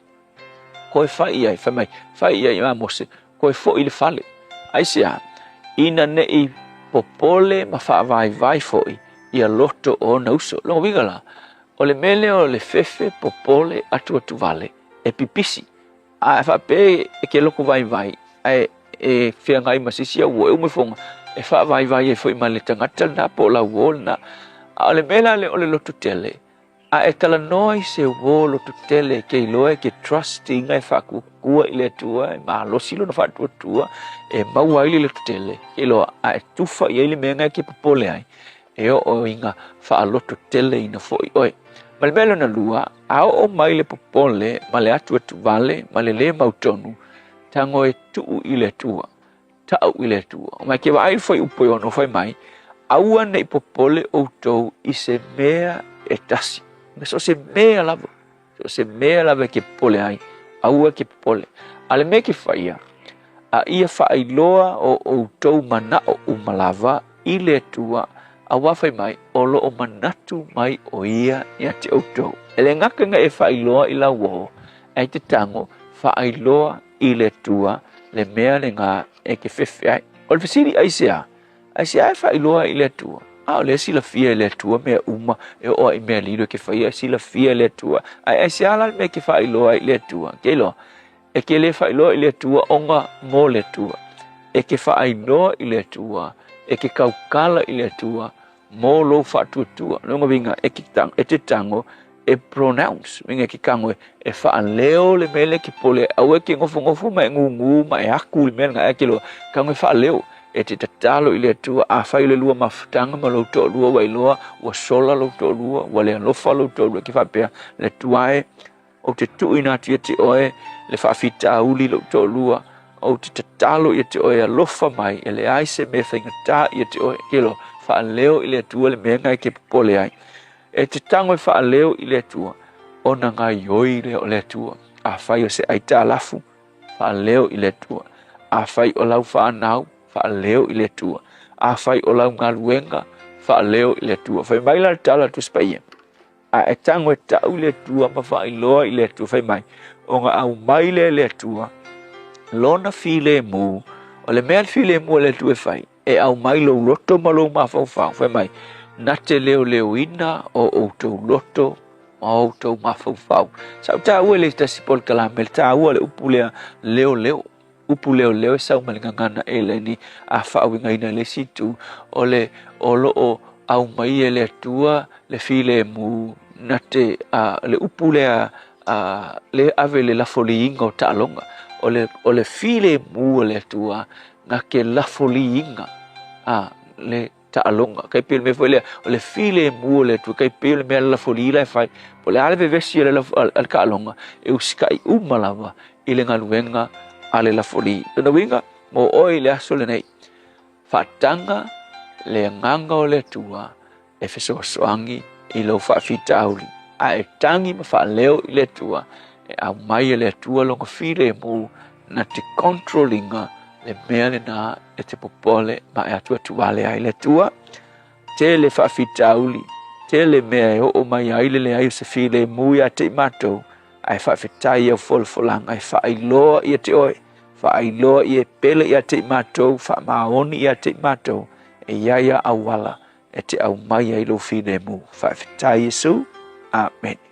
koe fai i ai, fai mai, fai i ai ia Mose, koe foi i le fale. Aisea? Ina ne i popole ma faavaivai foi ia loto o ona uso. Lona uiga la, o le mea lea o le fefe popole atuatuvale e pipisi. A e faapea e ke loko vaivai ae e feagai ma se isi au uo, e uma ifoga e faavaivai ai foi ma le tagata lena po o lau uo lena. A o le mea la lea o le loto tele, a e talanoa i se uo loto tele e ke iloa e ke trust iga e faakuakua i le Atua, e malosi lona faatuatua e maua ai le loto tele, ke iloa a e tufa i ai le mea na e ke popole ai, e oo iga faaloto tele ina foi oe. Ma le mea lona lua, a oo mai le popole ma le atuatuvale ma le lē mautonu, tago e tuu i le Atua, ta'u i le Atua. Ma e ke vaai i le fuaiupu e 6 fai mai, Aua ne i popole outou i se mea e tasi. Ma so o se mea lava, so o se mea lava e ke popole ai, aua e ke popole. A le mea e ke faia, a ia faailoa o outou manaʻo uma lava i le Atua, auā fai mai, o lo o manatu mai ʻo ia iā te ʻoutou. E le gata ina e faailoa i lau uō, ae te tago, faailoa i le Atua le mea lena e ke fefe ai. O le fesili, aisea? Aisea e faailoa ai i le Atua? A o lea e silafia e le Atua mea uma e oo ai i mea lilo e ke faia, e silafia e le Atua. Ae aisea la le mea e ke faailoa ai i le Atua? Ke iloa, e ke lē faailoa i le Atua ona mo le Atua. E ke faailoa i le Atua, e ke kaukala i le Atua mo lou faatuatua. Lona uiga, e ke e te tago e pronounce, uiga e ke tago e faaleo le mea lea e ke popole ai. Aua e ke nofonofo ma e gūgū ma e aku i le mea lena, ae ke iloa, tago e faaleo. E te tatalo i le Atua, afai o le lua mafutaga ma lou toalua ua iloa ua sola lou toalua, ua le alofa lou toalua, e ke faapea, Le Atua e, Ou te tuuina atu ia te oe le faafitauli i lou toalua, ou te tatalo ia te oe e alofa mai, e leai se mea faigata ia te oe. Kelo, faaleo i le Atua le mea na e ke popole ai. E te tago e faaleo i le Atua, ona gaioi lea o le Atua. Afai o se aitalafu, faaleo i le Atua. Afai o lau fanau, faaleo i le Atua. Afai o lau galuega, faaleo i le Atua. Fai mai la le tala a le Tusi Paia, A e tago e ta'u i le Atua ma faailoa i le Atua, fai mai, ona aumai lea e le Atua lona filemu, o le mea le filemu a le Atua e fai, e aumai lou loto ma lou mafaufau, fai mai, na te leoleoina o outou loto ma outou mafaufau. Sa ou taua i le tasi polokalame, le taua o le upu lea leoleo. Upu leoleo e sau mai le gagana eleni a faauigaina i le isi itu, o le o lo o aumai e le Atua le filemu na te a le upu lea a le ave le lafoliina o taaloga. O le o le filemu o le Atua na te lafoliina a le taaloga. Kai pei o le mea foi lea, o le filemu o le Atua, kai pei o le mea lafoli la e fai, po o le a le vevesi a le, a le taaloga, e usitai uma lava i le galuega a le lafoli. Lona uiga, mo oe i le aso lenei, faataga le agaga o le Atua e fesoasoani i lou faafitauli, a e tagi ma faaleo i le Atua, e aumai e le Atua lona filemu na te control ina le mea lena e te popole ma e atuatuvale ai le Atua. Tele faafitauli, tele mea e oo mai ai le leai o se filemu ia te i matou, ae faafetai i au folafolaga e faailoa ia te oe, faailoa ia e pele ia te i matou, faamaoni ia te i matou, e i ai a auala e te aumai ai lou filemu. Faafetai Iesu. Amene.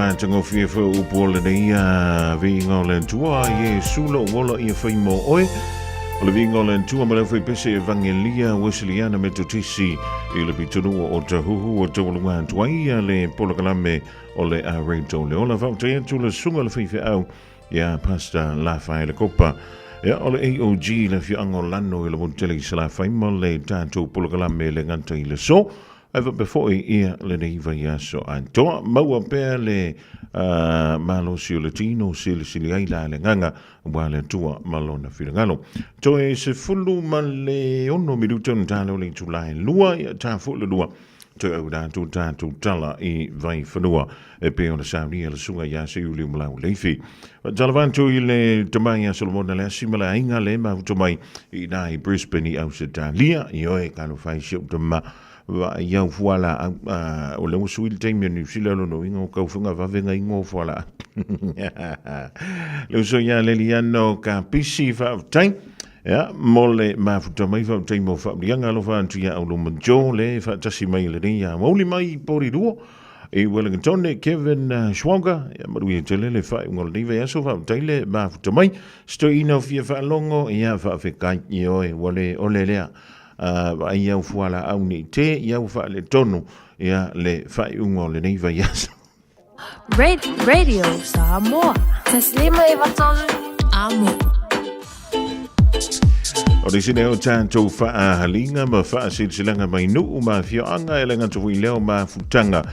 matagofie foi o upu o lenei viiga o le Atua, Iesu lou ola ia fai mo oe. O le viiga o le Atua ma le aufaipese Evangelia Wesleyana Metotisi i le pitonuu o Otahuhu ua taualuga atu ai le polokalame o le A Radio Le Ola. Faafetai atu le susuga le faifeau ia Pastor Lafaele Kopa. Ia, o le AOG le afioaga o Lano i le motu tele i Salafai ma le tatou polokalame le gata i le so. Ae faapea foi ia lenei vaiaso atoa. Maua pea le uh, malosi o le tino silisili ai la le agaga aua le Atua ma lona finagalo. Toe 16 minuta ona tala o le itula e lua, ia ta foi le lua toe au rātou tātou tala i Vaifanua e pei ona saunia le susuga ia Seiuli Malau Leifi. Faatalofa atu i le tama ia Solomona le asi ma le aiga le mafuta mai i nā i Brisbane i Ausetalia. Ioe, talofa i si ou tama vaai au fualaau o lea ua sui le taimi o Niu Sila lona uiga o kaufunga vave nga ingoa o fualaau. Le uso ia Leliano Kapisi faafetai. Ia, mo le mafuta mai faafetai mo faauliaga alofa atu ia Auluma Joe le faatasi mai i lenei aoauli mai i Porirua i Wellington, Kevin Schwager, ia manuia tele le faaiuga o lenei vaiaso, faafetai le mafuta mai. Se toeaina o fia faalogo, ia faafetai, ioe, ua le ole lea. Vaai au fualaau nei te, ia ua faaletonu, ia le faaiuga o lenei vaiaso. Radio Samoa. Taslima e vatolu amo. O le isi lea o tatou faahaliga ma faasilasilaga mai nuu ma afioaga e le gata foi lea o mafutaga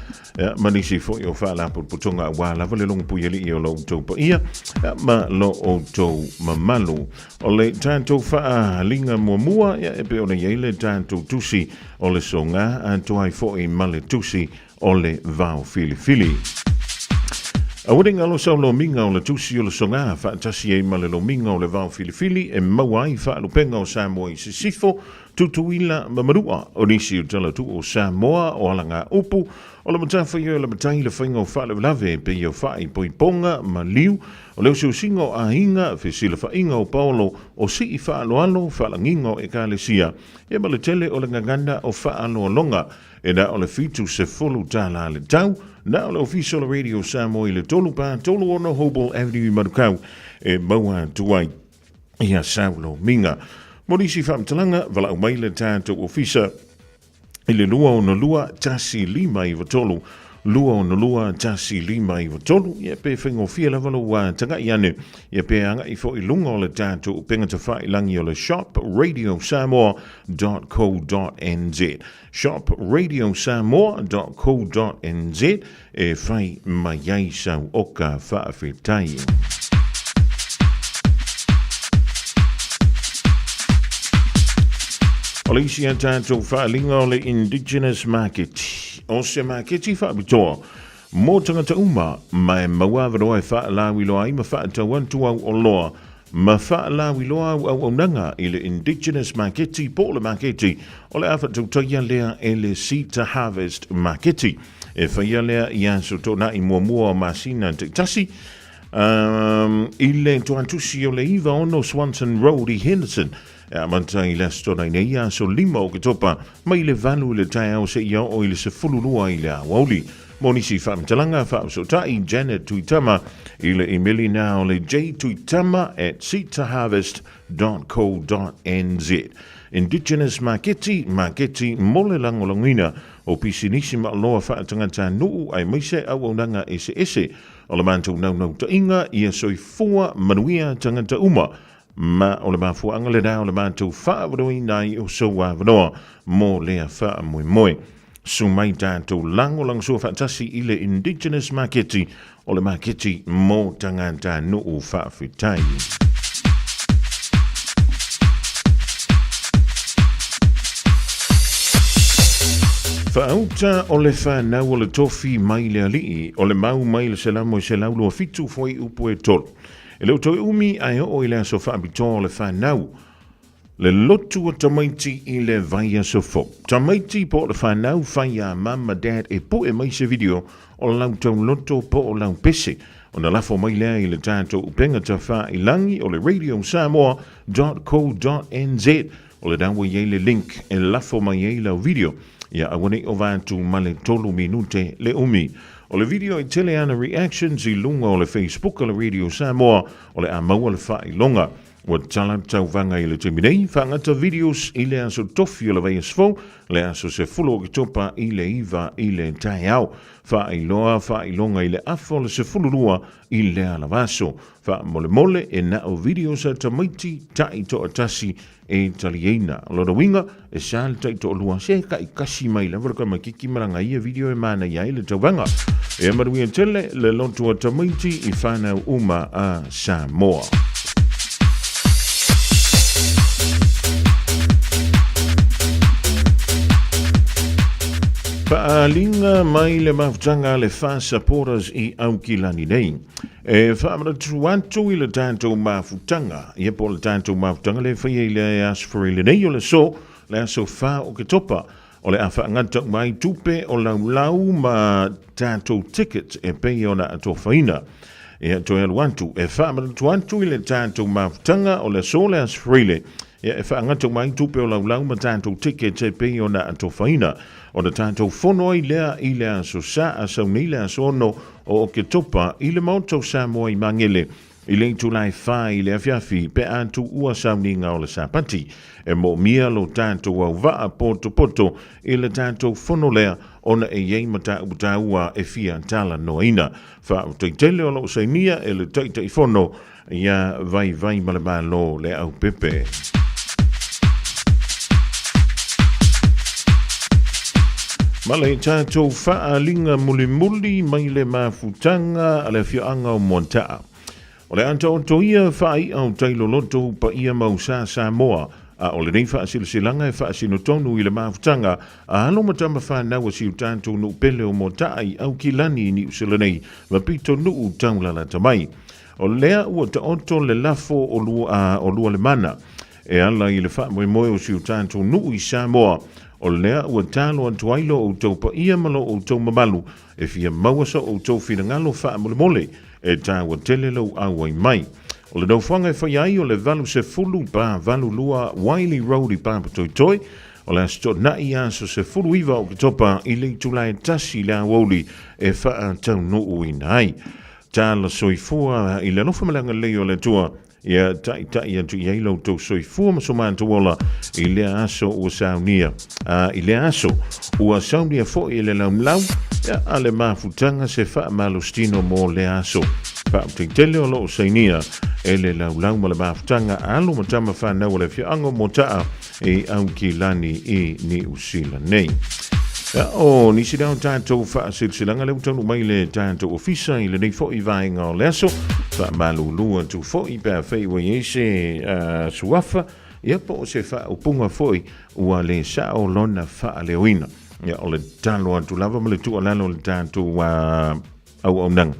ma nisi foi o faalapotopotoga aua lava le logopuialii o lo outou paia ma lo outou mamalu. O le tatou faahaliga muamua e pei ona i ai le tatou tusi o le soga atoa ai foi ma le tusi o le vao filifili. Aua ne i galo sau lomiga o le tusi o le soga faatasi ai ma le lomiga o le vao filifili e maua ai faalupega o Samoa i Sisifo, Tutuila ma Manua. O nisi o tala tuu o Samoa o alagaupu, o le matafaioi o le matai le faiga o faalavelave e pei o faaipoipoga ma liu, o le osiosiga o aiga, fesilafaiga o paolo, o sii faaaloalo, faalagiga o ekalesia, ia ma le tele o le gagana o faaaloaloga. E na o le $70 le tau, na o le Ofisa o le Radio Samoa i le 3 4 3 6 Hobel Avenue i Manukau e maua atu ai ia Saulo Minga. Mo nisi faamatalaga, valaau mai le tatou ofisa i le 262 1593 262 1593, ia pe faigofie lava lou tagai ane, ia pe agai foi i luga o le tatou upega tafailagi o le shopradiosamoa.co.nz shopradiosamoa.co.nz e fai mai ai sau oka faafetai. O le isi a tatou faaaliga o le Indigenous Market. O se maketi faapitoa mō tangata uma ma e maua avanoa e faalauiloa ai ma faatau atu au oloa ma faalauiloa au auaunaga i le Indigenous Maketi po o le maketi o le a faatautaia lea e le Seed to Harvest Maketi. E faia lea i aso toonai muamua o masina taitasi i le toatusi o le 96 Swanson Road i Henderson. E amata i le aso toonai nei aso 5 o Oketopa mai le 8 i le taeao seia oo i le 12 i le aoauli. Mo nisi faamatalaga, faafesootai Janet Tuitama i le imeli na o le jtuitama@seedtoharvest.co.nz. Indigenous Maketi, maketi mo le lagolagoina o pisinisi ma oloa faatagatanuu aemaise auaunaga eseese o le matou naunautaiga ia soifua manuia tagata uma ma o le mafuaaga lena o le matou faavanoaina ai o sou avanoa mo lea faamoemoe. Su mai tatou lagolagosua faatasi i le Indigenous Maketi o le maketi mo tagatanuu faafetai. Faauta o le fanau o le tofi mai le alii, o le mau mai le Selamo e 127 fuaiupu e 3. E le o toe umi ae oo i le aso faapitoa o le fanau, Le lotu o tamaiti i le vaiaso fou. Tamaiti po o le fanau fai iā mum ma dad e pue mai se video o lau tauloto po o lau pese ona lafo mai lea i le tatou upega tafailangi o le radiosamoa.co.nz o lena ua i ai le link e lafo mai ai lau video ia aua ne i ova atu ma le 3 minute le umi. O le video e tele ana reactions i luga o le Facebook a le Radio Samoa o le a maua le faailoga. Ua tala tauvaga i le taimi nei, faagata videos i le aso tofi o le vaiaso fou, le aso 10 o Oketopa i le 9 i le taeao. Faailoa faailoga i le afa o le 12 i lea lava aso. Faamolemole e na o videos a tamaiti taitoatasi e taliaina. O lona uiga, e sa le taitoalua se taikasi mai lava le tamaitiiti ma lana ia video e manaia ai le tauvaga. Ia manuia tele le loto a tamaiti i whanau uma a Samoa. Faaaliga mai le mafutaga a le Fa Supporters i Aukilani nei. E faamanatu atu i le tatou mafutaga, ia po o le tatou mafutaga lea e faia i le Aso Faraile nei o le aso, le aso 4 o Oketopa, o le a faagata uma ai tupe o laulau ma tatou ticket e pei ona atofaina. Ia toe alu atu, e faamanatu atu i le tatou mafutaga o le aso, le Aso Faraile, ia e faagata uma ai tupe o laulau ma tatou ticket e pei ona atofaina. Ona tatou fono ai lea i le Aso Sa a sau nei le aso 6 o Oketopa i le Maota o Samoa i Magele i le itula e 4 i le afiafi pe a tuua sauniga o le Sapati. E moomia lo tatou auvaa potopoto i le tatou fono lea ona e i ai mataupu taua e fia talanoaina. Faautaitele o lo o sainia e le Taitaifono ia Vaivaimalemalo Leaupepe. Ma le tatou faaaliga mulimuli mai le mafutaga a le afioaga o Moataa. O le a taoto ia faai'a o tailoloto paia mau sa Samoa, a o lenei faasilasilaga e faasino tonu i le mafutaga a alo ma tama fanau a si o tatou nuu pele o Moataa i Aukilani i Niu Sila nei ma pitonuu taulalata mai. O lea ua taoto le lafo o lua, o Lualemana e ala i le faamoemoe o si o tatou nuu i Samoa, o lea ua talo atu ai lo outou paia ma lo outou mamalu e fia maua so outou finagalo faamolemole e taua tele lou auai mai. O le nofoaga e faia ai o le 80 pa 82 Wiley Road i Papatoetoe, o le Aso Toonai aso 19 o Oketopa i le itula e 1 i le aoauli e faataunuuina ai. Tala soifua i le alofa ma le agalelei o le Atua, ia taitai atu i ai lo outou soifua ma so matou ola i lea aso ua saunia. A, i lea aso ua saunia foi e le laulau ia, a le mafutaga se faamalositino mo lea aso. Faautaitele o lo o sainia e le laulau ma le mafutaga alo ma tama fanau o le afioaga o Mota'a i Aukilani i Niu Sila nei. Ia, o nisi lea o tatou faasilasilaga lea ua taunuu mai le tatou ofisa i lenei foi vaega o le aso. Faamalulu atu foi pe afai ua i ai se suafa, ia po o se faaupuga foi ua le sao lona faaleoina. Ia, o le tatalo atu lava ma le tuualalo o le tatou auaunaga.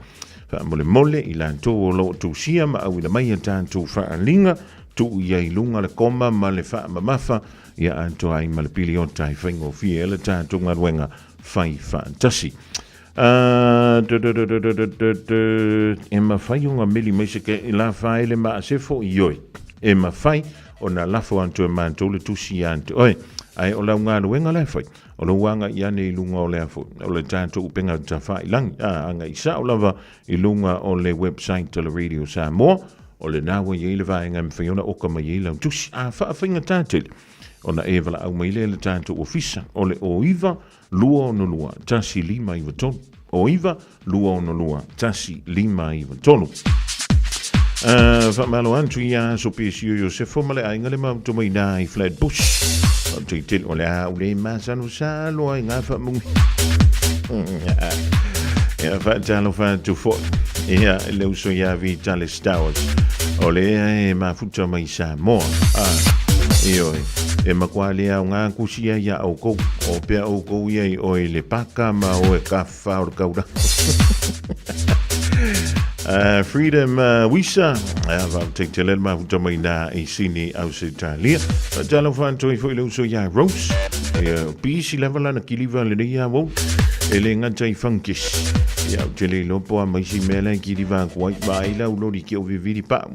Faamolemole i latou o lo o tusia ma auina mai a tatou faaaliga, tuu i ai i luga le koma ma le faamamafa, ia atoa ai ma le piliota e faigofie ai le tatou galuega fai faatasi. E mafai ona meli mai se ke la faele ma asefo ioe. E mafai ona lafo atu e matou le tusi ia te oe. Ae o lau galuega la e fai, O lou agai ane i luga o lea foi, o le tatou upega tafailangi, a agai sao lava i luga o le website a le Radio Samoa, o lena ua i ai le vaega e mafai ona oka mai ai lau tusi. A faafaigata tele, ona e valaau mai lea i le tatou ofisa, o le 09 262 1593, 09 262 1593. Faamalo atu ia Aso Pesio Iosefo ma le aiga le maoto mai nā i Flatbush. Fautaitele o le a ule masalosalo ai ngā faamugi. Ia faatalofa atu foi. Ia le uso ia Vitale Stowers. O lea e mafuta mai Samoa. Ioe. E makuā le au ngā kusia ia oukou. O pea oukou ia i oe le paka ma oe ka wha o le kaura. Freedom Wisa, vau take te lele mafuta mai nā i Sini Ausetalia. Talo whaantoi foi le uso ia Rose. Ia, pisi lava lana kiliva le nei a wau. E le ngata i funkis. Ia, o te le lopo a maisi mea lai kiliva ku ai ma ai lau lori ki o viviri pa.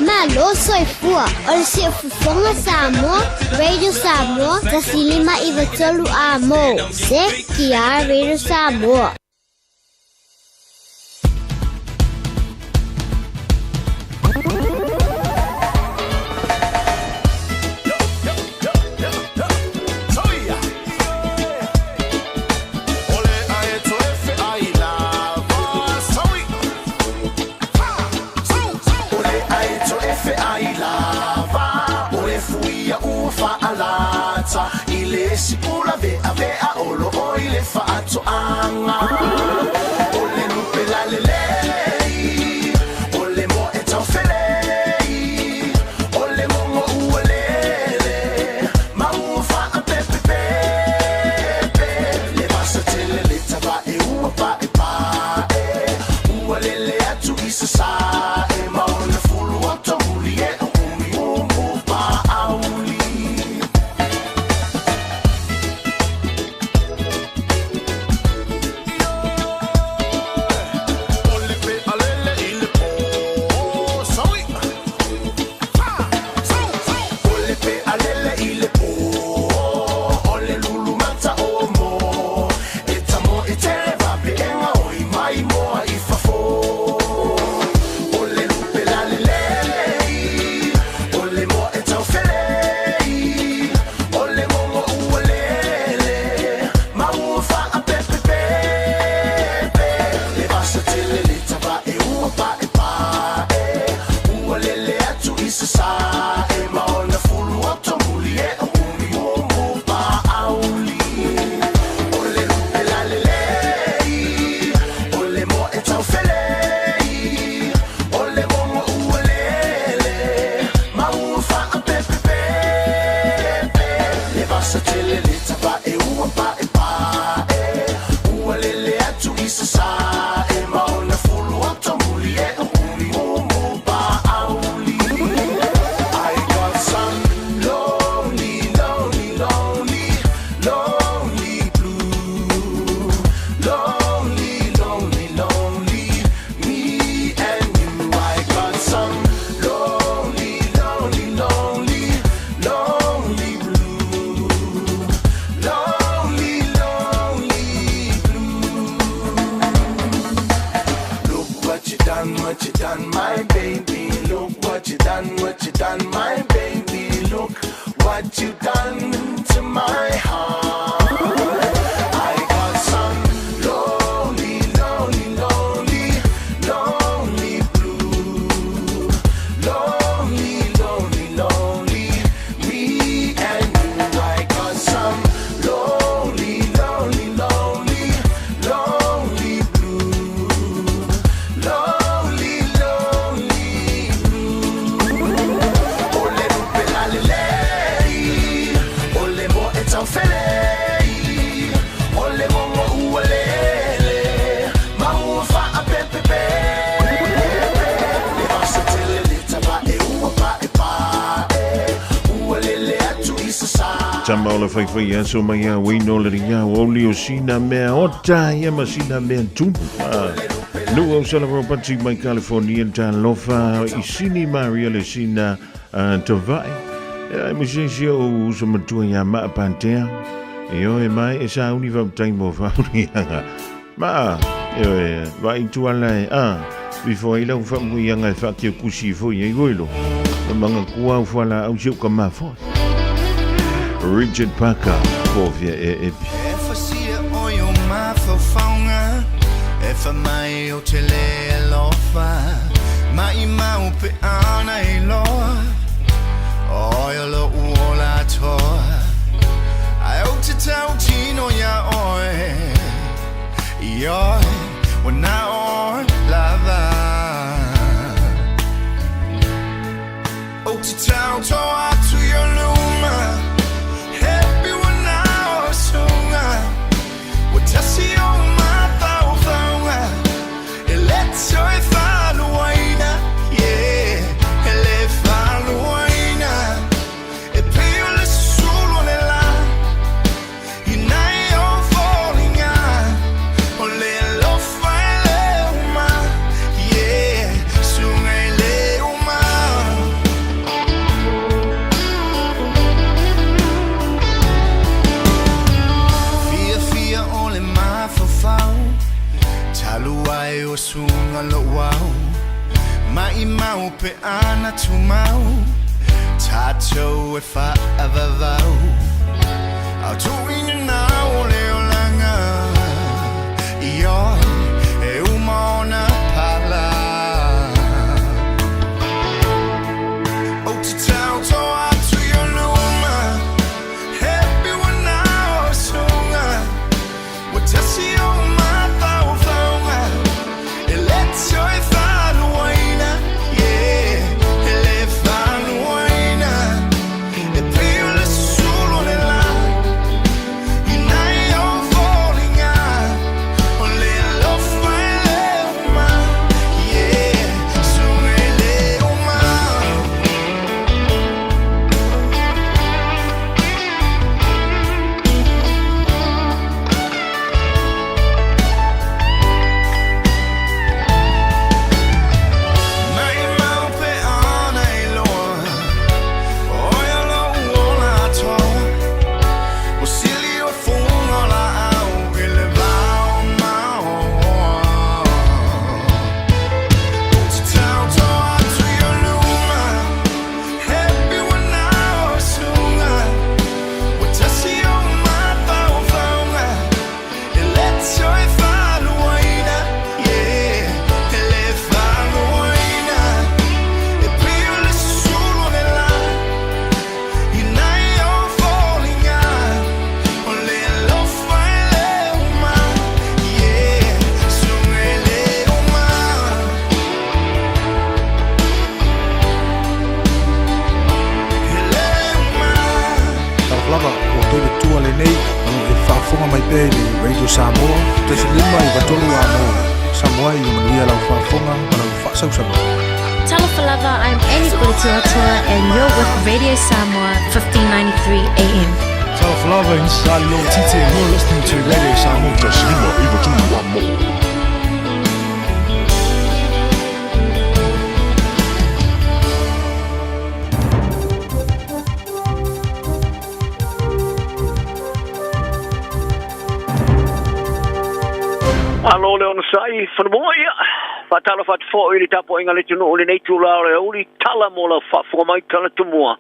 Malo. soifua o le Siufofoga Samoa, Radio Samoa, 1593 Amo. CTR Radio Samoa. Tama o le faifai aso mai a uino le ringa o oli o sina mea ota ia ma sina mea tumu. Nu au sala ropati mai California ta lofa i sini Maria le sina tavae. E ai mo se o uso matua ia maa pantea. E oe mai e sa uni vau taimo fauri anga. Ma, e oe, vai tuala e, a, before i lau whamu i anga e whakia kusi fo i e goilo. Manga kua au whala au siu ka mafo. Richard Parker, pōwhia e epi. E whasia o yo mawhawhaunga, e wha mai o te le alofa, mai mau pe ana i loa, o yo lo uola toa. Ai o te tau tino ia oe, i oe, wana oe lava. O te tau toa atu yo luma, happy wana o sunga, wa tasi o mawhawhaunga, e leto e whaluaina, yeah, e le whaluaina, e peo le sulu le la, i nai o fōlinga, o le lofa e le uma, yeah, sunga e le uma. Talu ai o suga lo'u au Maʻimau pe ana tumau Tatou e faavavau Au tuuina nau o le olaga Ioe e uma ona pala Ou te taoto atu i ou luma He piua na o suga Ua tasi ou mafaufauga E le toe faaluaina Yeah, e le faaluaina E pei o le susulu o le la I nai ou foliga O le alofa e le uma Yeah, suga e le uma. Maʻimau pe ana iloa ʻOe o loʻu ola atoa Ua sili o fuga o laau i le vao maoa Ou te taoto atu i ou luma He piua na o suga Ua tasi ou mafaufauga E le toe faaluaina Yeah, e le faaluaina E pei o le susulu o le la I nai ou foliga O le alofa e le uma Yeah, suga e le uma. E le uma. Talofa lava, ua toe le tua lenei o lo o e faafofoga mai pea i le Radio Samoa, 153 Amo. Samoa ia manuia lau faafofoga ma lau faasausauga. Talofa lava, I'm Annie Puritiatua and you're with Radio Samoa 1593 AM. Talofa lava, this is Ali Tite and you're listening to Radio Samoa. 153 Amo. Malo le onosai, whanamua ia. Whātalofa atu foi i le tapuaiga a le atunuu i lenei itula o le aoauli, tala mo lau faafofoga mai tala tumua.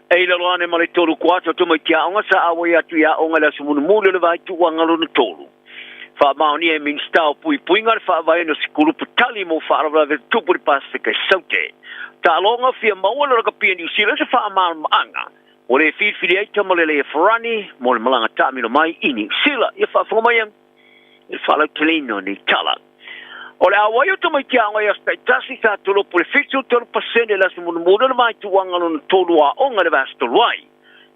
E i lalo ane ma le tolu kuata o tamaiti aoga sa auai atu i aoga i le aso mulimuli o le vaituuaga lona tolu. Faamaonia e Minisita o Puipuiga le faavaeina o se kulupu tali mo faalavelave tutupu i le Pasefika i Saute. Taaloga fia maua le rakapia Niu Sila se faamalamalamaga ua le filifili ai Tamalelei e Farani mo le malaga taamilo mai i Niu Sila. Ia faafofoga mai i le faalauteleina o nei tala. O le auai o tamaiti aoga i aso taitasi sa tolopo i le 73% i le aso mulimuli o le vaituuaga lona tolu o aoga i le vaiaso talu ai.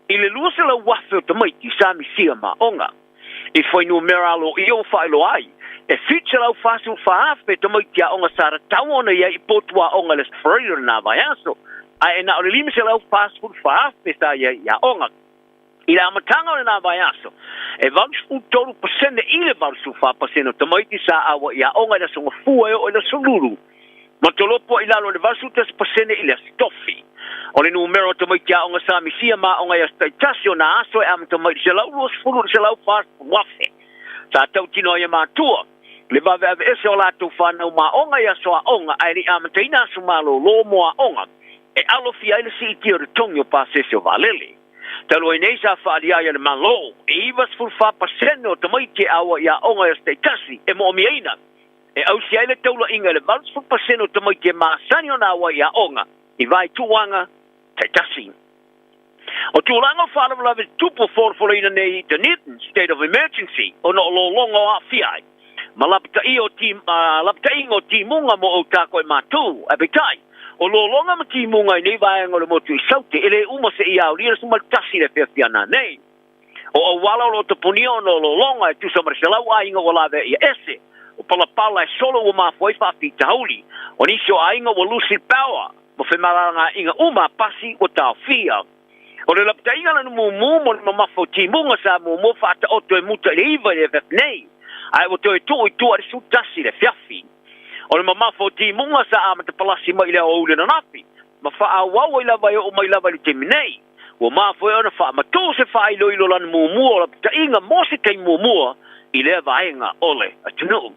I le 200,000 o tamaiti sa misia ma aoga. I fuainumera aloaia ua faailoa ai, e 744,000 tamaiti aoga sa tatau ona i ai i potu aoga i le Aso Faraile o lena vaiaso, ae na o le 544,000 sa i ai i aoga. I le amataga o lena vaiaso, e 83% i le 84% o tamaiti sa auai i aoga i le Aso Gafua e oo i le Aso Lulu, ma tolopo i lalo i le 81% i le Aso Tofi. O le numera o tamaiti aoga sa misia ma aoga i aso taitasi o nā aso e amata mai i le 120 i le 140,000. Sa tautino ai e matua le vaveaveese o latou fanau ma aoga i aso aoga ae le i amataina aso malōlō mo aoga e alofia ai le siitia o le togi o pasese o vaalele. Talu ai nei sa faaalia ai a le Malo e 94% o tamaiti e ʻaoa i aoga i aso taitasi e moʻomiaina e ausia ai le taulaiga i le 80% o tamaiti e masani ona ʻaoa i aoga i vaituuaga taitasi. O tulaga o faalavelave tutupu o folafolaina nei i Dunedin State of Emergency ona o lologa o aafia ai ma lapataia o lapataiga o timuga mo Otago e mātū, ae peitai, o lologa ma timuga i nei vaega o le motu i Saute e le uma seia aolia le 11 i le afiafi ana nei. O auala o lo o tapunia ona o lologa e tusa ma le 100 aiga ua lavea ia ese, o palapala e solo ua mafua ai faafitauli, o nisi o aiga ua lusi le power ma femalagaaiga uma a pasi ua taofia. O le lapataiga lana mumu mo le mamafa o timuga sa muamua faataoto e muta i le 9 i le afiafi nei, ae ua toe tuu i tua i le 11 i le afiafi. O le mamafa o timuga sa amata palasi mai i le aoauli ananafi, ma faaauau ai lava e oo mai lava i le taimi nei. Ua mafua ai ona faamatū se faailoilo lana muamua o lapataiga mo se taimi muamua i lea vaega o le atunuu.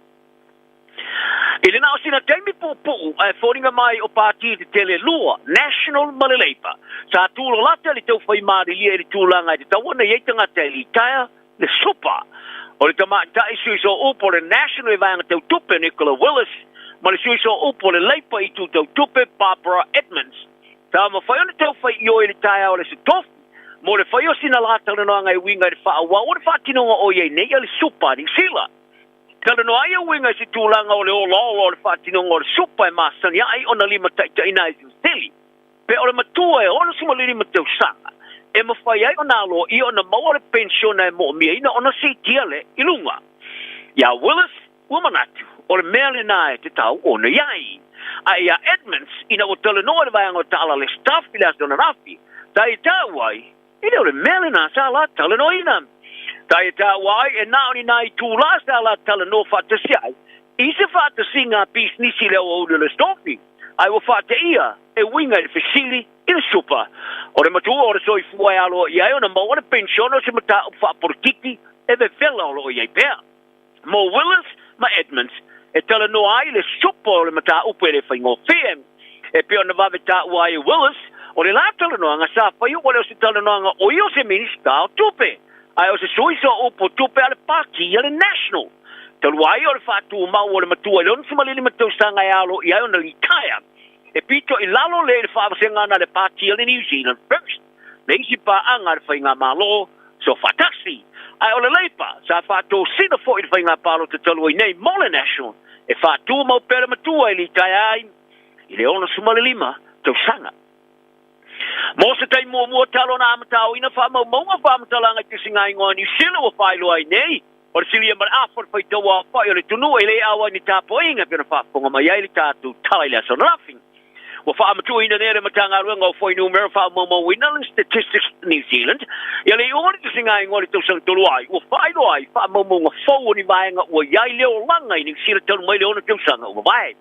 I le na o sina taimi puupuu ae foliga mai o pātī tetele e lua, National ma le Labour, sa tūlalata le taufai malilie i le tulaga e tatau ona i ai tagata e litaea le Supa. O le tamaitai sui sooupu o le National i vaega tau tupe Nicola Willis ma le sui sooupu o le Labour i itu tau tupe Barbara Edmonds sa mafai ona taufai ioe i le taeao o le Aso Tofi mo le fai o sina lā talanoaga e uiga i le faaauau o le faatinoga o i ai nei a le Supa a Niu Sila. Talanoa ai e uiga i se tulaga o le olaola o le faatinoga o le Supa e masani ai ona limataitaiina ai se fesili. Pe o le matua e 65 tausaga e mafai ai ona aloaia ona maua le penisiona e moomiaina ona siitia le i luga. Iā Willis, ua manatu, o le mea lena e tatau ona i ai. A iā Edmonds, ina ua talanoa i le vaega o taala le staff i le aso ananafi, sa ia taua ai, e le o le mea lena sa la talanoaina. Sa ia taua ai, e na o ni nā itulā sa la talanoa faatasi ai i se faatasiga a pisinisi i le aoauli o le Stofi. Ae ua faateia e uiga i le fesili i le supa. O le matua o le soifua e aloa i ai ona maua le penisione o se mataupu faapolitiki e vevela o lo o i ai pea. Mo Willis ma Edmonds, e talanoa ai le supa o le mataupu e le faigofie. E pei ona vave taua ai e Willis, o le la talanoaga sa faia ua le o se talanoaga o ia o se Minisita o Tupe, ae o se sui sooupu o tupe a le Pāti a le National. Talu ai o le faatumau o le matua i le 65 tausaga e alo i ai ona litaea, e pito i lalo lea i le faavasega ana a le Pāti a le New Zealand First me isi paaga a le Faigamalo Soofaatasi. Ae o le Labour sa faatosina foi i le faiga palota talu ai nei mo le National e faatumau pea le matua e litaea ai i le 65 tausaga. Mo se taimi muamua talu ona amataoina faamaumauga faamatalaga i tusiga-igoa a Niu Sila ua faailoa ai nei, o le silia ma le afa o le faitauaofai o le atunuu e le ao ai ni tapuaiga e pei ona faafofoga mai ai le tatou tala i le aso ananafi. Ua faamatuuina nei e le Matagaluega o Fuainumera Faamaumauina le Statistics New Zealand ia le iuga o le tusiga-igoa i le tausaga talu ai ua faailoa ai faamaumauga fou o ni vaega ua i ai le olaga i Niu Sila talu mai le ono tausaga ua mavae.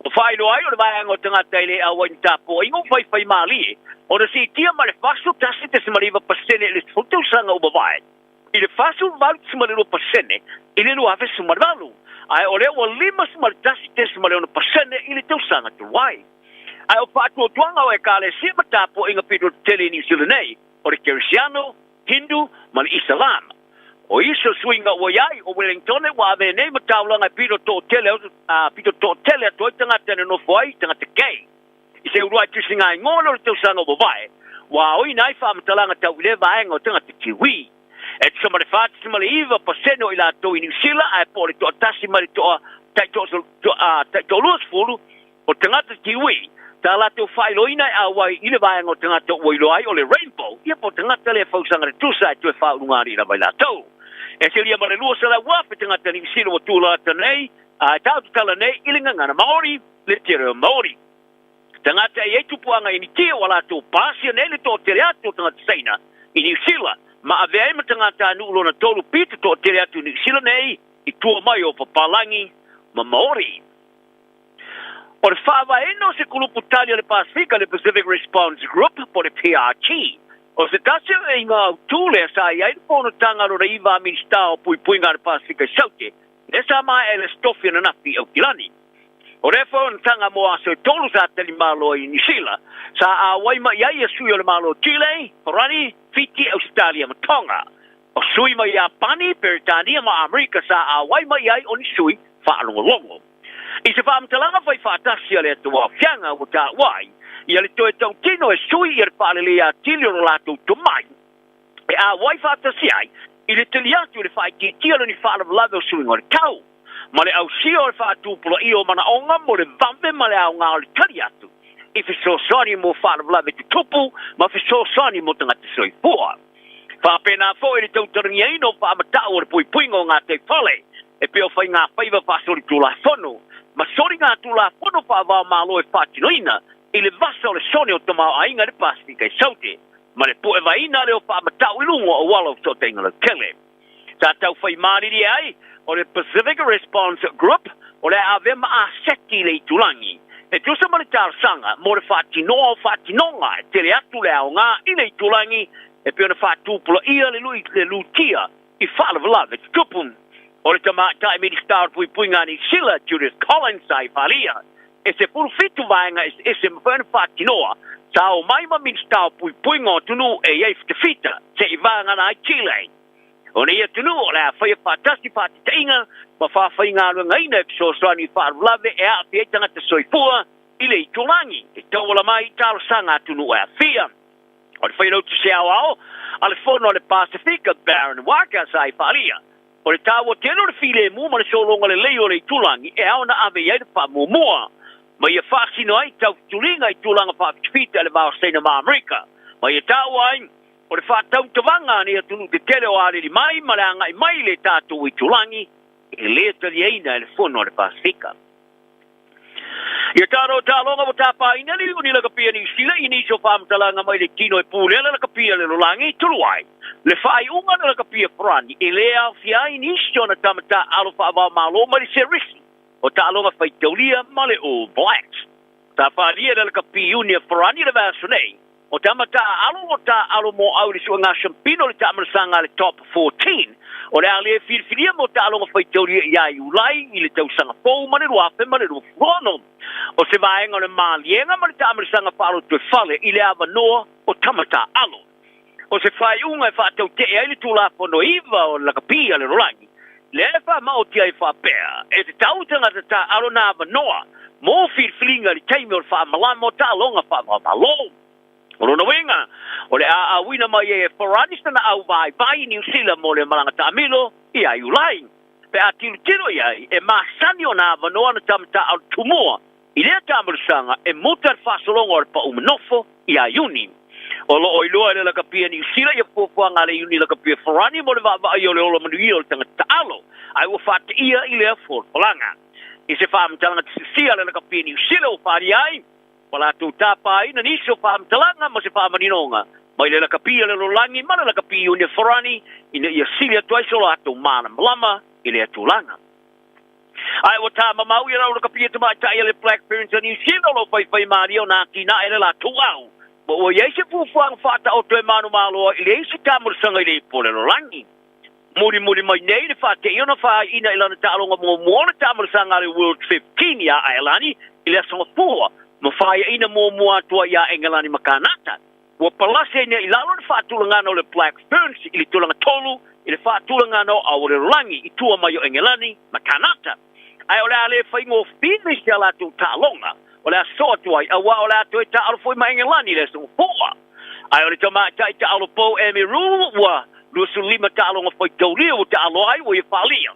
Ua faailoa ai o le vaega o tagata e le au ai ni tapuaiga ua faifaimalie ona siitia mai le 41.9% i le 10 tausaga ua mavae i le 48.2% i le 2018, ae o lea ua 51.6% i le tausaga talu ai. Ae o faatuatuaga o Ekalesia ma tapuaiga pito tetele i Niu Sila nei, o le Kerisiano, Hindu ma le Isalama. O isi o suiga ua i ai, o Wellingtone ua avea nei ma taulaga e pito toatele pito toatele atu ai tagata e nonofo ai i tagata gay. I se uluai tusiga-igoa lea o le tausaga ua mavae, ua aoina ai faamatalaga tau i lea vaega o tagata Kiwi. E tusa ma le 4.9% o i latou i Niu Sila ae po o le toatasi mai le toa taitoa-20 o tagata Kiwi tā latou faailoaina e auai i le vaega o tagata ua iloa ai o le Rainbow, ia po o tagata lea fausaga le tusa e toe faaulugalii lava i latou. E silia ma le 200,000 tagata Niu Sila ua tūlalata nei, ā, e taotatala nei i le gagana Māori, le te reo Māori. Tagata e i ai tupuaga Initia ua latou pasia nei le toatele atu o tagata Saina i Niu Sila, ma avea ai ma tagatanuu lona tolu pito toatele atu i Niu Sila nei i tua mai o Papalangi ma Maori. O le faavaeina o se kulupu tali a le Pasefika, le Pacific Response Group, po o le PRG, o se tasi o iga autū lea sa i ai le fonotaga lona iva a Minisita o Puipuiga a le Pasefika i Saute, lea sa maea i le Aso Tofi ananafi i Aukilani. O lea fonotaga mo aso e tolu sa tali malo ai i Niu Sila, sa auai mai ai ia sui o le Malo o Chile, Farani, Fiti, Ausetalia ma Tonga. O sui mai Iapani, Peretania ma Amerika sa auai mai ai o ni sui faalogologo. I se faamatalaga fai faatasi a le Atua Afiaga ua taua ai ia le toe tautino e sui ia le faalelei atili o lo latou tomai e auai faatasi ai i le tali atu i le faaitiitia o ni faalavelave o suiga o le tau ma le ausia o le faatupulaia o manaoga mo le vave ma le aoga o le tali atu i fesoasoani mo faalavelave tutupu ma fesoasoani mo tagata soifua. Faapena foi le tautalagiaina o faamatau o le puipuiga o gataifale e pei o faigafaiva faasolitulafono ma soligatulafono faava-o-Malo e faatinoina i le vasa o le sone o tamaoaiga i le Pasefika i Saute ma le puevaina lea o faamatau i luga o auala o fesootaiga lautele. Sa taufai malilie ai o le Pacific Response Group o le a avea ma aseti i le itulagi e tusa ma le talosaga mo le faatinoa o faatinoga e tele atu le aoga i le itulagi e pei ona faatupulaia le lutia i faalavelave tutupu. O le Tamaitai Minisita o le Puipuiga a Niu Sila, Judith Collins, sa i faaalia, e 17 vaega eseese e mafai ona faatinoa, sa omai ma Minisita o Puipuiga o atunuu e i ai fitafita, se'i vagana ai Chile. O nei atunuu o le a faia faatasi faatitaiga ma faafaigaluegaina e fesoasoani i faalavelave e aafia ai tagata soifua i le itulagi e tauala mai i talosaga a atunuu e aafia. O le Failautusi Aoao a le Fono a le Pasefika, Baron Waqa, sa i faaalia, o le taua tele o le filemu ma le sologa lelei o le itulagi e ao ona ave i ai le faamuamua ma ia faasino ai tautuliga i tulaga faafitafita i le va o Saina ma Amerika ma ia taua ai o le faatautavaga a nei atunuu tetele o aleli mai ma le agai mai i le tatou itulagi e le taliaina e le Fono a le Pasefika. Ia talo taloga ua tapaina le iuni lakapia Niu Sila i nisi o faamatalaga mai le tino e pulea le lakapia le lolagi tulu ai le faaiuga le lakapia Farani e le aofia ai nisi ona tama taaalo faavaomalo mai le Serisi o taaloga faitaulia ma le All Blacks. Sa faaalia le lakapi iuni a Farani le vaiaso nei O tama taaalo o taaalo mo au i le suega siampino le taamalasaga a le Top 14. O le a le filifilia mo taaloga faitaulia ia Iulai i le tausaga fou ma le 2026. O se vaega o le maliega ma le taamalasaga faalotoefale i le avanoa o tama taaalo. O se faaiuga e faatautee ai le Tulafono 9 o le Lakapi a le Rolagi, lea e faamaoti ai faapea, e tatau i tagata taaalo na avanoa mo filifiliga i le taimi o le faamalama o taaloga faavaomalo. O lona uiga, o le a auina mai ai e Farani sana au vaivai i Niu Sila mo le malaga taamilo ia Iulai. Pe a tilotilo i ai, e masani ona avanoa ana tama taaalo tumua i lea taamalosaga e muta le faasologa o le pau manofo ia Iuni. O lo o iloa e le Lakapia Niu Sila ia fuafuaga a le Iuni Lakapia Farani mo le vaavaaia o le ola manuia o le tagata taalo, ae ua faateia i lea folafolaga. I se faamatalaga tusisia a le Lakapia Niu Sila ua faaalia ai, ua latou tapaina nisi o faamatalaga ma se faamaninoga mai le Lakapia Lalolagi ma le Lakapi Iuni Farani ina ia sili atu ai so latou malamalama i lea tulaga. Ae ua tāmamau ia rau kapia tamaitai a le Black Ferns a Niu Sila o lo o faifaimalie ona atinae le latou au. Ma ua i ai se fuafuaga faataoto e manumalo ai i le isi taamulasaga i le ipu o le lalolagi. Mulimuli mai nei le faateia ona faaiina i lana taaloga muamua o le taamulasaga a le World 15 iā Aelani i le Aso Gafua ma faaiaina muamua atu ai iā Engelani ma Kanata. Ua palasi ai nei i lalo le faatulagana o le Black Ferns i le tulaga tolu i le faatulagana o Aoreolangi i tua mai o Engelani ma Kanata. Ae o le a le faigofie i si a latou taaloga o le a sosoo atu ai auā o le a toe taaalo foi ma Engelani i le aso Gafua. Ae o le tamaitai taaalo pou Amy Rule ua 25 taaloga faitaulia ua taalo ai ua ia faaalia.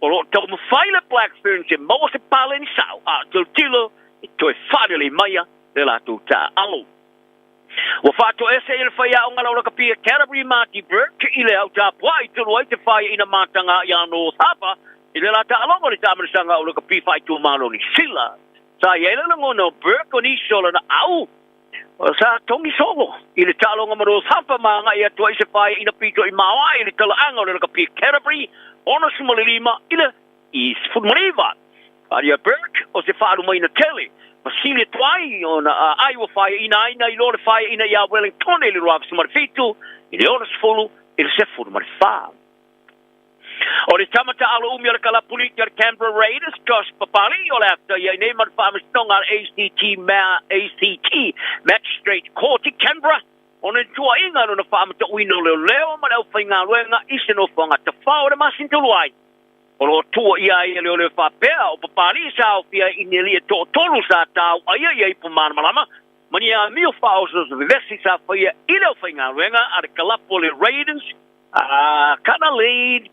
O lo o taumafai le Black Ferns e maua se paleni sao a o tilotilo e toe faalelei maia le latou taaalo. Ua faatoese i le faiaoga laulakapia Canterbury Marty Burke i le au tapuai tonu ai te faiaina mātanga iā North Harbour i le la taaloga o le taamalasaga o lakapi faaitumalo Niu Sila. Sa i ai le lagona o Burke o nisi o lana au sa togi solo i le taaloga ma North Harbour ma agai atu ai se faiaina pito i maoae i le talaaga o le lakapi Canterbury 65 i le i 19. Aria Burke o se faalumaina tele, ma sili atu ai ona ai ua faaiaina ai nai lo le faaiaina iā Wellingtone i le 2007 i le 60 i le 14. O le tama taalo umi o le kalapuliki a le Canberra Raiders, Josh Papali'i, o le a ia i nei ma le faamasinoga a le ACT, ACT Magistrate Court i Canberra, ona i tuuaiga lona faamatauina o leoleo ma le aufaigaluega i se nofoaga tafao i le masina talu ai. O lo o tuuaia ai e leoleo faapea, o Papali'i sa aofia ai i ni alii e toatolu sa tauaia ia ipu malamalama ma ni amio faaosooso vevesi sa faia i le aufaigaluega a le kalapu o le Raiders a Cunna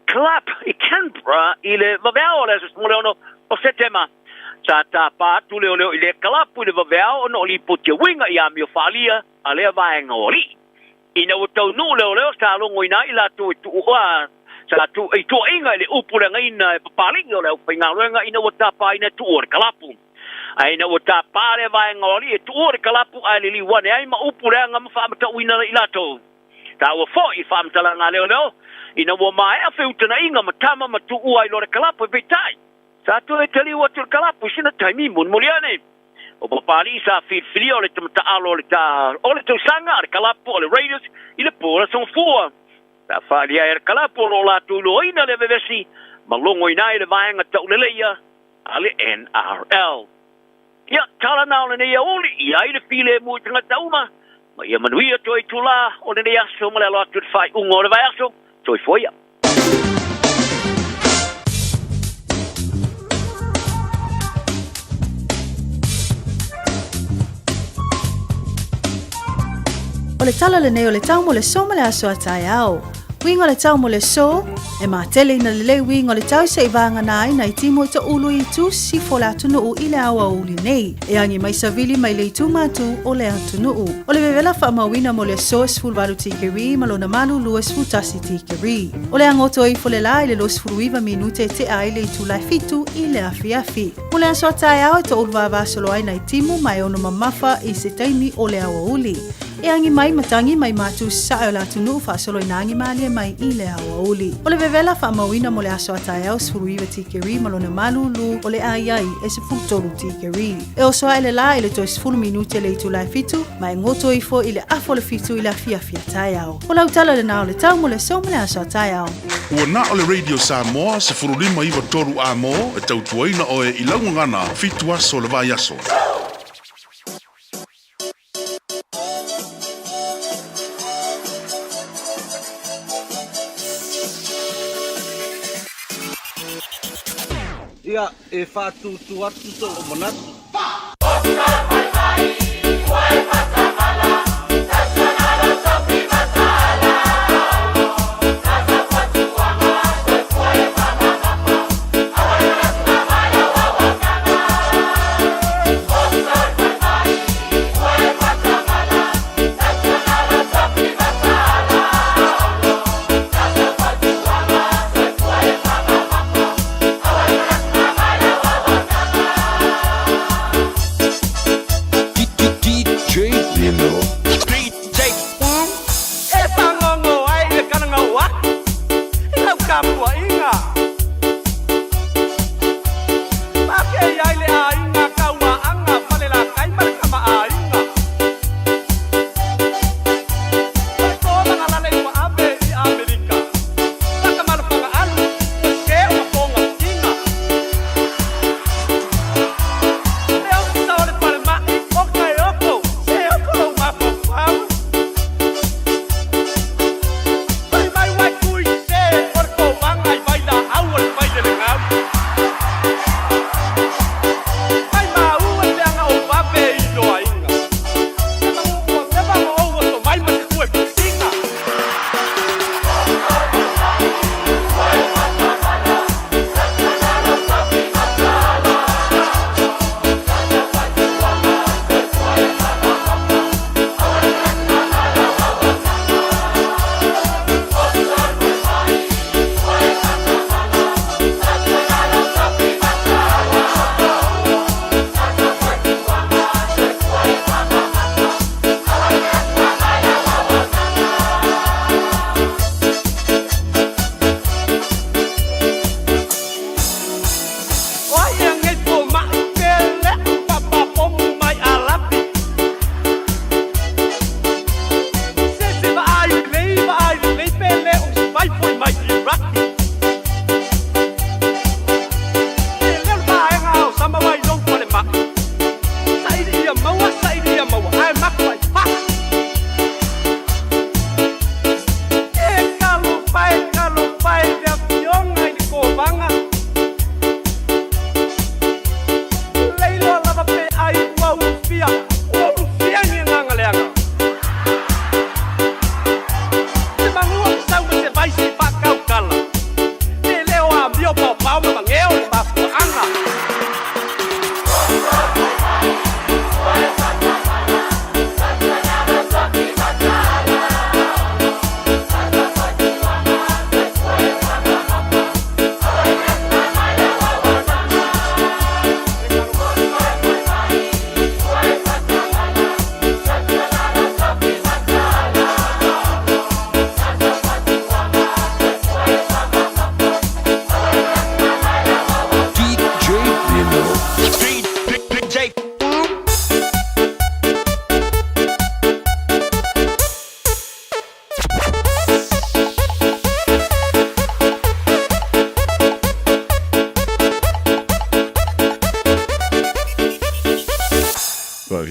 Club i Canberra i le vaveao o le aso 16 o Setema. Sa tapa atu leoleo i lea kalapu i le vaveao ona o lipoti a uiga i amio faaalia a lea vaega o alii. Ina ua taunuu leoleo sa logoina ai i latou e tuua sa tu i tuuaiga i le upu leagaina e Papali'i o le aufaigaluega ina ua tapaina e tuua le kalapu. Ae ina ua tapa lea vaega o alii e tuua le kalapu ae liliu ane ai ma upu leaga ma faamatauina i latou. Taua foi i faamatalaga a leoleo ina ua maea feutagaiga ma tama ma tuua ai loa le kalapu e peitai sa toe taliu atu le kalapu i sina taimi mulimuli ane. O Papali'i sa filifilia o le tamataalo o le ta o le tausaga a le kalapu o le Raiders i le po o le Aso Gafua. Sa faaalia ai e le kalapu o lo o latou iloaina le vevesi ma logoina ai le vaega tauleleia a le NRL. Ia, tala na o lenei aoauli, i ai le filemu i tagata uma, ma ia manuia toe itulā o lenei aso ma le alo atu i le faaiuga o le vaiaso. Soifua ia. O le tala lenei o le tau mo le so ma le aso a taeao. Uiga o le tau mo le so, e matele ina lelei uiga o le tau se'i vagana ai nai timu e to'ulu i itu sisifo o le atunuu i le aoauli nei. E agi mai savili mai le itu matu o le atunuu. O le vevela faamauina mo le aso e 18 tikeri ma lona malu 21 tikeri. O le agoto ifo le la i le 29 minute e tea ai le itula e 7 i le afiafi. Mo le aso a taeao e to'ulu vavasolo ai nai timu ma e ono mamafa i se taimi o le aoauli. E agi mai matagi mai matu sae o le atunuu faasolo ina agi malie mai i le aoauli. O le vevela faamauina mo le aso a taeao 19 tikeri ma lona malūlū o le a i ai e 13 tikeri. E oso ae le la i le toe 10 minute le itula e 7 ma e goto ifo i le afa o le 7 i le afiafi a taeao. O lau tala lenā o le tau mo le aso ma le aso a taeao. Ua na o le Radio Samoa 1593 A-mo e tautuaina oe i lau gagana 7 aso o le vaiaso. Ia, e faatūtū atu sou manatu.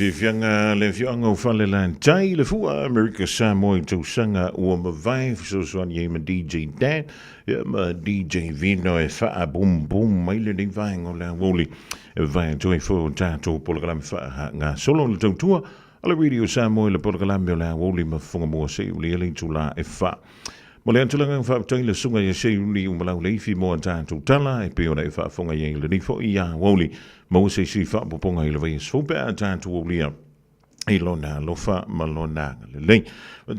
fiafiaga le afioaga o Falelatai, le fua Amerika Samoa i tausaga ua mavae, fesoasoani ai ma DJ Dan ia ma DJ Vino e faabumbum mai lenei vaega o le aoauli e vae atu ai foi o tatou polokalame faagasolo le tautua a le Radio Samoa i le polokalame o le aoauli ma fofoga mua seia aulia le itula e 4. Mo le atu le agaga faafetai i le Susuga ia Seiuli Umalau Leifi mo a tatou tala e pei ona e faafofoga i ai i lenei foi aoauli. Maua se isi faaopoopoga i le vaiaso fou pe a tatou aulia i Lona alofa ma Lona agalelei.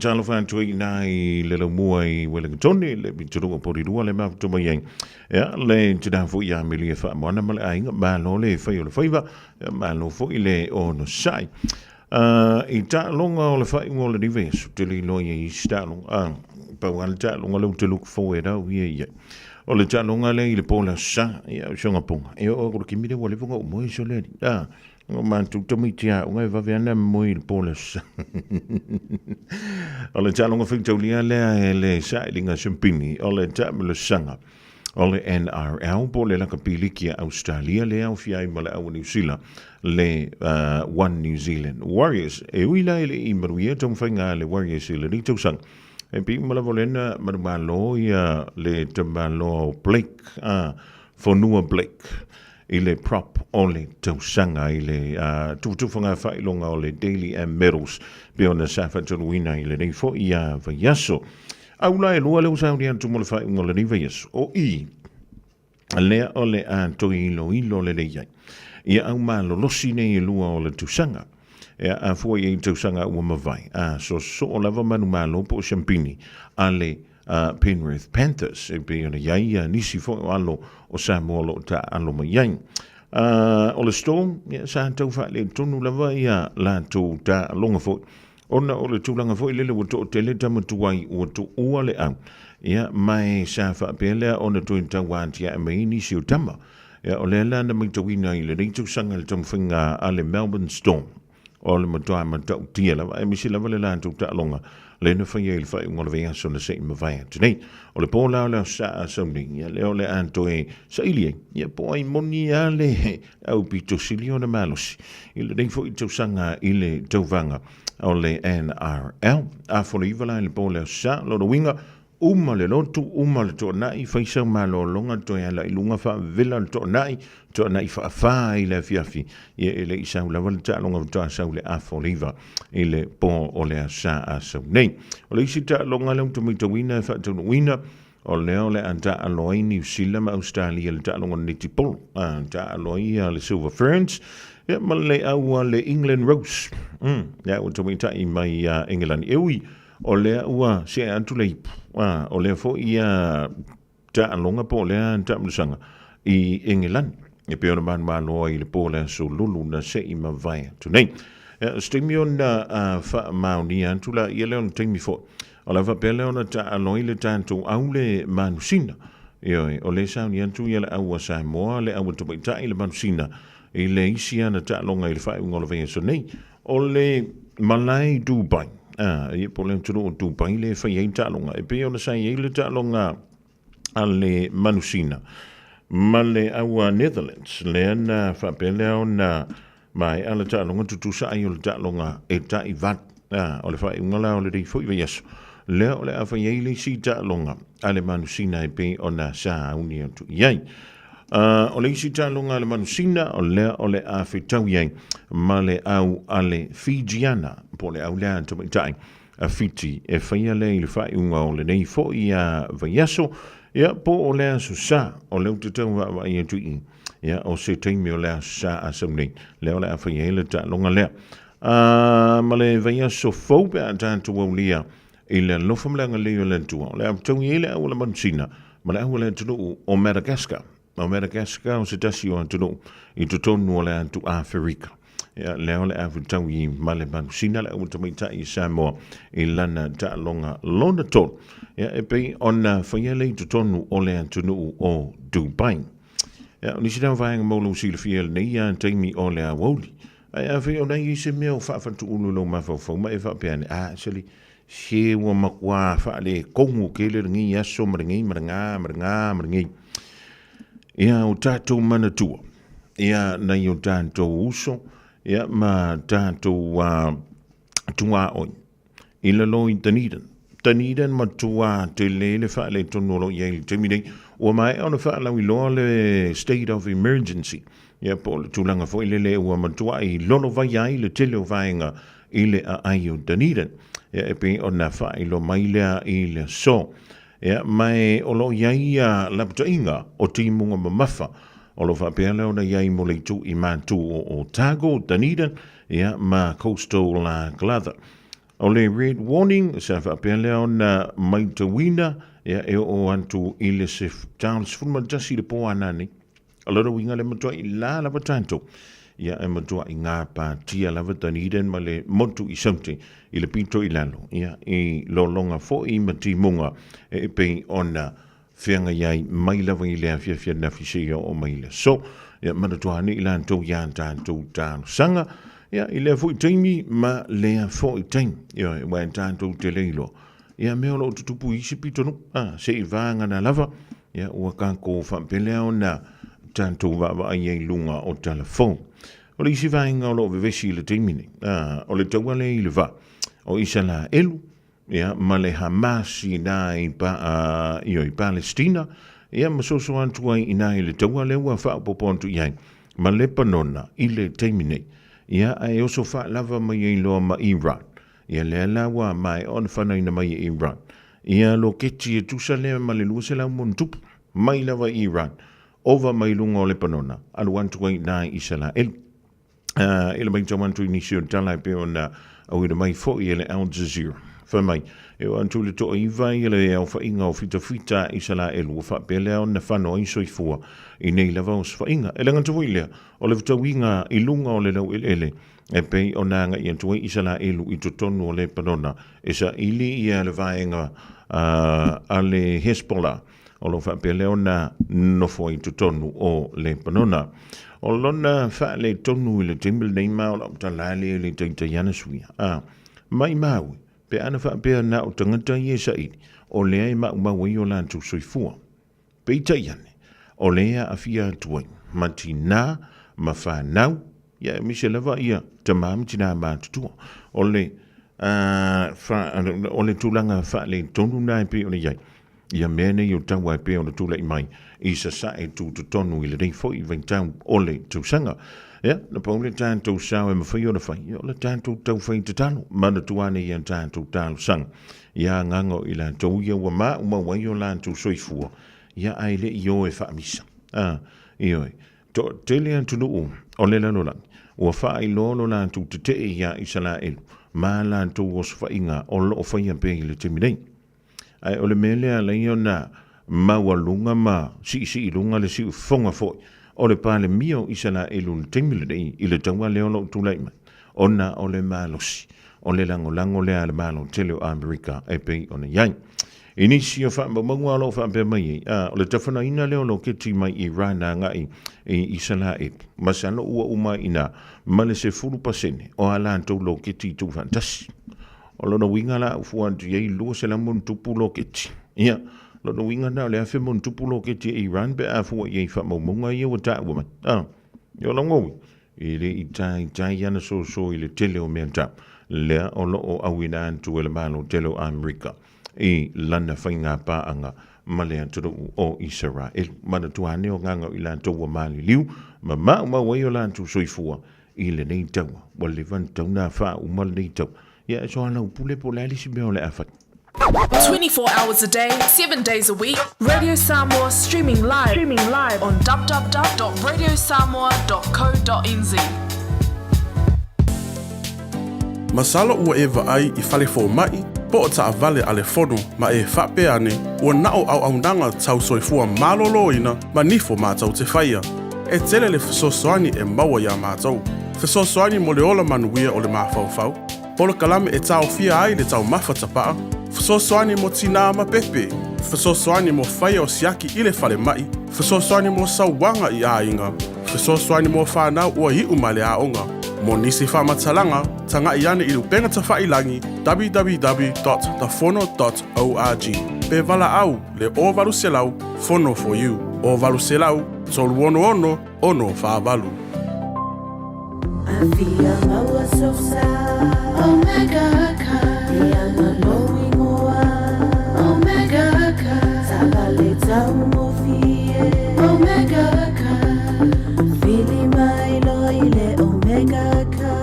Talofa atu ai i ina i le laumua i Wellingtone, le pitonuu o Porirua le mafuta mai ai. Ia, le tina foi ia Amelia Faamoana ma le aiga, malo le fai o le faiva, ia, malo foi le onosai. I taaloga o le faaiuga o lenei vaiaso, ou te le iloa i ai isi taaloga. Pau lava le taaloga lea ou te look forward au ia i ai. O le taaloga lea i le po o le Aso Sa, ia, o si ona poga. E oo atu i le taimi lea ua leva ona ou moe sole alii. O matou tamaiti aoga e vave lava ona moe i le po o le Aso Sa. O le taaloga faitaulia lea e le sailiga siumpini o le taamilosaga o le NRL po o le lakapi liki a Ausetalia lea e aofia ai ma le au a Niu Sila le One New Zealand Warriors. E ui la e le i manuia taumafaiga a le Warriors i lenei tausaga, e pei uma lava o lea na manumalo ia le tamaloa o Blake, Fonua Blake i le prop o le tausaga i le tufatufaga faailoga o le Daily M Medals pei ona sa faataunuuina i lenei foi vaiaso. Aula e lua lea ua saunia atu mo le faaiuga o lenei vaiaso, o i lea o le a toe iloilo lelei ai ia au malolosi nei e lua o le tausaga. E a fua i ai tausaga ua mavae, a soosoo lava manumalo po o siampini a le Penrith Panthers, e pei ona i ai ia nisi foi o alo o Samoa o lo o taaalo mai ai. O le Storm, ia, sa tau faaletonu lava ia latou taaloga foi, ona o le tulaga foi lele ua toatele tama tuai ua tuua le au, ia, ma e sa faapea lea ona toe tau atiae mai ai nisi o tama. Ia, o lea la na matauina i lenei tausaga le taumafaiga a le Melbourne Storm, o le matua matautia lava, aemaise lava le latou taaloga lea na faia i le faaiuga o le vaiaso na se i mavae atu nei. O le po la o le Aso Sa a sau nei, ia, lea o le a toe saili ai, ia, po o ai moni lava le aupito sili ona malosi i lenei foi tausaga i le tauvaga o le NRL. A fono iva la i le po o le Aso Sa, lona uiga, uma le lotu, uma le toanai, fai sau malologa, toe ala i luga, faavela le toanai, toanai faafā i le afiafi, ia e le i sau lava le taaloga faatoa sau le afa o le iva i le po o le Aso Sa a sau nei. O le isi taaloga lea ou te matauina e faataunuuina, o lea o le a taaalo ai Niu Sila ma Ausetalia i le taaloga o le netipolo, a taaalo ai le Silver Ferns, ia ma le au a le England Rose, le au tamaitai mai Engelani. E ui, o lea ua see atu le ipu, a, o lea foi ia taaloga po o lea taamilosaga i Engelani, e pei ona manumalo ai i le po o le aso Lulu na se i mavae atu nei. Ia, o se taimi ona faamaonia atu la ia lea o le taimi foi, o le a faapea lea ona taaalo ai le tatou au le manusina. Ioe, o lea e saunia atu ia le au a Samoa, le au a tamaitai, le manusina i le isi ana taaloga i le faaiuga o le vaiaso nei. O le malae i Dubai, a, ia po o le atunuu o Dubai lea e fai ai taaloga, e pei ona sa i ai le taaloga a le Manusina ma le au a Netherlands, lea na faapea lea ona maea le taaloga tutusa ai o le taaloga e tai valu. A, o le faaiuga la o lenei foi vaiaso, lea o le a fai ai le isi taaloga a le Manusina e pei ona sa auni atu i ai. O le isi taaloga a le Manusina, o lea o le a fetau i ai ma le au a le Fijiana, po o le au lea a tamaitai a Fiti, e faia lea i le faaiuga o lenei foi a vaiaso, ia, po o le Aso Sa, o lea ou te tau vaavaai atu i i, ia, o se taimi o le Aso Sa a sau nei, lea o le a faia ai le taaloga lea. Ma le vaiaso fou pe a tatou aulia i le alofa ma le agalelei o le Atua, o le a fetaui ai le au a le Manusina ma le au a le atunuu o Madagascar. O Madagascar o se tasi o atunuu i totonu o le atu Aferika. Ia, lea o le a fetaui ma le Manusina le au a tamaitai i Samoa i lana taaloga lona tolu. Ia, e pei ona faia lea i totonu o le atunuu o Dubai. Ia, o nisi na o vaega mo lou silafia i lenei taimi o le aoauli. Ae afai o la e i ai se mea o faafatuulu i lou mafaufau ma e faapea ane, Ah, sole, se ua matua faaletonu tele lenei aso ma lenei ma lena ma lena ma lenei. Ia o tatou manatua, ia nai o tatou uso, Ia, ma tatou tuaoi i lalo i Dunedin. Dunedin matua tele le faaletonu o lo o i ai i le taimi nei. Ua maea ona faalauiloa le state of emergency. Ia, po o le tulaga foi lele ua matuai lolovaia ai le tele o vaega i le aai o Dunedin. Ia, e pei ona faailoa mai lea i le aso. Ia, ma e o lo o i ai ia lapataiga o timuga mamafa o lo o faapea lea ona i ai mo le itu i matu o Otago, Dunedin, ia, ma Coastal Glover. O le red warning sa faapea lea ona maitauina, ia, e oo atu i le 11 i le po a nanei. O lona uiga le matuai la lava tatou, ia e matuai gapatia lava Dunedin ma le motu i Saute i le pito i lalo, ia i lologa foi ma timuga e pei ona feagai ai mai lava i le afiafi ananafi seia oo mai i le aso. Ia manatua ane i latou ia tatou talosaga, ia i lea foi taimi ma lea foi taimi, ioe, aua e tatou te le iloa ia mea o lo o tutupu i isi pitonuu, a, se i vagana lava, ia ua tatou faapea lea ona tatou vaavaai ai i luga o talafou. O le isi vaega o lo o vevesi i le taimi nei, a, o le taua lea i le va o Isalaelu, ia, ma le Hamas i ina i, pa, a, io, i Palestina, ia, ma soso atu ai i ina i le taua lea ua faaopoopo atu i ai ma Lepanona i le taimi nei, ia, ae oso faalava mai ai loa ma Iran. Ia lea la ua maea ona fanaina mai e Iran ia loketi e tusa lea ma le 200 monitupu mai lava i Iran ova mai luga o Lepanona alu atu ai i Isalaelu. I le matau atu i nisi o tala e pei ona auina mai foi e le Al Jazeera. Fai mai, e oo atu i le toaiva i le aofaiga o fitafita a Isalaelu ua faapea lea ona fano ai soifua i nei lava osofaiga. E le gata foi i lea, o le fetauiga i luga o le laueleele e pei ona agai atu ai Isalaelu i totonu o Lepanona e saili ia le vaega a le Hezbollah o lo o faapea lea ona nofo ai i totonu o Lepanona. O lona faaletonu i le taimi lenei ma o lau tala lea e le taitai ana suia. A, maimau e, pe ana faapea na o tagata ia e saili, o lea e maumau ai o latou soifua. Peitai ane, o lea e aafia atu ai ma tinā ma fanau, ia aemaise lava ia tamā ma tinā matutua. O le, o le tulaga faaletonu lena e pei ona i ai ia mea nei o taua e pei ona tulai mai i Sasae tutotonu i lenei foi vaitau o le tausaga. Ia, na pau le tatou sao e mafai ona fai, ia o le tatou taufai tatalo, manatua ane ia tatou talosaga. Ia agaga o i latou ia ua maumau ai o latou soifua, ia ae le i o e faamisa. A, ioe, toatele atunuu o le lalolagi ua faailoa lo latou tetee iā Isalaelu ma latou osofaiga o lo o faia pea i le taimi nei. Ae o le mea lea ala ai ona maualuga ma siisii i luga le siufofoga foi o le Palemia o Isalaelu i le taimi lenei i le taua lea o lo o tulai mai, ona o le malosi o le lagolago lea a le Malo tele o Amerika e pei ona i ai. I nisi o faamaumauga o lo o faapea mai ai, a, o le tafanaina lea o loketi mai Iran agai i Isalaelu, masalo ua uma ai i ina ma le 10% o a latou loketi i tuufaatasi. O lona uiga la ua fua atu i ai 200+ loketi. Ia, lona uiga na o le 1000+ loketi e Iran pe a fua i ai i faamaumauga ia ua taua mai. A, o lona uiga, e le i taitai ana soso i le tele o mea tau lea o lo o auina atu e le Malo tele o Amerika i lana faiga paaga ma le atunuu o Isaraelu. Manatua ane o agaga o i latou ua maliliu ma maumau ai o latou soifua i lenei taua. Ua leva ona tatau ona faauma lenei taua. Ia, e soalaupule po o le a le isi mea o le a fai. 24 hours a day, 7 days a week, Radio Samoa streaming live, streaming live on www.radiosamoa.co.nz. Masalo ua e vaai i fale fomai po o taavale a le fono ma e faapea ane ua na o auaunaga tau soifua maloloina ma nifo matou te faia. E tele le fesoasoani e maua iā matou. Fesoasoani mo le ola manuia o le mafaufau, polokalame e taofia ai le taumafa tapaa, fesoasoani mo tinā ma pepe, fesoasoani mo faia o siaki i le falemai, fesoasoani mo sauaga i aiga, fesoasoani mo fanau ua iu mai le aoga. Mo nisi faamatalaga, tagai ane i le upega tafailagi www.thefono.org pe valaau le 0800 Fono for you 0800 366 648. Afia maua sosa Omega car Ia ngalo ingoa Omega car Taavale taugofie Omega car Vili mai loa i le Omega car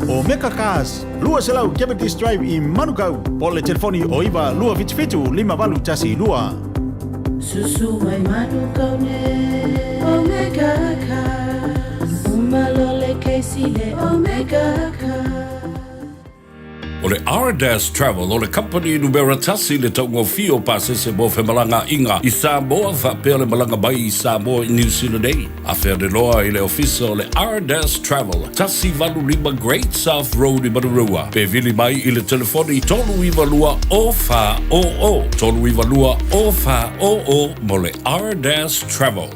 Omega Cars, 200 Cavendish Drive i Manukau, po o le telefoni o 9 277 5812. Susu mai Manukau nei Omega Cars Uma loa le kesi i le Omega Cars O le Ardas Travel o le kamupani numera tasi i le taugofie o pasese mo femalagaaiga i Samoa faapea le malaga mai i Samoa i Niu Sila nei. Afe ane loa i le ofisa o le Ardas Travel, 185 Great South Road i Manurewa. Pe vili mai i le telefoni 392 0400, 392 0400 mo le Ardas Travel.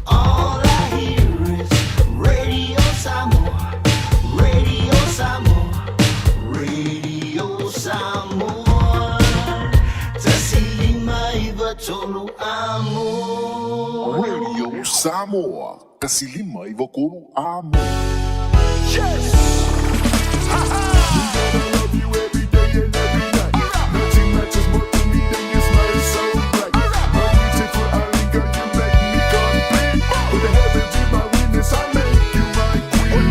All I hear is Radio Samoa, Radio Samoa, Radio Samoa. 1593 amo. Radio Samoa, 1593 amo. Yes! Ha ha! We gonna love you every day and every night. Nothing matters more to me than your smile so bright. My beautiful island girl, you make me complete. With the heavens be my witness, I make you my queen.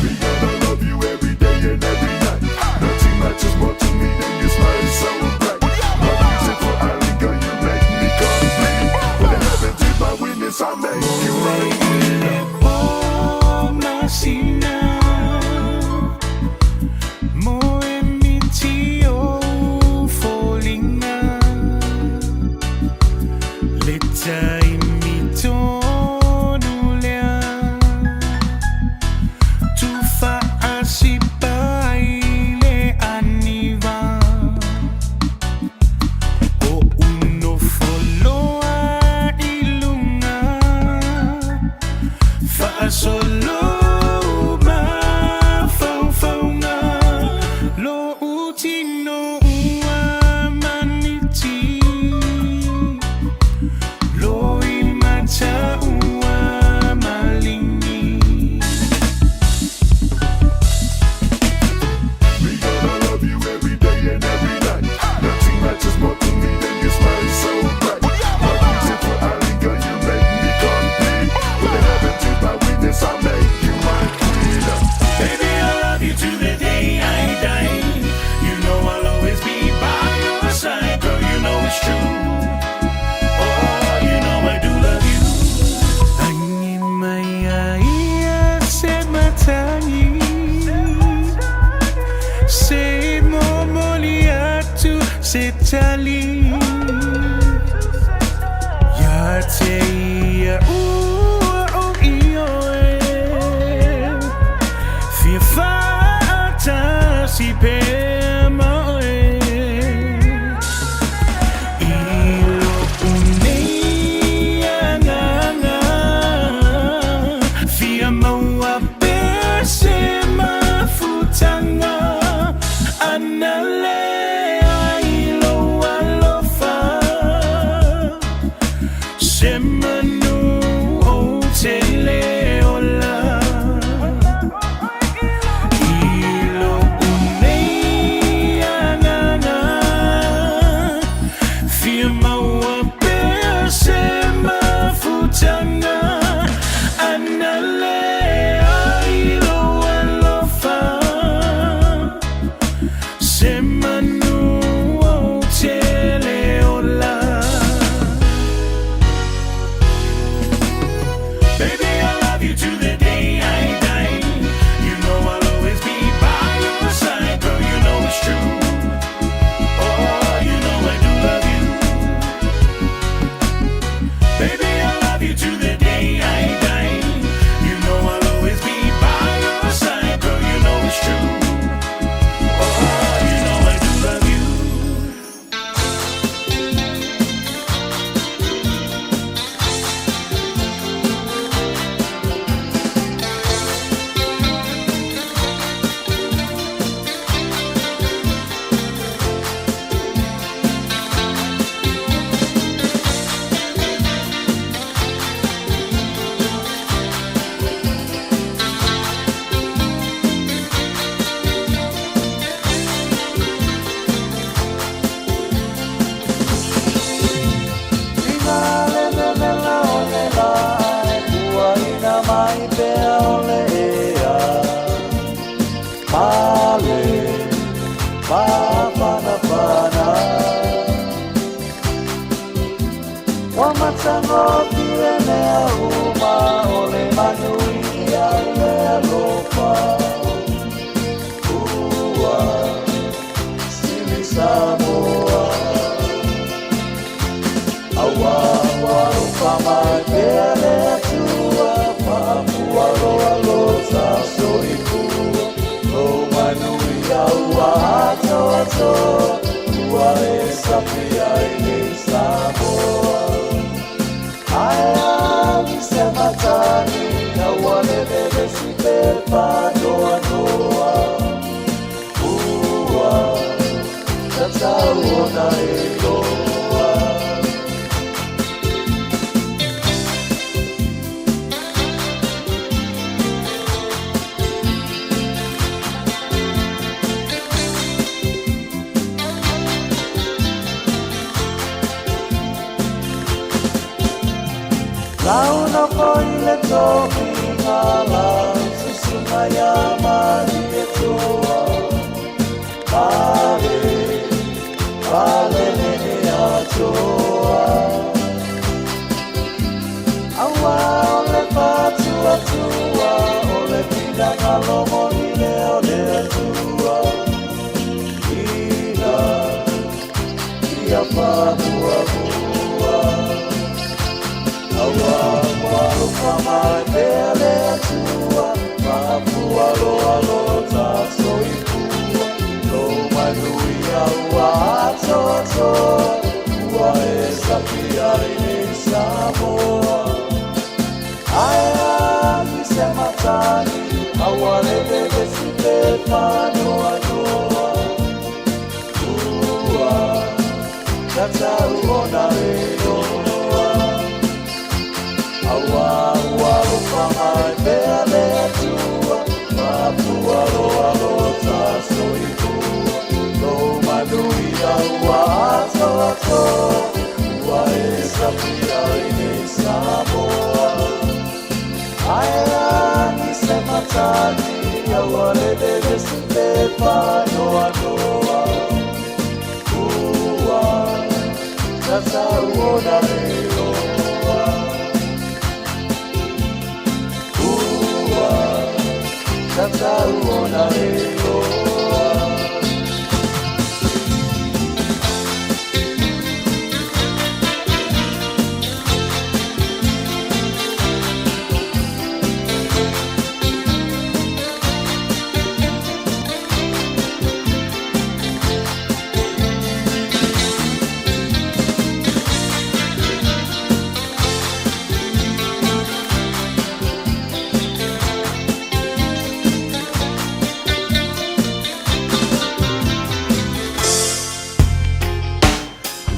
We gonna love you every day and every night. Nothing matters more to me than your smile so bright. My beautiful island girl, you make me complete. With the heavens be my witness, I make you my queen. Masina mo e o foliga le taimi tonu lea tufaasipa ai le aniva o unofo loa i luga faasolo mafaufauga lo'u tino ua maniti loi mata ua maligi. We gonna love you every day and every night. Nothing matters more to me than your smile so bright. My beautiful island girl, you make me complete. With the heavens is my witness, I make you my queen. Baby, I love you to the day I die. You know I'll always be by your side, girl. You know it's true. Oh, you know I do love you. Lagi mai ai se matagi se momoli atu se tali ia te ia ua o ioe fia faatasi pea ma oe i lo'u nei agaga fia maua pea se mafutaga ana leai lou alofa se manu. Mauna foi le tofiga lau susuga ia Malietoa. Pale, pale nene atoa. Aua o le fatuatua, o le finagalo moni lea o le Atua. Ina ia faamuamua. Aua ua alofa mai pea le Atua, maafualoa lo ta soifua. Lo manuia ua atoatoa, ua e safia i nei Samoa. Ae agi se matagi, aua le vevesi pe faanoanoa. Ua tatau ona e oa. Aua ua alofa mai pea le Atua, maafualoa lo ta soifua. Lo manuia ua atoatoa, ua e safia i nei Samoa. Ae agi se matagi, aua le vevesi pe faanoanoa. Ua tatau ona e oa. Ua tatau ona e oa.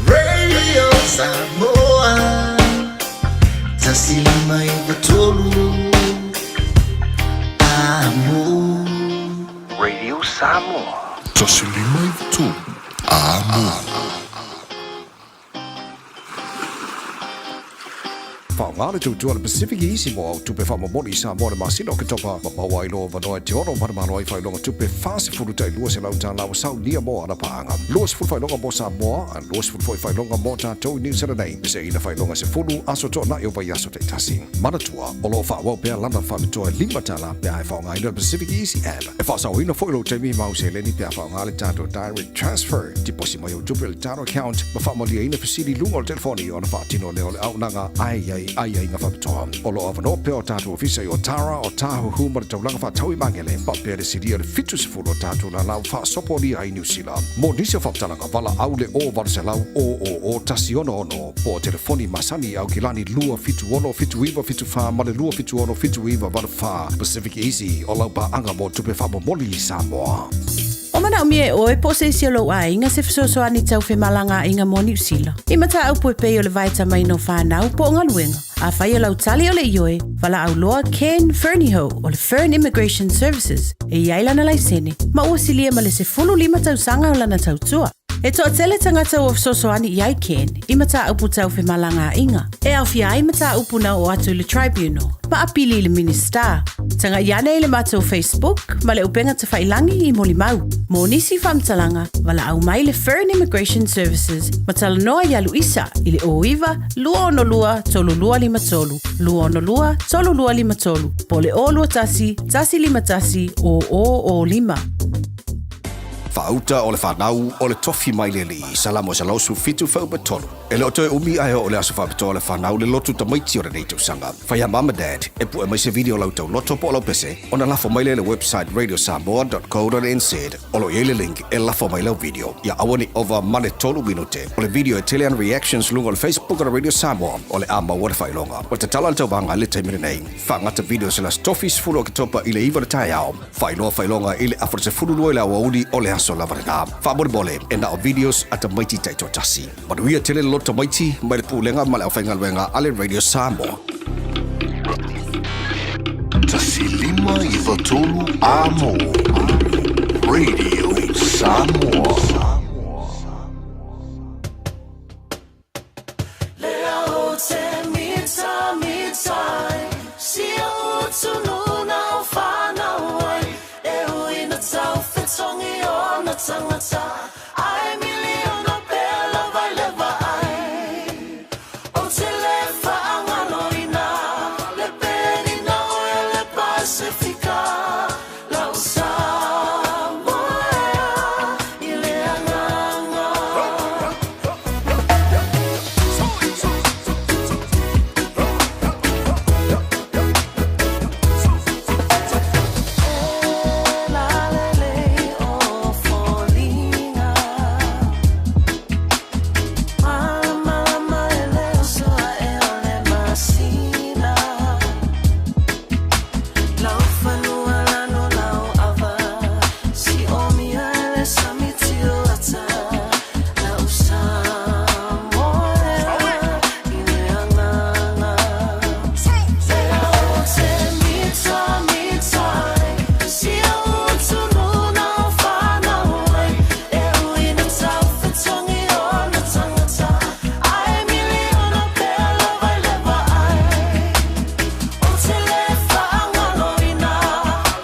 Radio Samoa 153 Amo. Radio Samoa. 153 Amo. Faaaoga le tautua a le Pacific Easy mo au tupe faamomoli i Samoa i le masina o Oketopa ma maua ai loa avanoa e te ono manumalo ai faailoga tupe 40 tai 200 tālā ua saunia mo ana paaga. 20 faailoga mo Samoa, a 20 foi faailoga mo tatou i Niu Sila nei. Peseina faailoga 10 aso toanai o vaiaso taitasi. Manatua, o lo o faaauau pea lana faapitoa e 5 tālā pe a e faaaogaina le Pacific Easy App. E faasaoina foi lou taimi ma au seleni pe a faaaoga le tatou Direct Transfer. Tiposi mai au tupe i le tatou account ma faamaliaina fesili i luga o le telefoni ona faatino lea o le auaunaga a e i ai aiaiga faapitoa. O lo o avanoa pea o tatou ofisa i Otara, Otahuhu ma le taulaga faatau i Magele, faapea le silia o le 70 o tatou lala ua faasopolia ai i Niu Sila. Mo nisi o faamatalaga, valaau le 0800 000 166 po o telefoni masani i Aukilani 276 7974 ma le 276 7984. Pacific Easy, o lau paaga mo tupe faamomoli i Samoa. O manaomia e oe po o se isi o lou aiga se fesoasoani tau femalagaaiga mo Niu Sila. I mataupu e pei o le vaetamaina o fanau po o galuega. Afai o lau tali o le ioe, valaau loa Ken Fernihough o le Fern Immigration Services e i ai lana laisene ma ua silia ma le 15 tausaga o lana tautua. E toatele tagata ua fesoasoani i ai Ken i mataupu tau femalagaaiga, e aofia ai mataupu na oo atu i le Tribunal ma apili i le Minisita. Tagai ane i le matou Facebook ma le upega tafailangi i molimau. Mo nisi faamatalaga, valaau mai le Fern Immigration Services ma talanoa iā Luisa i le 09 262 3253, 262 3253, po o le 021 151 0005. Faauta o le fanau o le tofi mai le Alii, Salamo 117 fuaiupu 3. E le o toe umi ae oo le aso faapitoa o le fanau le lotu tamaiti o lenei tausaga. Fai a mum and dad e pue mai se video o lau tauloto po o lau pese ona lafo mai lea i le website radiosamoa.co.nz o lo o i ai le link e lafo mai lau video. Ia aua ne i ova ma le tolu minute o le video e tele ana reactions luga o le Facebook o le Radio Samoa o le a maua le faailoga. Ua tatala le tauvaga i le taimi lenei. Faagata videos i le Aso Tofi 10 Oketopa i le 9 o le taeao. Faailoa faailoga i le afa 12 i le aoauli o le aso lava lena. Faamolemole, e na o videos a tamaiti taitoatasi. Manuia tele le loto tamaiti mai le Pulega ma le Aufaigaluega a le Radio Samoa. 153 Amo Radio Samoa. tagata Ae miliona pea lava i le vaai Ou te le faagaloina Le penina oe le Pasefika Lau Samoa ea i le agaga. E lalelei o foliga Malamalama e le oso ae o le masina Lau fanua lano lau ava Siomia e le sami tiuata Lau Samoa ea i le agaga Lea ou te mita mita ai Si ou atunuu na ou fanau ai E ui na taufetogi ona tagata Ae miliona pea lava i le vaai Ou te le faagaloina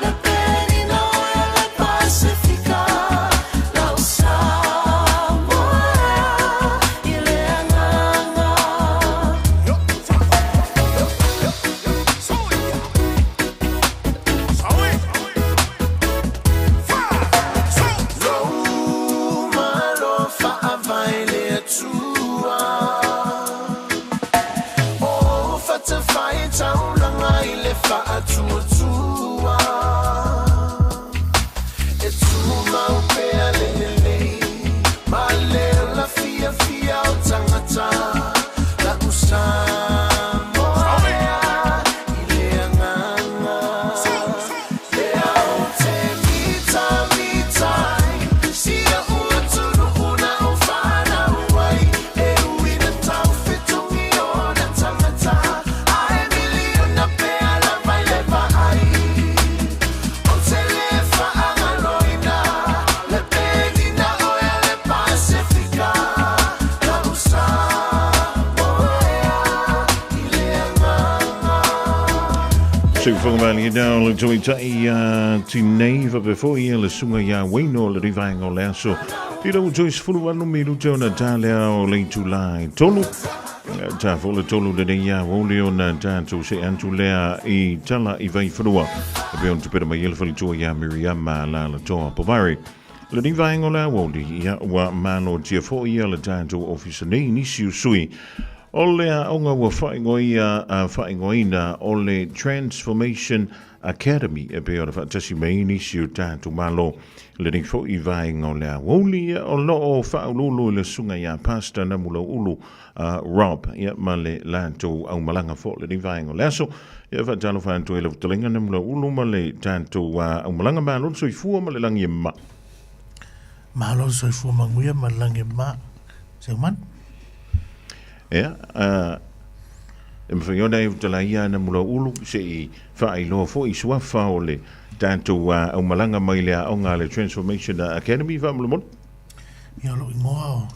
Le penina oe le Pasefika Lau Samoa ea i le agaga. Lou malo faavae le Atua O fatafaitaulaga i le faatuatua E tumau pea le lelei Ma le ola fiafia o tagata La'u Samoa ea i le agaga Lea ou te mitamita ai Si o'u atunuu na ou fanau ai E ui na taufetogi ona tagata Ae miliona pea lava i le vaai Ou te le faagaloina Le penina oe le Pasefika Lau Samoa ea i le agaga. Soifuaga malie nao le tauitai a Tinei faapea foi le susuga ia Wayno le rivaega o le aso i lau toe 18 minute ona ta lea o le itula e tolu. Ta fo le tolu lenei ia aoauli ona tatou see atu lea i tala i Vaifanua e pei ona tupera mai ai le faletua ia Miriama Lalatoa Pomare. Lenei vaega o le aoauli, ia ua malotia foi ia le tatou ofisa nei i nisi o sui o le aoga ua faaigoaia faaigoaina o le Transformation Academy e pei ona faatasi mai ai nisi o tatou malo. Lenei foi vaega o le aoauli, ia o lo o faauluulu i le susuga ia Pastor Namulauulu Rob, ia ma le latou aumalaga foi lenei vaega o le aso. Ia faatalofa atu ai lau fetalaiga Namulauulu ma le tatou aumalaga. Malo le soifua ma le lagi e mama. Malo le soifua manuia ma le lagi e mama. Seumanu. Ia, e mafai ona e fetalai Namulauulu se i faailoa foi i suafa o le tatou aumalaga mai le aoga a le Transformation Academy faamolemole. Ia, o lou igoa o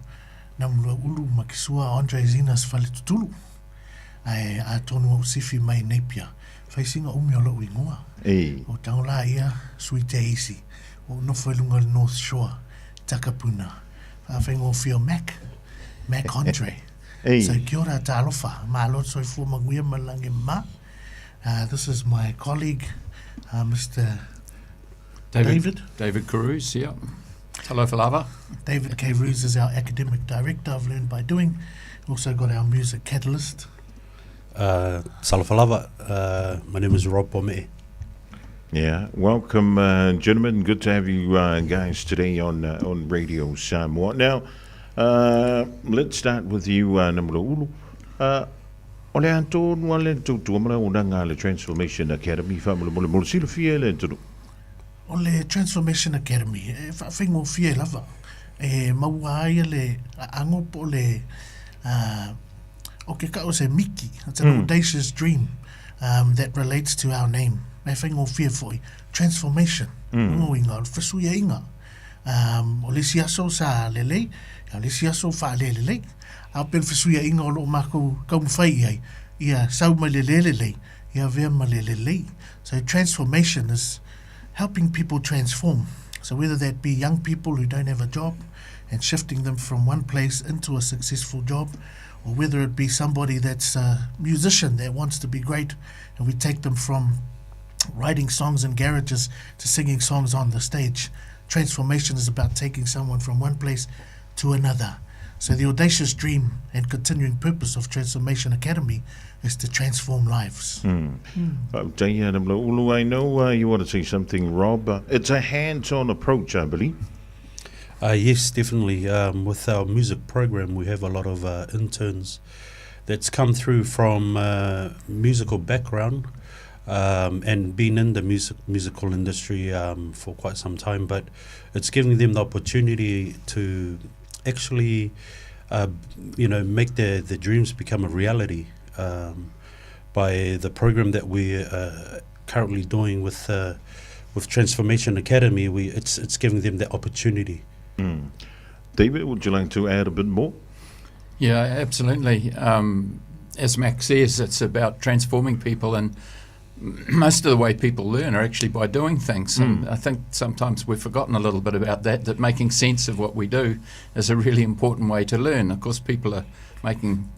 Namulauulu Makisua Andre Zenas Faletutulu. Ae atonu ou sifi mai Napier. Fai sina umi o lou igoa. Ei. O tago la ia sui te isi. Ua ou nofo i luga o le North Shore, Takapuna. Faafaigofie o Mac. Mac Andre. Ei. So kia ora talofa. Malo le soifua manuia ma le lagi mama. This is my colleague, Mr. David. David Carews, yeah. Talofa lava. David Carews is our academic director of Learn by Doing. Also got our music catalyst. Talofa lava. My name is Rob Pome'e. Yeah, welcome, gentlemen. Good to have you guys today on Radio Samoa. Now, let's start with you, Namulaulu. O le a tonu a le tautua ma le auaunaga a le Transformation Academy faamolemole mo le silafia e le atunuu. O le Transformation Academy, e faafaigofie lava e maua ai le aano po o le, o ke kau o se miki, it's an audacious dream that relates to our name. E faigofie foi, transformation, lona uiga o le fesuiaiga. O le isi aso sa lelei, o le isi aso faalelelei. A o pei o le fesuiaiga o lo o makou taumafai i ai, ia sau mai le le lelei, ia avea ma le lelei. So transformation is helping people transform. So whether that be young people who don't have a job and shifting them from one place into a successful job, or whether it be somebody that's a musician that wants to be great and we take them from writing songs in garages to singing songs on the stage. Transformation is about taking someone from one place to another. So the audacious dream and continuing purpose of Transformation Academy is to transform lives. Mm. Mm. I know uh, you want to say something, Rob. Uh, it's a hands-on approach, I believe. Uh, yes, definitely. Um, with our music program, we have a lot of uh, interns that's come through from uh, musical background um, and been in the music musical industry um, for quite some time. But it's giving them the opportunity to actually, uh, you know, make their, their dreams become a reality um, by the program that we are currently doing with uh, with Transformation Academy. We it's it's giving them the opportunity. Mm. David, would you like to add a bit more? Yeah, absolutely. Um, as Max says, it's about transforming people, and most of the way people learn are actually by doing things. Mm. And I think sometimes we've forgotten a little bit about that, that making sense of what we do is a really important way to learn. Of course, people are making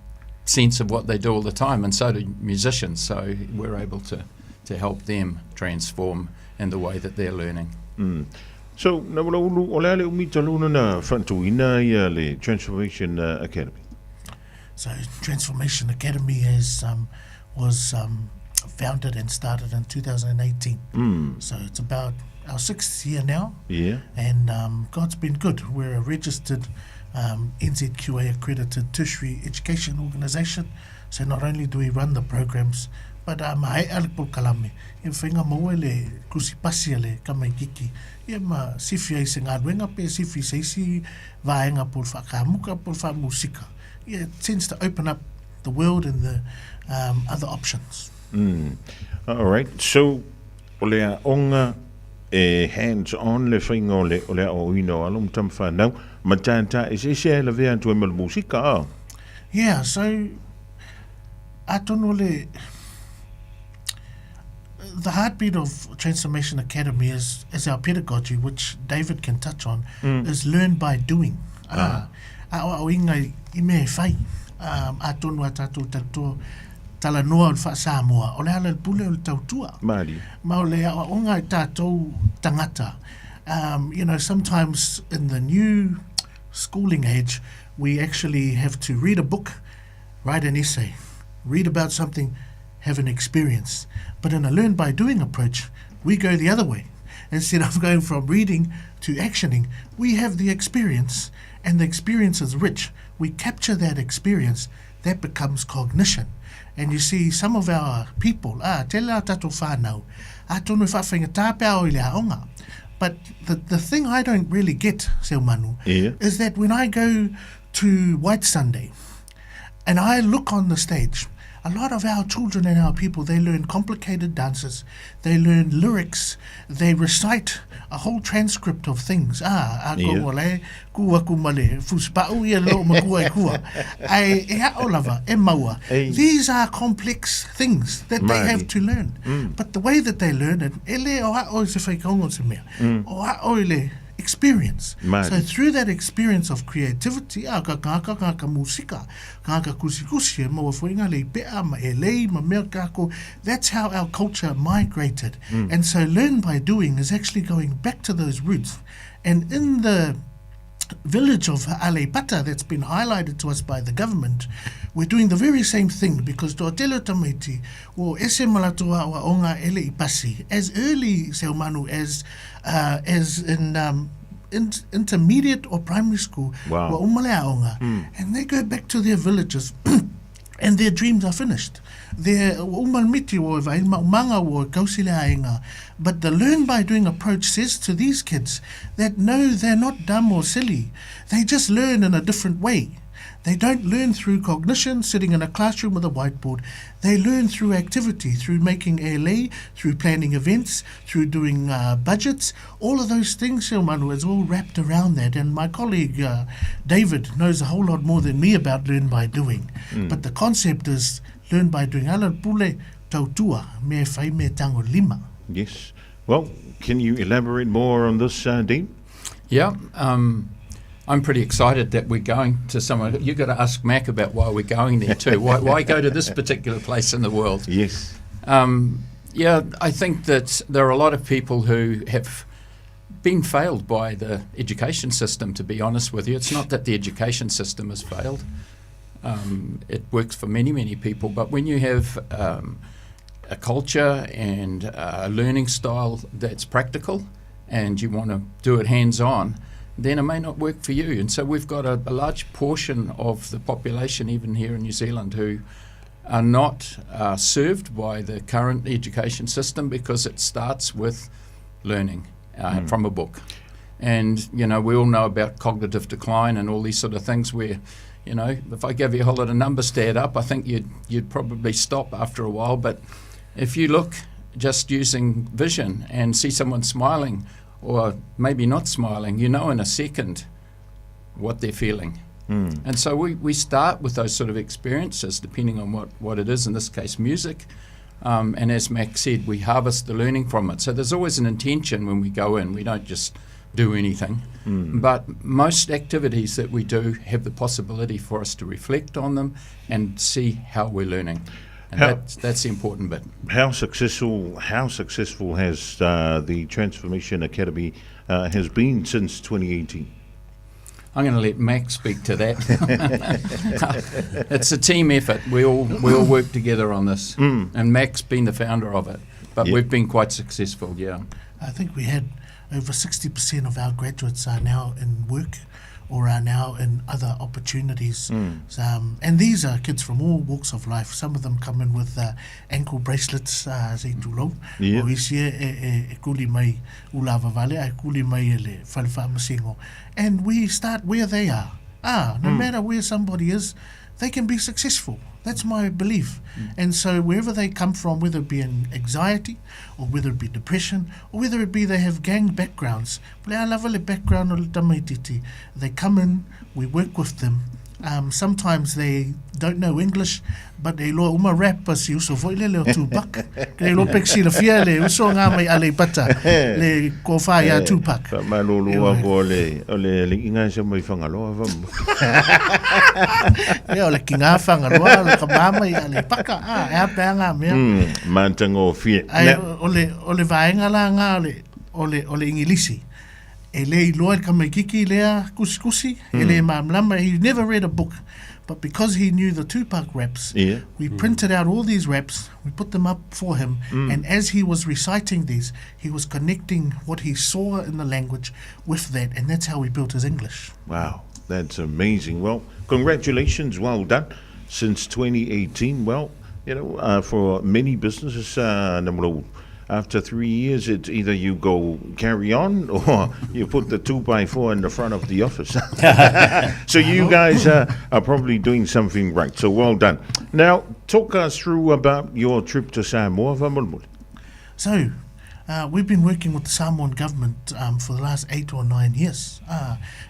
sense of what they do all the time, and so do musicians. So we're able to, to help them transform in the way that they're learning. Mm. So, na wala ulu, o le ale umi taluna na whantuina ia le Transformation uh, Academy. So, Transformation Academy is, um, was um, founded and started in 2018. Mm. So, it's about our sixth year now. Yeah. And um, God's been good. We're a registered um, NZQA accredited tertiary education organisation. So not only do we run the programs, but um, hai ale polokalame, e whainga maua le kusi pasi a le kamaikiki, ia ma sifi ai se galuega pe sifi se isi vaega po le whaakamuka po le whaamusika. Yeah, it tends to open up the world and the um, other options. Mm. All right. So, o le aoga e hands on le faiga o le o le aoaoina o alo ma tama fanau ma tātā eseese ai lavea atu ai ma le musika a. Yeah, so atonu o le the heartbeat of Transformation Academy is, is our pedagogy, which David can touch on, mm. is learn by doing. Ah. A o inga i mea e whai. Um, atonu a tātou tautua talanoa o le faa-Samoa, o le ala le pule o le tautua. Maari. Ma o le aoaoga i tātou tangata. Um, you know, sometimes in the new schooling age, we actually have to read a book, write an essay, read about something, have an experience. But in a learn by doing approach, we go the other way. Instead of going from reading to actioning, we have the experience, and the experience is rich. We capture that experience, that becomes cognition. And you see, some of our people, ah, tele a tātou whānau, a tonu whawhainga tāpea o i le aonga. But the, the thing I don't really get, Seumanu, yeah. is that when I go to White Sunday and I look on the stage, a lot of our children and our people, they learn complicated dances, they learn lyrics, they recite a whole transcript of things. Ah, a ko wale, ku aku male, fuspa'u ia lo makua i kua. Ai, e ao lava, e maua. These are complex things that they have to learn. Mm. But the way that they learn it, e le o ao i se whaikaongo se mea. Mm. O ao i le experience. Maari. So through that experience of creativity, ah, ka ngaka, ngaka musika, ngaka kusikusi, e maua foi ngā lei pea, ma e lei, ma mea kako. That's how our culture migrated. Mm. And so learn by doing is actually going back to those roots. And in the village of Aleipata that's been highlighted to us by the government, we're doing the very same thing because toatele tamaiti o ese malatua o onga ele i pasi as early seumanu as uh, as in um, in, intermediate or primary school Wow. ua uma le aoga and they go back to their villages and their dreams are finished. Their ua uma le miti ua e vaai maumanga ua kausi le aiga. But the learn by doing approach says to these kids that no, they're not dumb or silly. They just learn in a different way. They don't learn through cognition, sitting in a classroom with a whiteboard. They learn through activity, through making LA, through planning events, through doing uh, budgets. All of those things, Manu, is all wrapped around that. And my colleague uh, David knows a whole lot more than me about learn by doing. Mm. But the concept is learn by doing. Ala pule tautua, me whai me tango lima. Yes. Well, can you elaborate more on this, Dean? Yeah, I'm pretty excited that we're going to somewhere. You've got to ask Mac about why we're going there too. Why go to this particular place in the world? Yes. Yeah, I think that there are a lot of people who have been failed by the education system, to be honest with you. It's not that the education system has failed. It works for many, many people. But when you have a culture and a learning style that's practical and you want to do it hands-on, then it may not work for you. And so we've got a large portion of the population, even here in New Zealand, who are not served by the current education system because it starts with learning from a book. And, you know, we all know about cognitive decline and all these sort of things where, you know, if I gave you a whole lot of numbers to add up, I think you'd probably stop after a while. But if you look just using vision and see someone smiling or maybe not smiling, you know in a second what they're feeling. And so we start with those sort of experiences, depending on what it is, in this case music. And as Mac said, we harvest the learning from it. So there's always an intention when we go in. We don't just do anything. But most activities that we do have the possibility for us to reflect on them and see how we're learning. And that's the important bit. How successful has the Transformation Academy has been since 2018? I'm going to let Mac speak to that. It's a team effort. We all work together on this, and Mac's been the founder of it. But we've been quite successful, yeah. I think we had over 60% of our graduates are now in work or are now in other opportunities. And these are kids from all walks of life. Some of them come in with ankle bracelets, se tulou. O isi e kuli mai ulava vale, ai kuli mai ele whalewhaamasingo. And we start where they are. No matter where somebody is, they can be successful. That's my belief. And so wherever they come from, whether it be in anxiety or whether it be depression or whether it be they have gang backgrounds, background, they come in, we work with them. Sometimes they don't know English, but they lo uma rap si uso foi le leo Tupac. Ke lo pek si la fia le uso ngā mai ale pata le ko wha ia Tupac. Fa malolo a ko le o le inga se mai whangaloa fa. Ia o le ki ngā whangaloa le ka mama i ale paka a e ape ngā mea. Mantango fia. Ai o le vaenga la ngā o le Ingilisi. E le iloa ka mai kiki lea kusikusi, e le mamlama. He never read a book, but because he knew the Tupac raps, we printed out all these raps, we put them up for him, and as he was reciting these, he was connecting what he saw in the language with that, and that's how he built his English. Wow, that's amazing. Well, congratulations, well done. Since 2018, well, you know, for many businesses, after 3 years, it's either you go carry on or you put the 2x4 in the front of the office. So you guys are probably doing something right. So well done. Now, talk us through about your trip to Samoa. So, we've been working with the Samoan government for the last 8 or 9 years.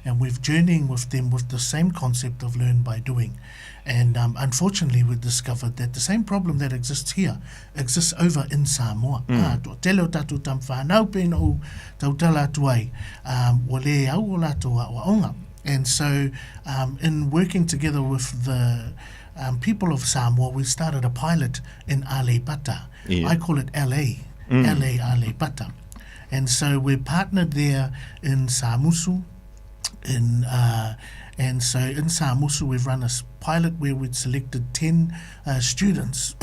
And we've journeying with them with the same concept of learn by doing. And unfortunately, we discovered that the same problem that exists here exists over in Samoa. Tele o tātou tam whānau pēna o tautala atu ai, wa le au o lātou a oaonga. And so in working together with the people of Samoa, we started a pilot in Aleipata. Yeah. I call it LA, LA Aleipata. And so we're partnered there in Samusu, and so in Samusu we've run a pilot where we'd selected 10 students.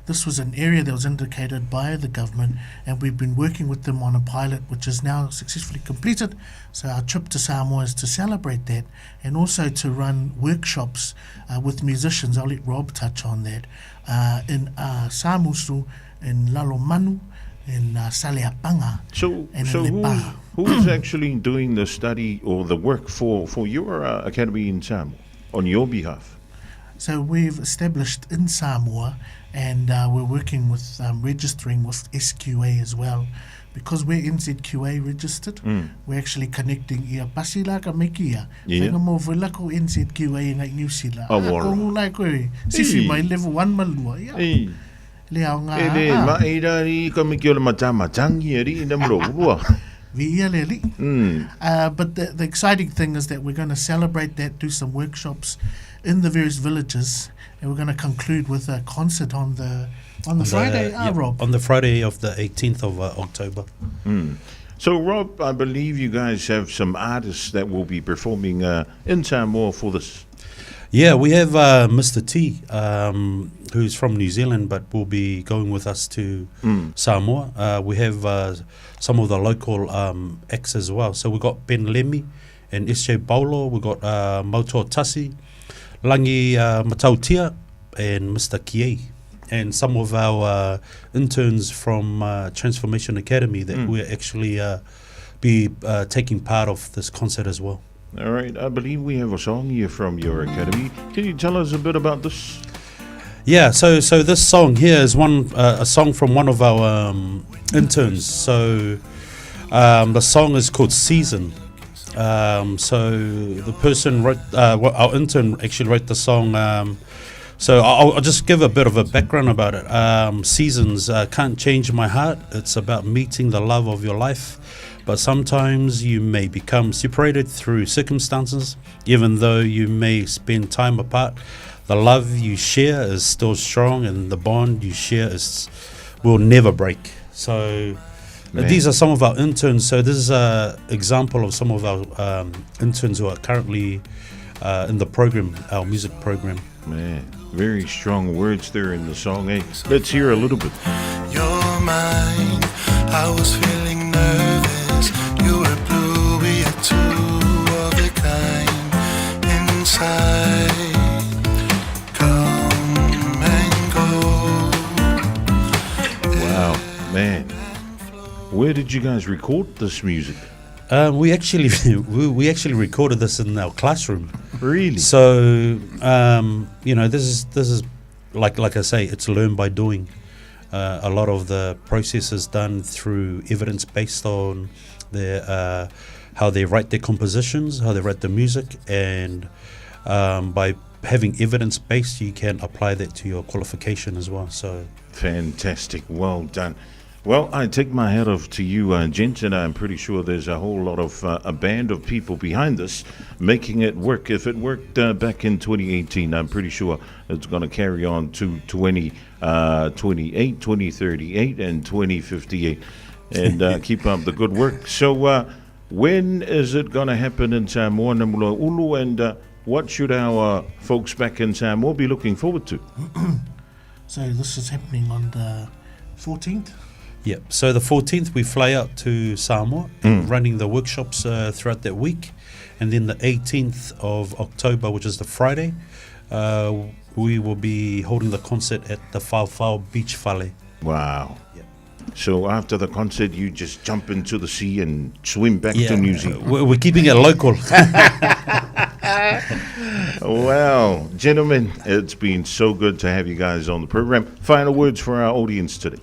This was an area that was indicated by the government, and we've been working with them on a pilot which is now successfully completed. So our trip to Samoa is to celebrate that and also to run workshops with musicians. I'll let Rob touch on that. In Samusu, in Lalomanu, in Saleapanga, and in Lepa. Who's actually doing the study or the work for your academy in Samoa on your behalf? So we've established in Samoa, and we're working with registering with SQA as well. Because we're NZQA registered, we're actually connecting ia pasila ka mekia. Whainga mō whela ko NZQA ngai New Zealand. Ko ngulai koe, sifi mai level 1 malua. Le aoga. E le maʻi la alii ka miki o le matamatangi alii na mlo Viia le Alii. But the exciting thing is that we're going to celebrate that, do some workshops in the various villages, and we're going to conclude with a concert on the on the, Friday, yep, Rob? On the Friday of the 18th of October. So, Rob, I believe you guys have some artists that will be performing in Samoa for this. Yeah, we have Mr. T, who's from New Zealand, but will be going with us to Samoa. We have some of the local acts as well. So we've got Ben Lemmy and SJ Bolo. We've got Moto Tasi, Langi Matautia, and Mr. Kiei. And some of our interns from Transformation Academy that we're actually be taking part of this concert as well. All right, I believe we have a song here from your academy. Can you tell us a bit about this? Yeah, so this song here is one a song from one of our interns. So the song is called Season. So the person wrote, well, our intern actually wrote the song. So I'll just give a bit of a background about it. Seasons can't change my heart. It's about meeting the love of your life. But sometimes you may become separated through circumstances, even though you may spend time apart. The love you share is still strong, and the bond you share is will never break. So Man. these are some of our interns. So this is an example of some of our interns who are currently in the program, our music program. Man, very strong words there in the song, eh? Let's hear a little bit. You're mine. I was feeling nervous. You were blue, we are two of a kind. Inside, come and go. Wow, man. Where did you guys record this music? We actually we actually recorded this in our classroom. Really? So this is like I say, it's learn by doing. A lot of the process is done through evidence based on their how they write their compositions, how they write the music, and by having evidence based, you can apply that to your qualification as well. So fantastic, well done. Well, I take my hat off to you, gents, and I'm pretty sure there's a whole lot of a band of people behind this making it work. If it worked back in 2018, I'm pretty sure it's going to carry on to 2028, 2038, and 2058. And keep up the good work. So, when is it going to happen in Samoa, Namula Ulu, and what should our folks back in Samoa be looking forward to? So, this is happening on the 14th. Yep. So the 14th, we fly out to Samoa, running the workshops throughout that week. And then the 18th of October, which is the Friday, we will be holding the concert at the Whau Beach Fale. Wow. Yep. So after the concert, you just jump into the sea and swim back to New Zealand. We're keeping it local. Well, gentlemen, it's been so good to have you guys on the program. Final words for our audience today.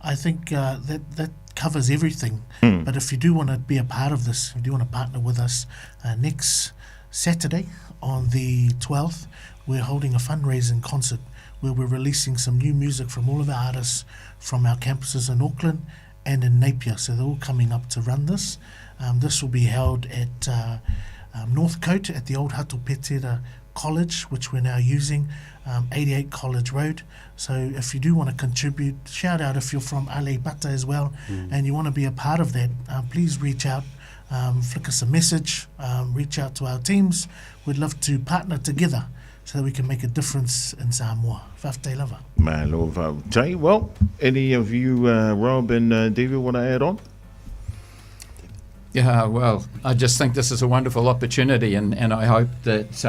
I think that covers everything. But if you do want to be a part of this, if you do want to partner with us, next Saturday on the 12th, we're holding a fundraising concert where we're releasing some new music from all of our artists from our campuses in Auckland and in Napier. So they're all coming up to run this. This will be held at Northcote at the old Hato Petera College, which we're now using, 88 College Road. So if you do want to contribute, shout out if you're from Aleipata as well, and you want to be a part of that, please reach out, flick us a message, reach out to our teams. We'd love to partner together so that we can make a difference in Samoa. Fa'afetai lava. Malo fa'afetai. Well, any of you, Rob and David, want to add on? Yeah, well, I just think this is a wonderful opportunity, and I hope that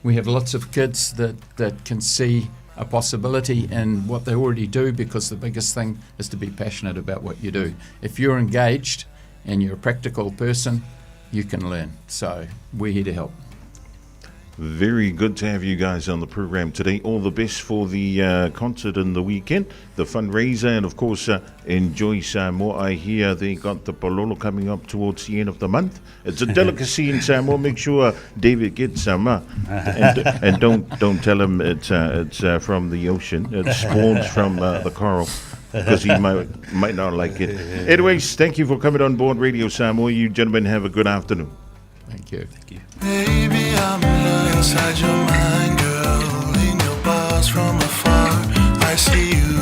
we have lots of kids that can see a possibility in what they already do, because the biggest thing is to be passionate about what you do. If you're engaged and you're a practical person, you can learn. So we're here to help. Very good to have you guys on the program today. All the best for the concert in the weekend, the fundraiser, and of course, enjoy Samoa. I hear they got the palolo coming up towards the end of the month. It's a delicacy in Samoa. Make sure David gets some, and, and don't don't tell him it's it's from the ocean. It spawns from the coral because he might might not like it. Anyways, thank you for coming on board Radio Samoa. You gentlemen have a good afternoon. Thank you. Thank you. Baby, I'm inside your mind, girl. In your bars from afar, I see you.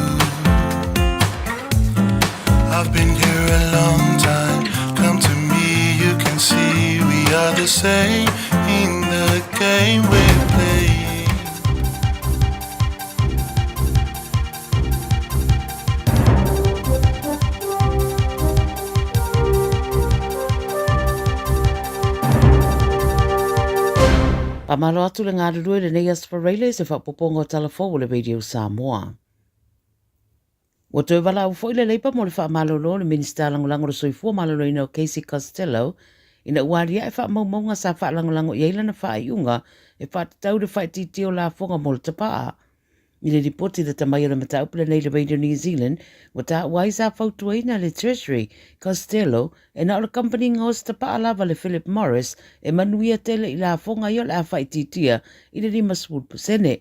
I've been here a long time. Come to me, you can see we are the same in the game we play. Faamalo atu le galulue i lenei Aso Faraile i se faaopoopoga o Tala Fou o le Radio Samoa. Ua toe valaau foi le Leipa mo le faamalolo o le Minisita Lagolago o le Soifua Maloloina o Casey Costello ina ua aliae faamaumauga sa faalagolago i ai lana faaiuga e faatatau i le faaitiitia o lafoga mo le tapaa. I le lipoti lata mai o le mataupu lenei i le Radio New Zealand, ua taua ai sa fautuaina le Treasury, Costello, e na o le kamupani gaosi tapaa lava le Philip Morris e manuia tele i lafoga ia o le a faaitiitia i le 50%.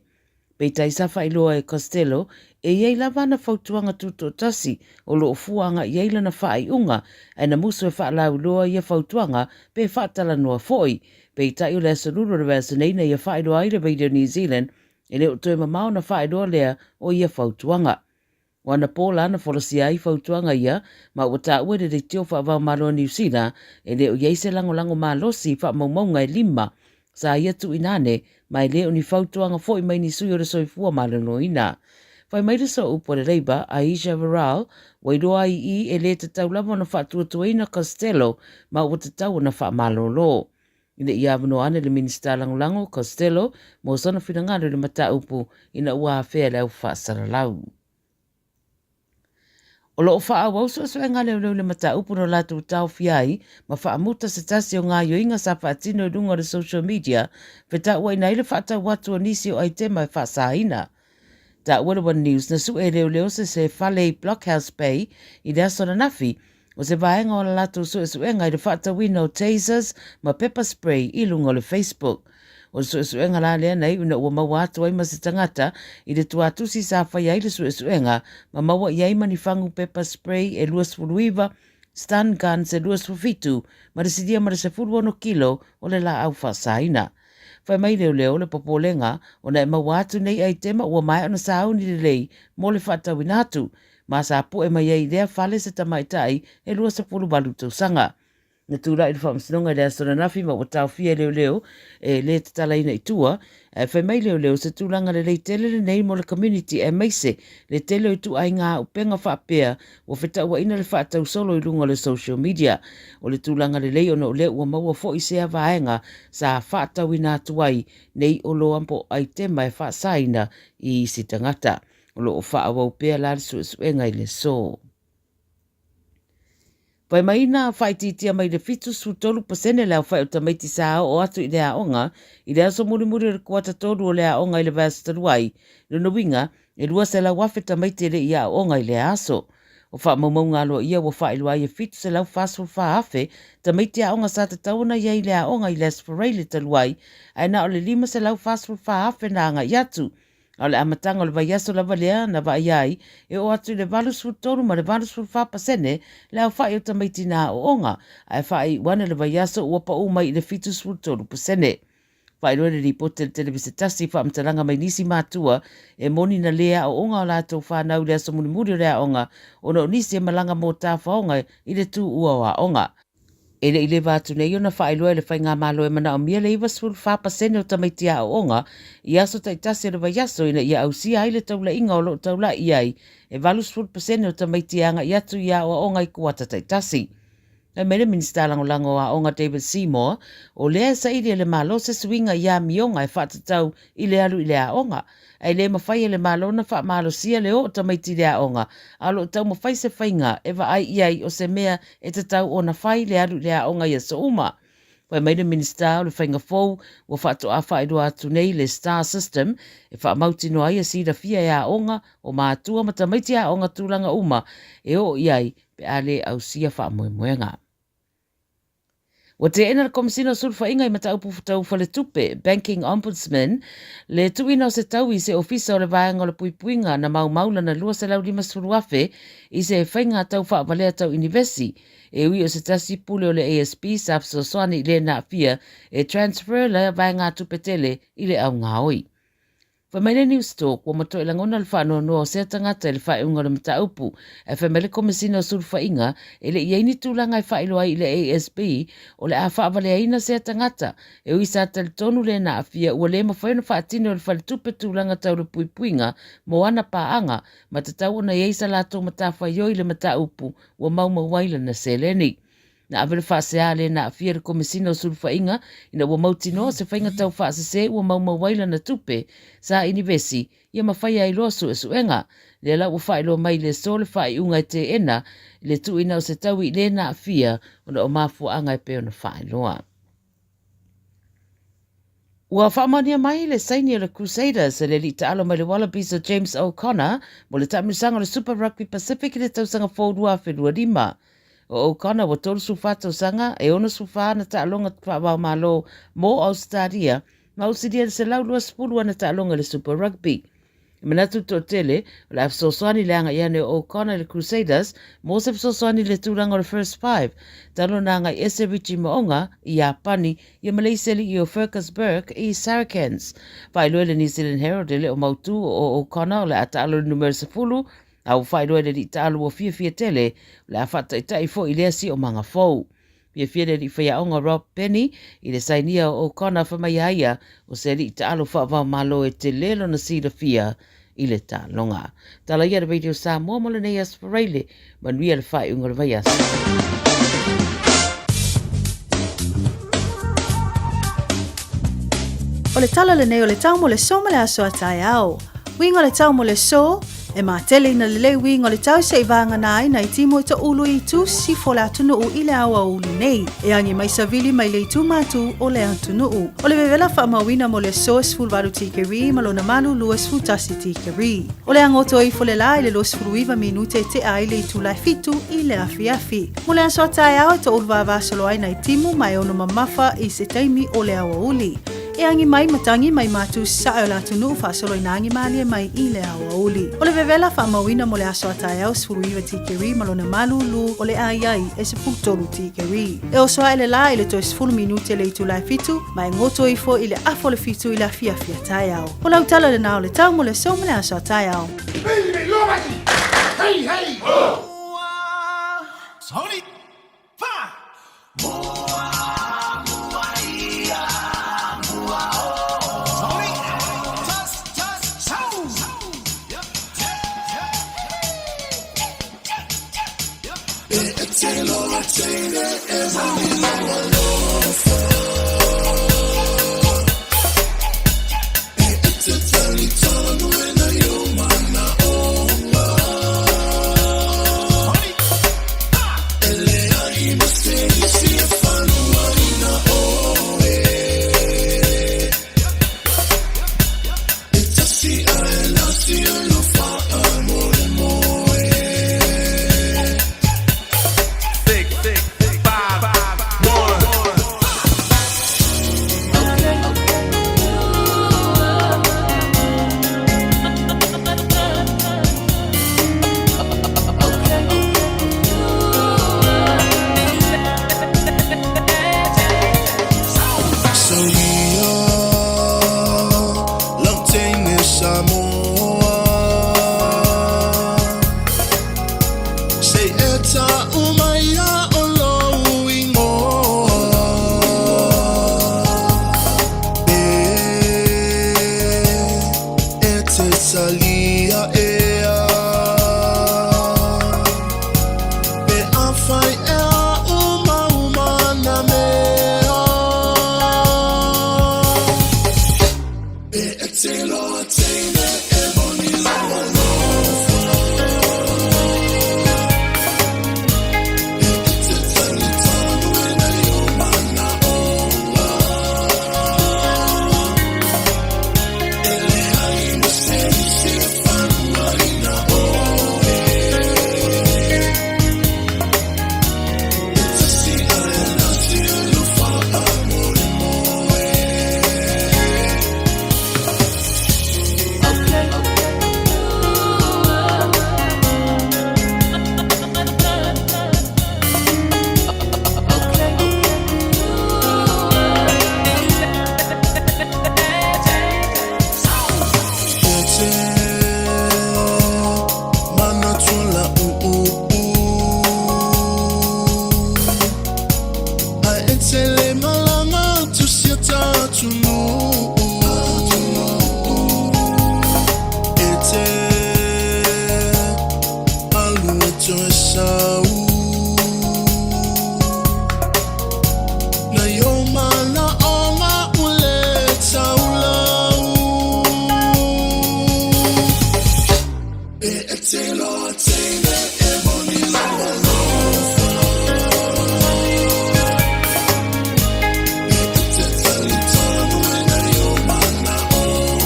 Peitai sa faailoa e Costello e i ai lava ana fautuaga tutoatasi o lo o fua agai i ai lana faaiuga, ae na musu e faalauiloa ia fautuaga pe faatalanoa foi. Peitai o le aso Lulu o le vaiaso nei na ia faailoa ai le Radio New Zealand E le o toe mamao ona faailoa lea o ia fautuaga. O ana pō la na folasia ai fautuaga ia, ma ua taua e le Leitio Faavaomalo a Niu Sila, e le o i ai se lagolago malosi i faamaumauga e lima sa ia tuuina ane, ma e le o ni fautuaga foi mai ni sui o le soifua maloloina. Fai mai le sooupu a le Labour, Ayesha Verrall, ua iloa ai i i e le tatau lava ona faatuatuaina Costello ma ua tatau ona faamalolo. Ina ia avanoa ane le Minisita Lagolago, Costello, mo sona finagalo i le mataupu ina ua afea le au faasalalau. O lo o faaauau suesuega a leoleo i le mataupu na latou taofia ai ma faamuta se tasi o gaoioiga sa faatino i luga o le social media fetauaina ai le faatau atu o nisi o aitema e faasaina. Taua le One News na sue e leoleo se se fale i Blockhouse Bay i le aso ananafi o se vaega o la latou suesuega i le faatauina o tasers ma pepper spray i luga o le Facebook. O le suesuega la lea na iu ina ua maua atu ai ma se tagata i le tuatusi sa faia ai le suesuega ma maua i ai ma ni fagu pepper spray e 29, stun guns e 27 ma le silia ma le 16 kilo o le laau faasaina. Fai mai leoleo le popolega ona e maua atu nei aitema ua maea ona sauni lelei mo le faatauina atu, ma sa poe mai ai i lea fale se tamaitai e 28 tausaga. Na tulai le faamasinoga i le aso ananafi ma ua taofia e leoleo e le tatalaina i tua, ae fai mai leoleo se tulaga lelei tele lenei mo le community aemaise le tele o ituaiga auupega faapea ua fetauaina le faatau solo i luga o le social media. O le tulaga lelei ona o lea ua maua foi sea vaega sa faatauina atu ai nei oloa po o aitema e faasaina i isi tagata. O lo o faaauau pea la le suesuega i le aso. Fai mai na faaitiitia mai le 73% le aofai o tamaiti sa oo atu i le aoga i le aso mulimuli o le kuata tolu o le aoga i le vaiaso talu ai, lona uiga e 200,000 tamaiti e le i aooga i lea aso. O faamaumauga aloaia ua faailoa ai e 744,000 tamaiti aoga sa tatau ona i ai i le aoga i le Aso Faraile talu ai, ae na o le 544,000 na agai atu. A o le amataga o le vaiaso lava lea na vaaia ai e oo atu i le 83 ma le 84 pasene le aofai o tamaiti na aooga, ae faaiu ane le vaiaso ua pau mai i le 73 pasene. Faailoa le lipoti a le Televise Tasi i faamatalaga mai nisi matua e moni na lē aooga o latou fanau i le aso mulimuli o le aoga ona o nisi e malaga mō tafaoga i le tuua o aoga. E le i leva atu nei ona faailoa e le Faigamalo e manaomia le 94% o tamaiti aooga i aso taitasi o le vaiaso ina ia ausia ai le taulaiga o lo o taulai i ai e 80% o tamaiti e agai atu i aoaoga i kuata taitasi. Fai mai le Minisita Lagolago o Aoga David Seymour, o lea e saili e le Malo se suiga i amioga e faatatau i le alu i le aoga. Ae le mafai e le Malo ona faamalosia le o o tamaiti i le aoga, a o lo o taumafai se faiga e vaai i ai o se mea e tatau ona fai le alu i le aoga i aso uma. Fai mai le Minisita o le Faiga Fou ua faatoa faailoa atu nei le Star System e faamautinoa ai e silafia e aoga, o matua ma tamaiti aoga tulaga uma e oo i ai pe a le ausia faamoemoega. Ua teena le Komesina o Sulufaiga i Mataupu Tau Faletupe, Banking Ombudsman, le tuuina o se taui i se Ofisa o le Vaega o le Puipuiga na maumau lana $250,000 i se faiga tau faavalea tau inivesi, e ui o se tasi pule o le ASB sa fesoasoani i le na aafia e transfer le vaegatupe tele i le augaoi. Fai mai le Newstalk, ua matuai lagona le faanoanoa o sea tagata i le faaiuga o le mataupu, ae fai mai le Komesina o Sulufaiga e le i i ai ni tulaga e faailoa ai i le ASB o le a faavaleaina sea tagata, e ui sa talitonu le na aafia ua le mafai ona faatino e le faletupe tulaga tau le puipuiga mo ana paaga ma tatau ona i ai sa latou matafaioi i le mataupu ua maumau ai lana seleni. Na ave le faasea le na aafia i le Komesina o Sulufaiga ina ua mautinoa se faiga tau faasese ua maumau ai lana tupe sa inivesi ia ma faia ai loa suesuega. Lea la ua faailoa mai i le aso le faaiuga e teena i le tuuina o se taui i le na aafia ona o mafuaaga e pei ona faailoa. Ua faamaonia mai le saini o le Crusaders e le alii taalo mai le Wallabies o James O'Connor mo le taamilosaga o le Super Rugby Pacific i le tausaga fou 2025. O O'Connor ua 34 tausaga, e 64 ana taaloga faava-o-Malo mo Ausetalia ma ausilia le 120 ana taaloga i le Super Rugby. E manatu le toatele, o le a fesoasoani le agai ane o O'Connor i le Crusaders mo se fesoasoani i le tulaga o le First Five, talu ona agai ese Richie Mo'unga i Iapani ia ma le isi alii o Fergus Burke i Saracens. Faailoa i le New Zealand Herald e le o mautū o O'Connor o le a taalo i le numera 10, a ua faailoa i le alii taalo ua fiafia tele o le a faataitai foi i lea siomaga fou. Fiafia le alii faiaoga Rob Penny i le sainia o O'Connor fai mai a ia o se alii taalo faava-o-Malo e tele lona silafia i le taaloga. Tala ia le Radio Samoa mo lenei aso Faraile, manuia le faaiuga o le vaiaso. O le tala lenei o le tau mo le so ma le aso a taeao. Uiga o le tau mo le so, e matele ina lelei uiga o le tau se'i vagana ai nai timu e to'ulu i itu sisifo o le atunuu i le aoauli nei. E agi mai savili mai le itu matu o le atunuu. O le vevela faamauina mo le aso e 18 tikeri ma lona malu 21 tikeri. O le agoto ifo le la i le 29 minute e te'a ai le itula e 7 i le afiafi. Mo le aso a taeao e to'ulu vavasolo ai nai timu ma e ono mamafa i se taimi o le aoauli. E agi mai matagi mai matu sae o le atunuu faasolo ina agi malie mai i le aoauli. O le vevela faamauina mo le aso a taeao 19 tikeri ma lona malūlū o le a i ai e 13 tikeri. E oso ae le la i le toe 10 minute le itula e 7 ma e goto ifo i le afa o le 7 i le afiafi a taeao. O lau tala lenā o le tau mo le aso ma le aso a taeao. Hey, hey, ho! Sorry! te loa teine e moni lau alofa. E te talitonu e nei o manaʻoga.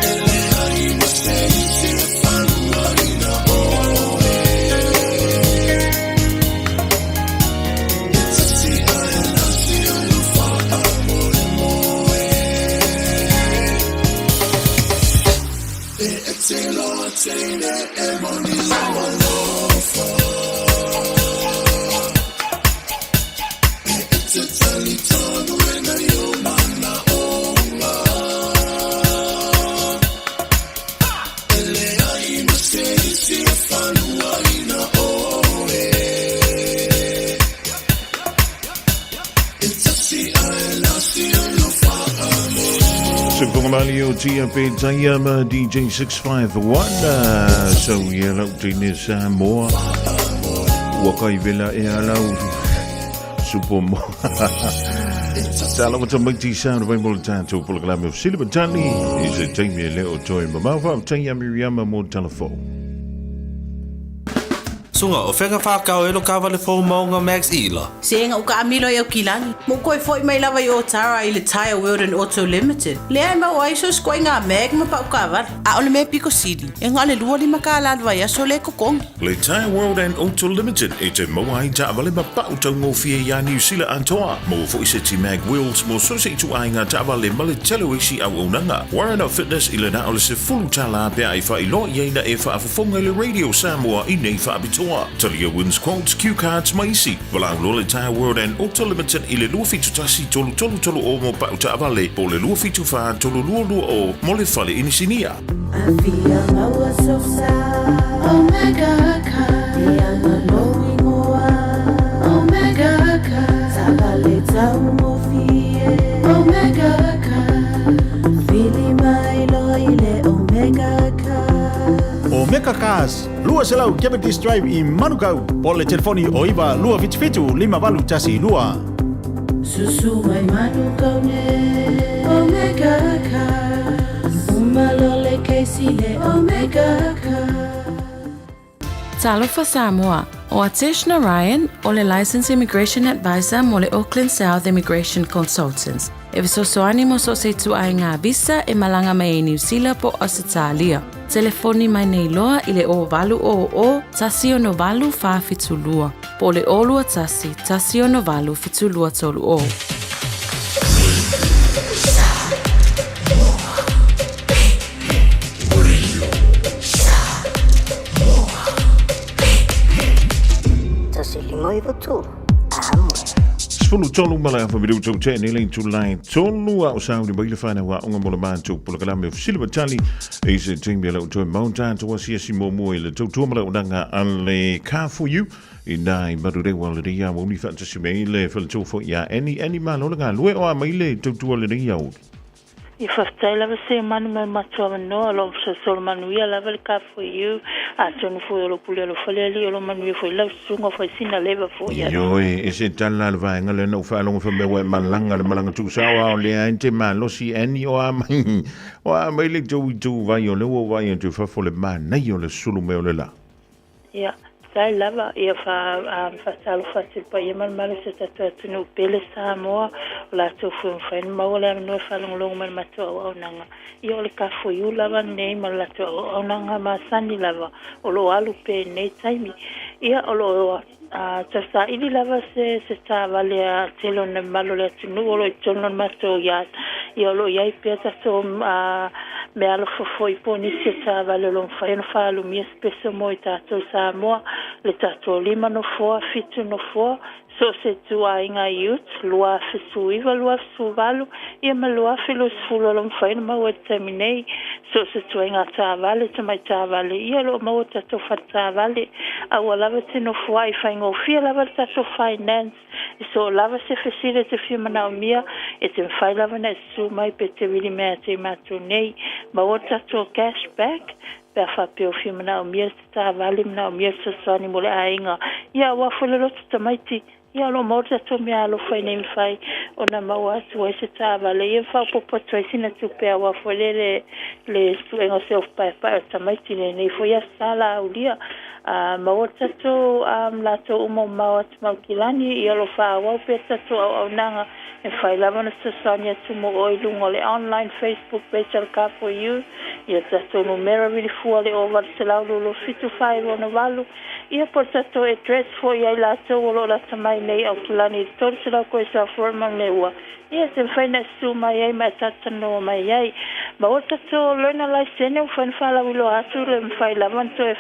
E leai ma se isi e faluaina ʻoe. E tasi ae lasi o lou faamoemoe. E te loa teine e moni lau alofa. E te talitonu e nei o manaʻoga. E leai ma se isi e faluaina ʻoe. E tasi ae lasi o lou faamoemoe. Sukongamali o Tia Pe Taiama DJ 651. So ia lau teine Samoa. Ua kai vela e alau. Supo mo. Tala wata maiti sound vai mo le tātou polokalame o Sila Matani. I se taimi e leo toi mamau wha taia Miriama mo telefo. Sunga, o fega whākau e lo kāwale fō maunga Max Ila. Se nga uka amilo i au kilani. Mo koe foi mai lava i o Tara i le Tire World and Auto Limited. Lea e mau ai so skoe ngā mag ma pau kāwale. A ole me piko sili. E ngā le lua lima kā la vai aso le kokongi. Le Tire World and Auto Limited e te maua ai taavale ma pau taugofie iā Niu Sila atoa. Maua foi se ti mag wheels mo so se itu ai ngā taavale ma le tele o isi auaunaga. Warren of Fitness i le na o le $10 pea e faailoa i ai na e faafofoga i le Radio Samoa i nei faapitoa. Talia wins quotes, cue cards ma isi. Valaau loa le Tire World and Auto Limited i le 271 333 o mo pau taavale po o le 274 322 mo le fale inisinia. Afia maua sosa Omega Car Ia ngā ingoa Omega Car Taavale taugofie Omega Car Vili mai loa i le Omega Car. Omega Cars, 200 Cavendish Drive i Manukau, po le telefoni o 9 277 5812. Susu mai Manukau ne Omega Cars. Umalo le keisi le Omega Cars. Talofa Samoa. O Atesh Narayan, o le Licensed Immigration Advisor mo le Auckland South Immigration Consultants. E fesoasoani mo so se tu ai ngā visa e malanga mai e Niu Sila po Ausitalia. Telefoni mai nei loa i le o valu o o, tasi ono valu wha whitu lua. Po le olua tasi, tasi ono valu whitu lua tolu o. Tasi lima iwa tolu. Amo. 13 ma le afa minuta ua tea nei le itula e tolu a o sauni mai le fanau aoga mo le matou polokalame o Fesili ma Tali i se taimi e le o toe mau tatou asiasi muamua i le tautua ma le auaunaga a le Car for You i nā i Manurewa lenei aoauli faatasi mai le faletua foi ia Annie. Annie, malo le galue o a mai le tautua lenei aoauli. I faafetai lava se manu mai matou avanoa, o lo o fesoasoa manuia lava le Car4U, atonu foi o lo pule alofa le Alii o lo manuia foi lau susuga fai sina leva foi atu. Ioe, e se tala le vaega lea na ou faalogo fai mai ua e malaga le malaga tuusao a o lea e te malosi Annie o a mai o a mai le tou itu vai o lea ua ou vaai atu i fafo le manaia o le sulu mai o le la. Ia, faafetai lava, ia fa, faatalofa atu i le paia ma le malosi o tatou atunuu pele Samoa, o latou foi ua mafai ona maua le avanoa e faalogologo mai i le matou auaunaga. Ia, o le Car4U lava lenei ma le latou auaunaga masani lava o lo o alu pea i lenei taimi. Ia, o lo o tausaili lava se se taavale a tele o le mamalu o le atunuu o lo o i totonu o le matou yard. Ia, o lo o i ai pea tatou meaalofa foi po o nisi o taavale o lo o mafai ona faalumia peso mo i tatou Samoa, le tatou lima nofoa, fitu nofoa, so o se ituaiga ute, 2019, 2018, ia ma 2020 o lo o mafai ona maua i le taimi nei, so o se ituaiga taavale, tamai taavale, ia o lo o maua tatou fale taavale, a ua lava te nofoa'i, faigofie lava le tatou finance, e so o lava se fesili e te fia manaomia, e te mafai lava ona e susu mai pe te vili mai ia te i matou nei, maua le tatou cash back, Pe a faapea o fia manaomia se taavale, manaomia fesoasoani mo le aiga, ia aua foi le loto tamaiti, Ia, o lo o maua le tatou meaalofa ina ia mafai ona maua atu ai se taavale ia ma faaopoopo atu ai sina tupe aua foi lele le suega o se ofu paepae o tamaiti i lenei foi aso sa laulia. A maua le tatou latou uma o mamao atu ma Aukilani, ia o lo o faaauau pea le tatou auaunaga e mafai lava ona fesoasoani atu mo oe i luga o le online Facebook page a le Car4U, ia le tatou numera vilifua le 0800 22 7 4 68, Ia po o le tatou address foi ia i latou o lo o lata mai nei i Aukilani i le 300 Great South Road Manurewa, ia e mafai ona e susu mai ai ma e talatalanoa mai ai. Maua le tatou learner laisene ua mafai ona faalauiloa atu le mafai lava ona toe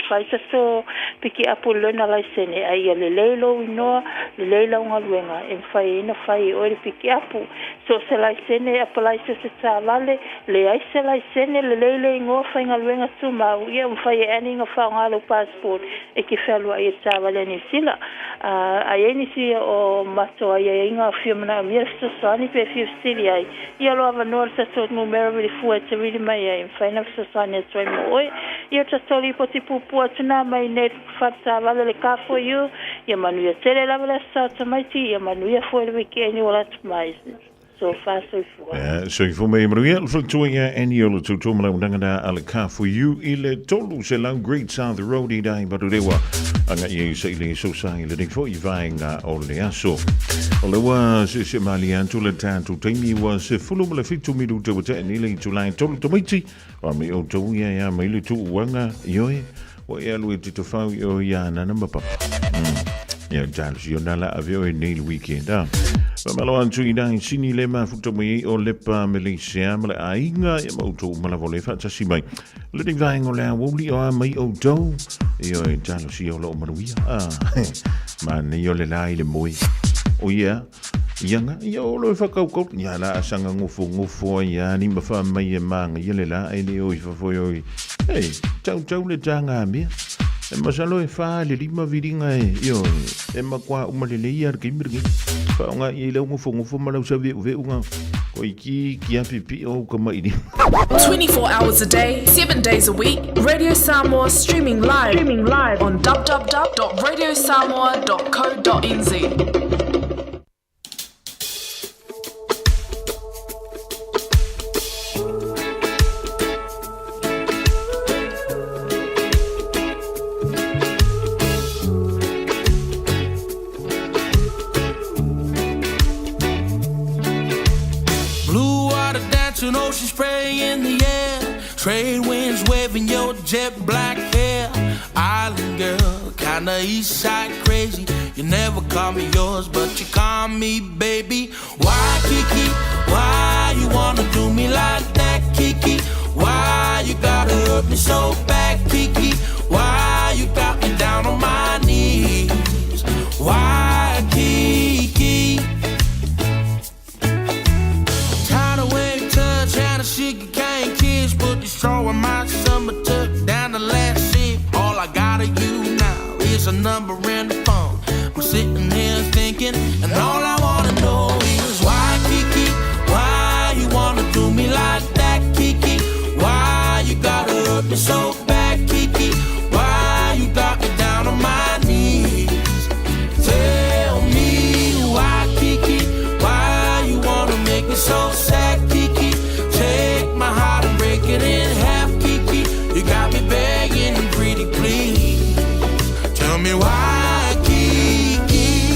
fai tatou pikiapu i le learner laisene a ia lelei lou inoa, lelei lau galuega e mafai ai ona fai e oe le pikiapu. So o se laisene e apalai so o se taavale, leai se laisene, lelei le igoa, faigaluega tumau, ia ua mafai e Annie ona faaaoga lou passport e te fealuai ai i le taavale a Niu Sila. A i ai nisi o matou aiaiga o fia manaomia le fesoasoani pe fia fesili ai, ia o lo o avanoa le tatou numera vilifua e te vili mai ai e mafai ona fesoasoani atu ai mo oe. Ia o le tatou lipoti puupuu atu lena mai i inei i le fale taavale o le Car For You. Ia manuia tele lava le Aso Sa o Tamaiti, ia manuia foi le weekend ua lata mai. Sofa soifua. Ia, soifua ma ia manuia. Le faletua ia Annie o le tautua ma launaga na a le Car For You i le 300 Great South Road i Dai Manurewa. Agai ai sa i le sosa i lenei foi vaega o le aso. O le ua seese malie atu le tatou taimi ua 17 minute ua tea nei le itula e tolu tamaiti. Wa mai outou ia ia mai le tuuaga ioe ua e alu e te tofau i o ia nana ma papa. Ia talosi ona la ave oe nei le weekend a. Faamalo atu i nai sini le mafuta mai ai o Lepa Malaysia ma le aiga ia ma outou uma lava o le faatasi mai. Lenei vaega o le aoauli o a mai outou. Ioe talosi o loo manuia. Ah, manaia o le la i le moe. O ia, Ia nga, ia o lo e whakaukau, ia la a sanga ngofo ngofo ai ia ni ma wha mai e maanga, ia le la e le o i whawhoi oi. Ei, tau tau le tānga mea. E masalo e wha le lima viringa e, io, e makua uma le leia le keimiri ngi. Whaonga ia i lau ngofo ngofo ma lau sa veu veu nga. Ko i ki ki api pi o ka mai ni. 24 hours a day, 7 days a week, Radio Samoa streaming live, streaming live on www.radiosamoa.co.nz. Blue water dancing, ocean spray in the air. Trade winds waving your jet black hair. Island girl, kinda east side crazy. You never call me yours, but you call me baby. Why, Kiki? Why you wanna do me like that, Kiki? Why you gotta hurt me so bad, Kiki? Why you got me down on my knees? Why, Kiki? Tidal wave touch and a sugar cane kiss. Put the straw in my summer tuck down the last sip. All I got of you now is a number and a phone. I'm sitting here thinking, and all I wanna know is why, Kiki? Why you wanna do me like that, Kiki? Why you gotta hurt me so bad, Kiki? Why you got me down on my knees? Tell me why, Kiki? Why you wanna make me so sad, Kiki? Take my heart and break it in half, Kiki. You got me begging, pretty please. Tell me why, Kiki?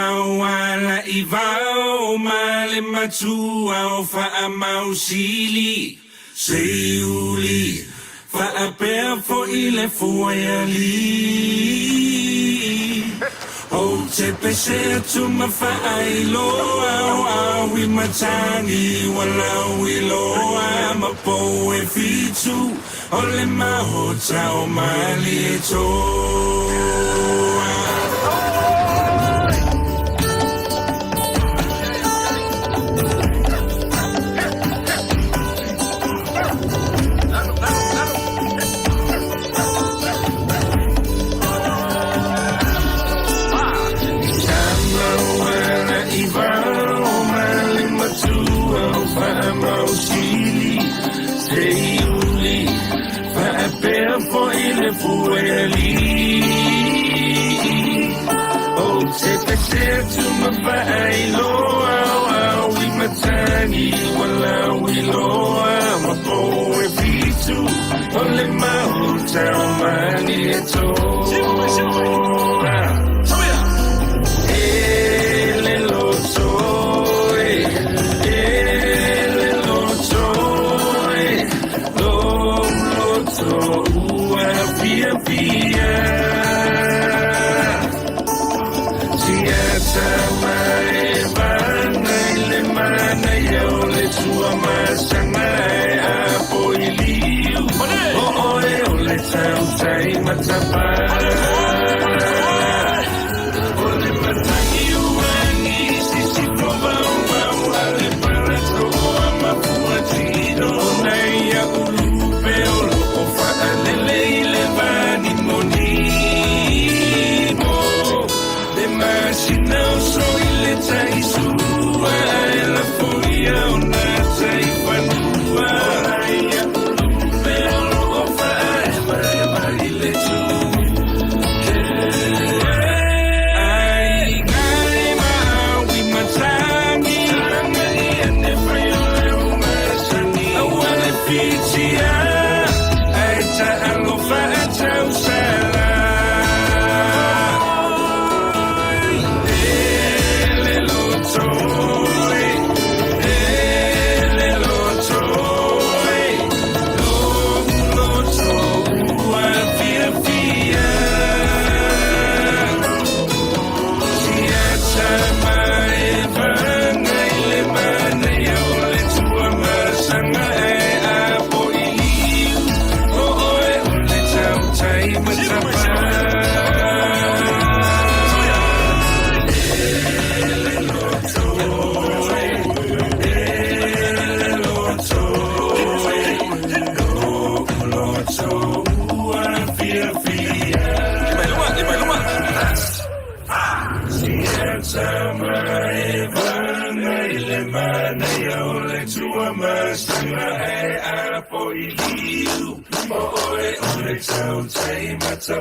Tamauala i vao ma le matua o Faamausili, Seiuli, faapea foi le Fuaialii. Ou te pese atu ma faailoa o au i matagi ua lauiloa ma pou e fitu o le maota o Malietoa.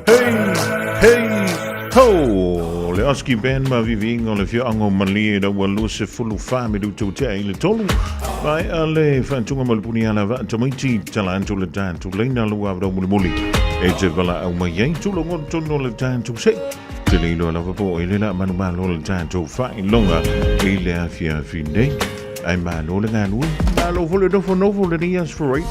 Hey, hey, ho! Le Oski Band ma viviinga o le fioaga o Malie ina ua 24 minuta ua tea i le tolu. Maea le faatuga ma le puniala vaa tamaiti tala atu le tatou laina lua avanoa mulimuli e te valaau mai ai tulogo tonu o le tatou sei. Te le iloa lava po o ai le la manumalo le tatou faailoga i le afiafi nei. Ai malo le galue, malo foi le nofonofo lenei aso Farae.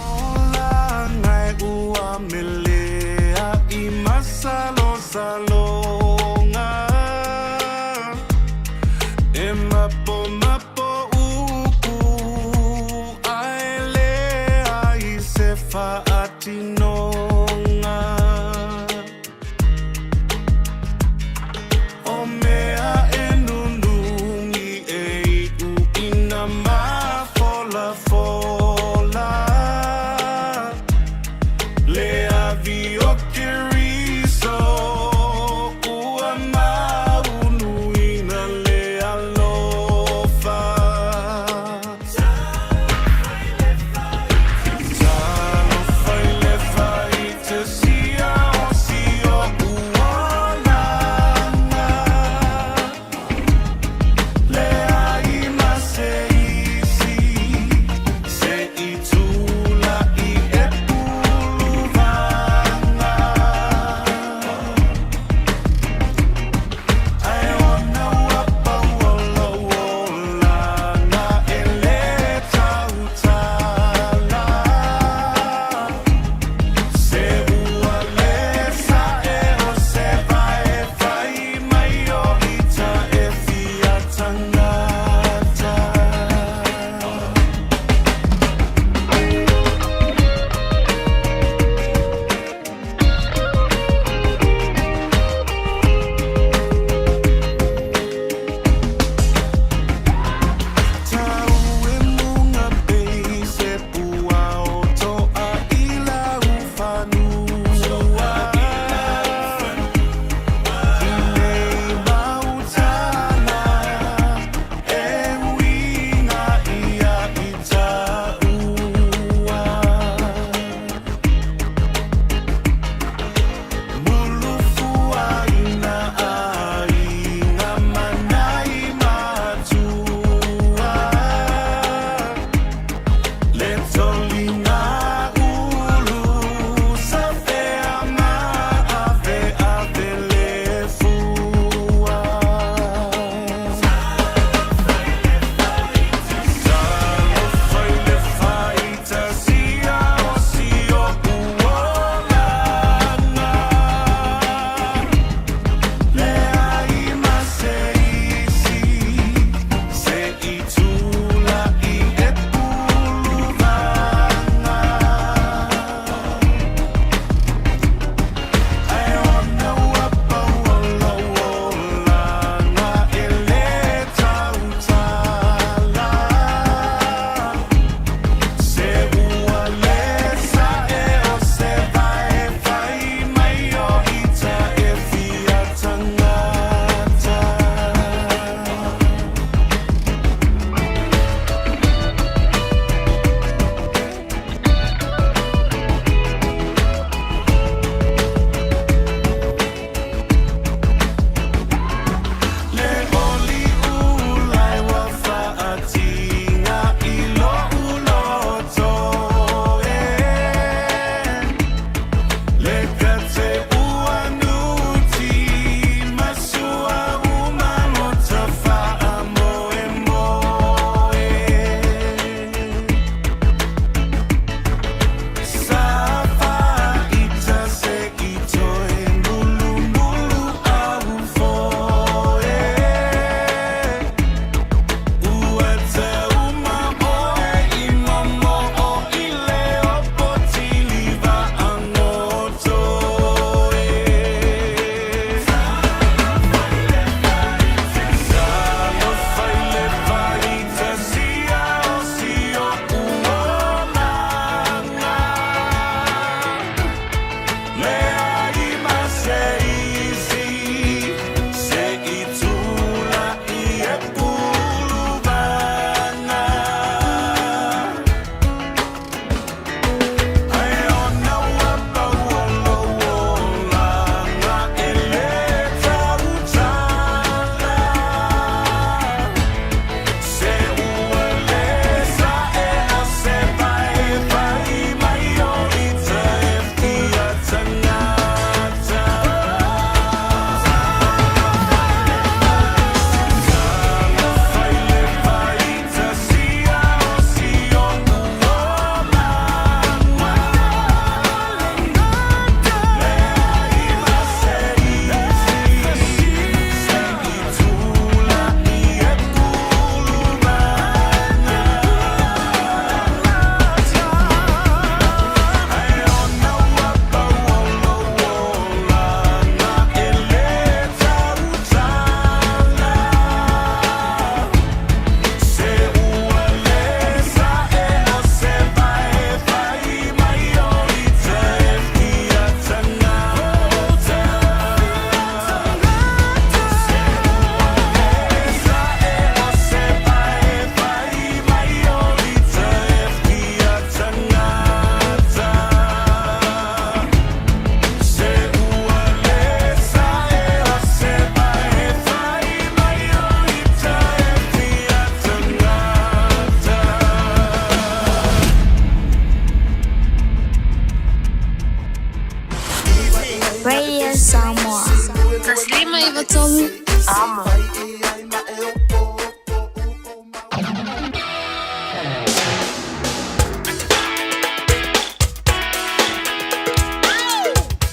93. Amo.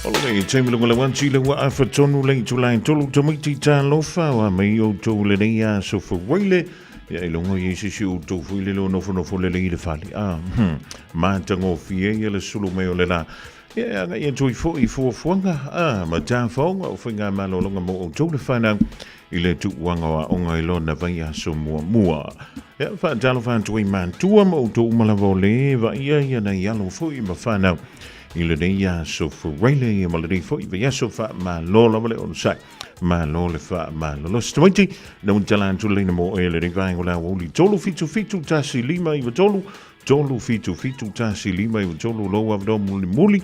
O le taimi lunga le wanti le ua afa tonu le itu lai tolu tamaiti talofa wa mei o tau le nei aso fawaile ia i longo i sisi o tau fui le lo nofo nofo le le i le fale. Ah, matagofie ia le sulu mai o le la. Ia e agai atu ai foi i fuafuaga a ma tafaoga o faigamalologa mo outou le fanau i le tuuaga o aoga i lona vaiaso muamua. Ia faatalofa atu ai matua ma outou uma lava o le vaaia ia nai alo foi ma fanau i lenei aso Friday ma lenei foi vaiaso faamalo lava le onosai. Malo le faamalolosi. Tamaiti, na tala atu leina mo e lenei vaega o le aoauli 377 1593 377 1 5 9 3 lou avanoa mulimuli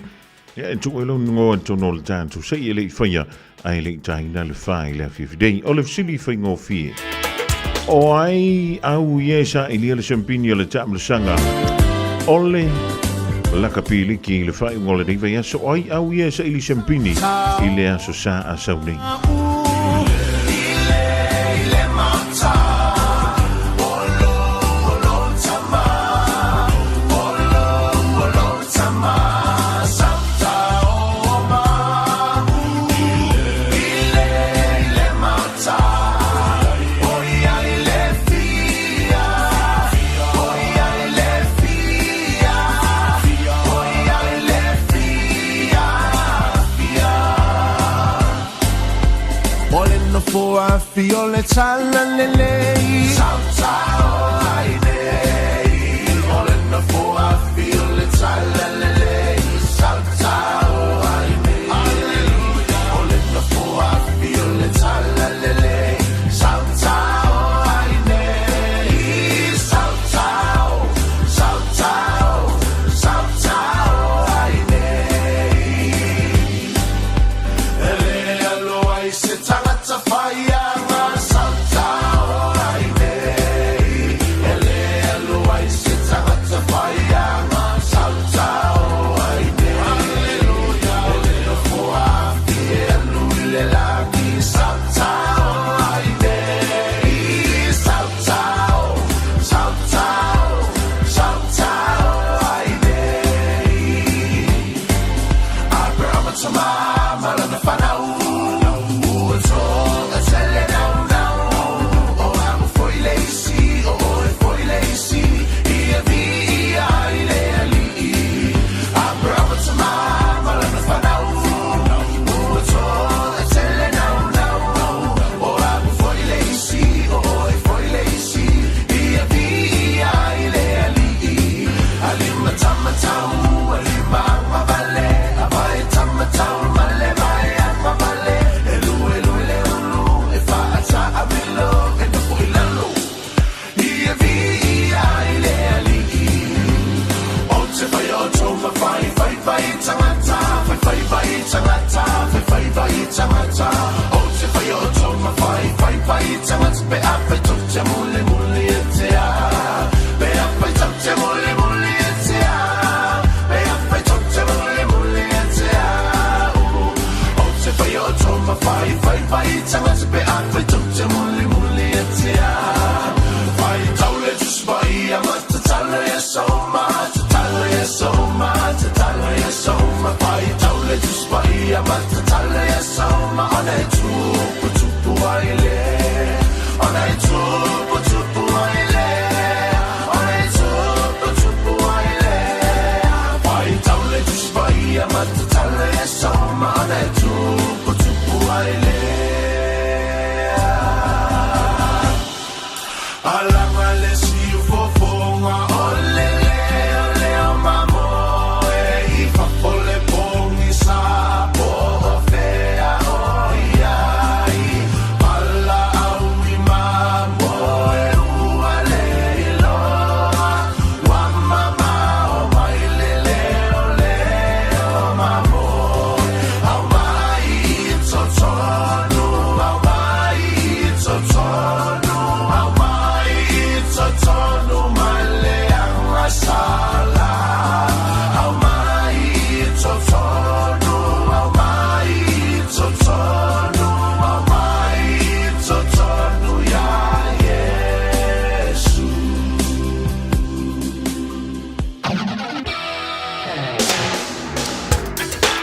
ia e tuu ai lou igoa i totonu o le tatou se'i e le i faia ae e le i taina le fa i le afiafi nei. O le fesili faigofie, o ai au ia e sailia le siampini o le taamilosaga o le lakapi liki i le faaiuga o lenei vaiaso? O ai au ia e saili siampini i le aso Sa a sau nei?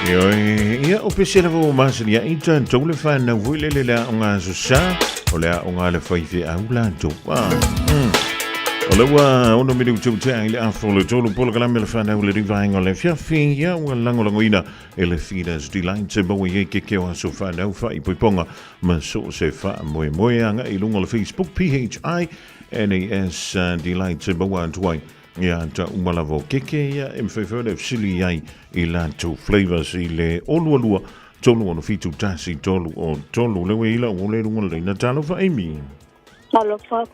Ioe, ia o pese lava o masani ai tātou le whānau foi lele le aoga aso sa, o le aoga a le faifeau latou. Ah. O le ua ono minutu tea i le afa o le tolu polokalame le whānau le rivaenga o le afiafi, ia ua lagolagoina e le Feeders Delight e maua i ai ke keo aso whānau faaipoipoga ma so o se faamoemoe agai i luga o le Facebook PHI NAS Delight e maua atu ai Ia, ta uma lava o keke ia e mawhai whai le fesili ai i latou flavours i le olualua 3 6 7 3 o 3. Lewe ila o le runga leina talofa Amy. Talofa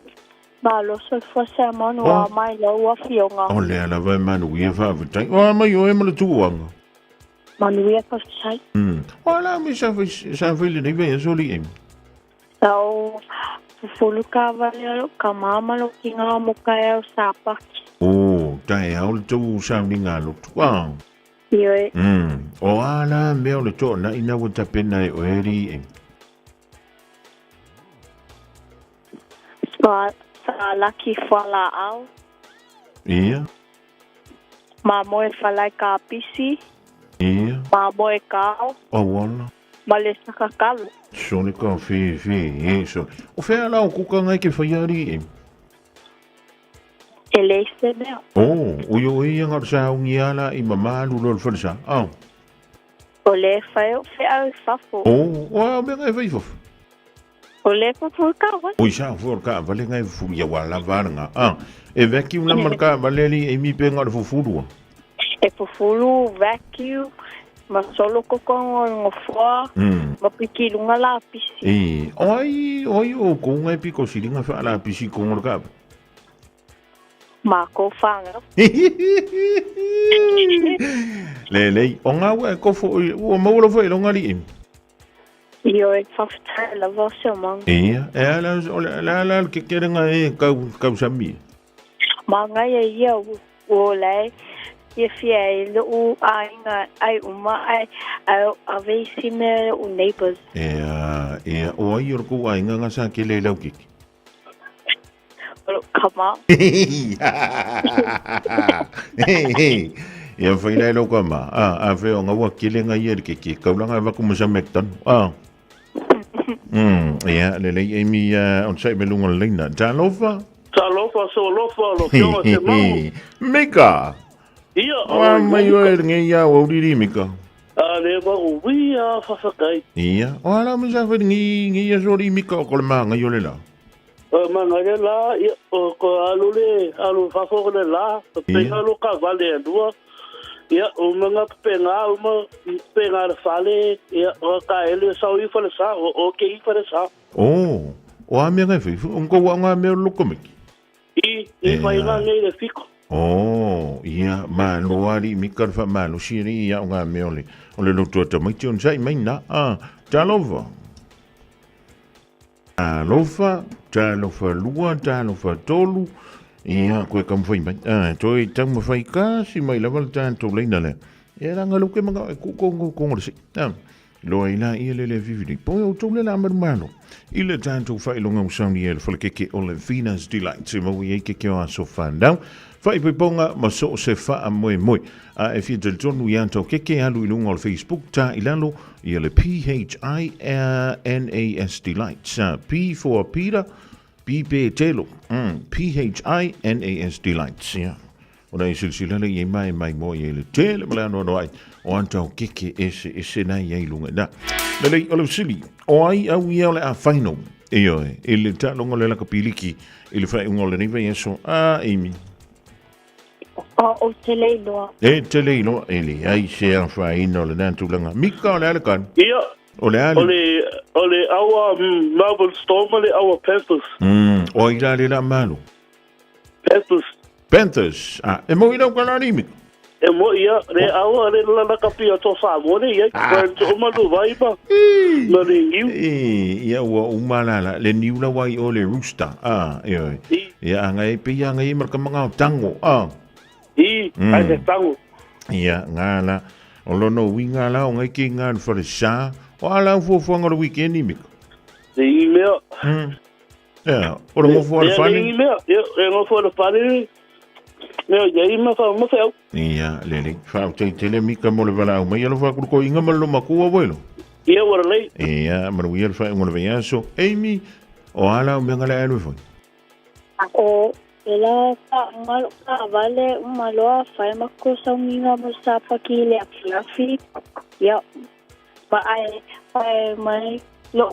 malo soifua Samoa no a mai lau afioga. O lea lava e manuia faafetai. O a mai oe ma le tuuaga. Manuia faafetai. O a la me sa fai lenei vaiaso alii Amy? Sau fufulu kaavale o lou kama ma lou kiga o mokaea o Sapaki. Oh, taeao le tou sauniga lotu. Ah. Ioe. O a la mea o le toana'i na ua tapena e oe alii e? Salaki fualaau. Ia. Mamoe falai kapisi. Ia. Mamoe kao. Auala. Ma le sakakalo. Sole ka fe fe e sole. O fea la o kuka ngai ke whai ari e? E le se mea. Oh, o yo e ia ngā sa ungi ala i mamalu lo le whalesa. Oh. O le whai o whea au fafo. Oh, o a mea ngai whai fafo. O le fafo i ka wale. O i sa fo ka wale ngai fufu ia wa la varanga. Ah, e vacuum la mar ka wale li e mi pe ngā fufurua. E fufuru, vacuum, ma solo kokongo i ngofoa, ma piki i lunga lapisi. E, o ai, o ai o kou ngai piko siringa wha lapisi ko ngor ka. Ma ko whanga. Le lei, o ngā ua e kofo, ua maua lo wha i longa li e. Ioe, whawhitai lava o se omanga. Ia, e ala, o le ala ala ke kerenga e kau, kau sami. Ma ngai e ia ua ola ai, fiafia ai loʻu ʻaiga ʻai uma ai a ave isi mea i loʻu neighbors. Ea, ea, o ai o le kou ʻaiga nga sa kele i laukeke? O loʻu kama. Ia whai lai lau kama. A, a whai o ngaua kele nga ia le keke. Kaulanga e waku mo sa Macdon. A. Ia, le lei Amy, on sai me lunga le leina. Talofa. Talofa, so alofa, lo fionga se mau. Mika. Ia, o mai oe le ngei ia o uriri, Mika. A le va o wi a whawhakai. Ia, o ala me sa whai ngi, ngi ia sori Mika o kole maa ngai o le la. O maa ngai le la, ia, o ko alu le, alu whawho le la, o penga lo ka vale alua. Ia, o mga penga, o mga penga le fale, ia, o ka ele sau i fale sa, o o ke i fale sa. O, o a mea ngai whai, o ngau a ngā mea loko miki. I, i whai ngā ngei le fiko. O, ia, mā loa ali mika le wha mā lo siri ia o ngā mea o le, o le lotu ata mai te on sai mai nā, a, talofa. Talofa, talofa lua, talofa tolu, ia, koe ka mawhai mai. A, toi tau mawhai kasi mai lava le tātou leina lea. Ia la ngalu ke manga e ku kongo kongo le si. A, loa i la ia le le vivili. Po e o tau le la maru malo. I le tātou whailonga o sauni e le whalekeke o le Venus Delight. Se maui e keke o aso whanau. Whaipoiponga ma so se wha moe moe. A e fia talitonu i antou keke alu i lunga o le Facebook ta i lalo ia le P-H-I-N-A-S Delights. P for Peter, P pe telo. P-H-I-N-A-S Delights. Ia. Ona i silasila le i mai mai mo i le tele ma le ano ano ai o antou keke ese ese na i ai lunga. Na, na lei o le sili, o ai au ia o le a final. Ioe, i le taaloga o le lakapiliki i le faaiuga o lenei vaiaso. A, Amy. O, ou te le iloa. E te le iloa, e leai se afaina o lena tulaga. Mika, o le a le kanu? Ia. O le a le... O le, o le aua Melbourne Storm ma le aua Panthers. O ai la le la malo? Panthers. Panthers. Ah, e moi lau ka la Mika? E mo ia, le aua le la la kapia to Samoa le ia, ah. to malu vai ba. Ma le niu. E, ia ua uma la la, le niu la wai o le rooster. Ah, e oi. Ia anga e pe ia anga e marka manga o tango. Ah. I, ai se tango. Ia, ngā la, o lono winga la o ngai ki ngā whare sa, o ala fuafuanga o le weekend Mika. Le i mea. Ia, o le ngofo a le fale. Ia, le i mea, ia, e ngofo a le fale. Mea o iai ma fa ma feau. Ia, lelei. Faafetai tele Mika mo le valaau mai. Alofa atu le toeaina ma le lomatua uelo. Ia, ua lelei. Ia, manuia le faaiuga o le vaiaso. Amy, o a la au mea na le alu e fai? O le la faaoga lou taavale uma loa fai matou sauniga mo le sapati i le afiafi ia ma ae fai mai lou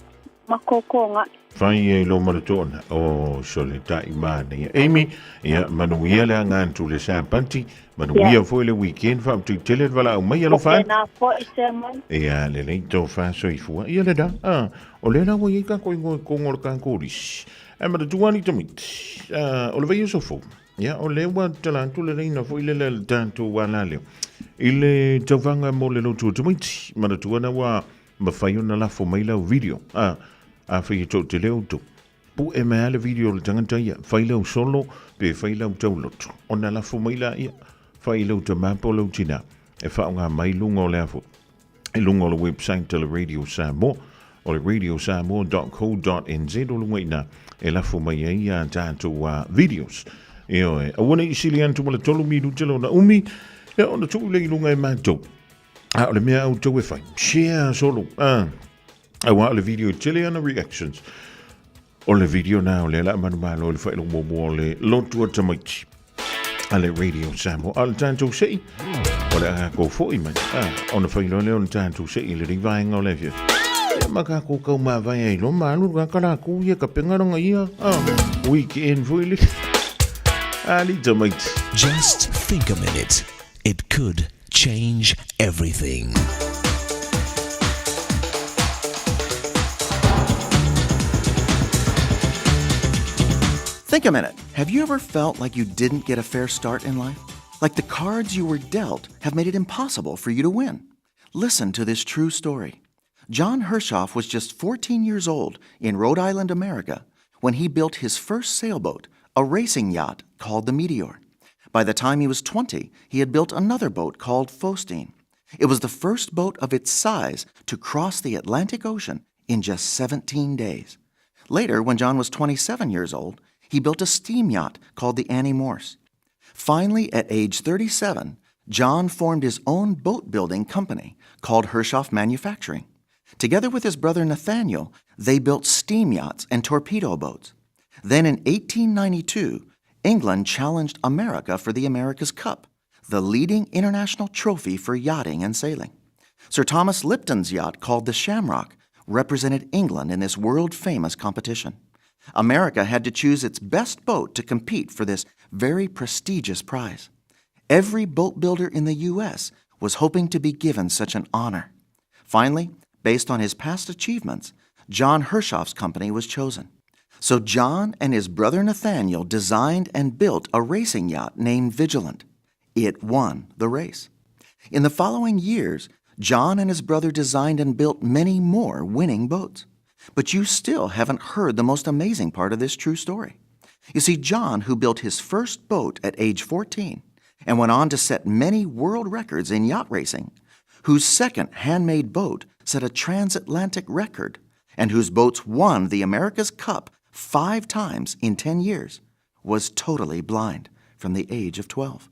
matou toaga'i. Fai ia i lou maletoana. O sole ta'i manaia. Amy, ia manuia le aga atu i le sapati, manuia foi le weekend, faafetai tele le valaau mai. Alofa atu. Faapena foi Simon. Ia lelei tofa soifua. Ia lena, a, o lea la ua i ai tatou igoa i totonu o le tatou lisi. Ae manatua ni tamaiti, o le vaiaso fou, ia, o lea ua tala atu le laina foi lele a le tatou alaleo i le tauvaga mo le lotu o tamaiti. Manatua na ua mafai ona lafo mai lau video. A, afai e toatele outou, pue mai lava le video o le tagata ia, fai lau solo pe fai lau tauloto, ona lafo mai laia, fai i lau tama po o lau tina e faaaoga mai luga o le a foi. i luga o le website a le Radio Samoa, o le radiosamoa.co.nz o luga i ina e lafo mai ai a tatou videos. Ioe, aua ne i sili atu ma le 3 minute lona umi, ia ona tuu lea i luga e matou. A o le mea a outou e fai, share solo, auā o le video e tele ana reactions. O le video na o lea la manumalo i le faailoga muamua o le lotu a tamaiti a le Radio Samoa. A o le tatou sei, o le a tatou foi mai. A, ona fai loa lea o le tatou sei i le vaega o le afiafi. Ia ma tatou tau mavae ai loa ma alu le tagata la ku ia kapenga lona ia. A, weekend foi le. Ali tamaiti. Just think a minute. It could change everything. Think a minute. Have you ever felt like you didn't get a fair start in life? Like the cards you were dealt have made it impossible for you to win? Listen to this true story. John Hershoff was just 14 years old in Rhode Island, America, when he built his first sailboat, a racing yacht called the Meteor. By the time he was 20, he had built another boat called Faustine. It was the first boat of its size to cross the Atlantic Ocean in just 17 days. Later, when John was 27 years old, he built a steam yacht called the Annie Morse. Finally, at age 37, John formed his own boat building company called Hershoff Manufacturing. Together with his brother Nathaniel, they built steam yachts and torpedo boats. Then in 1892, England challenged America for the America's Cup, the leading international trophy for yachting and sailing. Sir Thomas Lipton's yacht, called the Shamrock, represented England in this world famous competition. America had to choose its best boat to compete for this very prestigious prize. Every boat builder in the U.S. was hoping to be given such an honor. Finally, based on his past achievements, John Hershoff's company was chosen. So John and his brother Nathaniel designed and built a racing yacht named Vigilant. It won the race. In the following years, John and his brother designed and built many more winning boats. But you still haven't heard the most amazing part of this true story. You see, John, who built his first boat at age 14 and went on to set many world records in yacht racing, whose second handmade boat set a transatlantic record, and whose boats won the America's Cup 5 times in 10 years, was totally blind from the age of 12.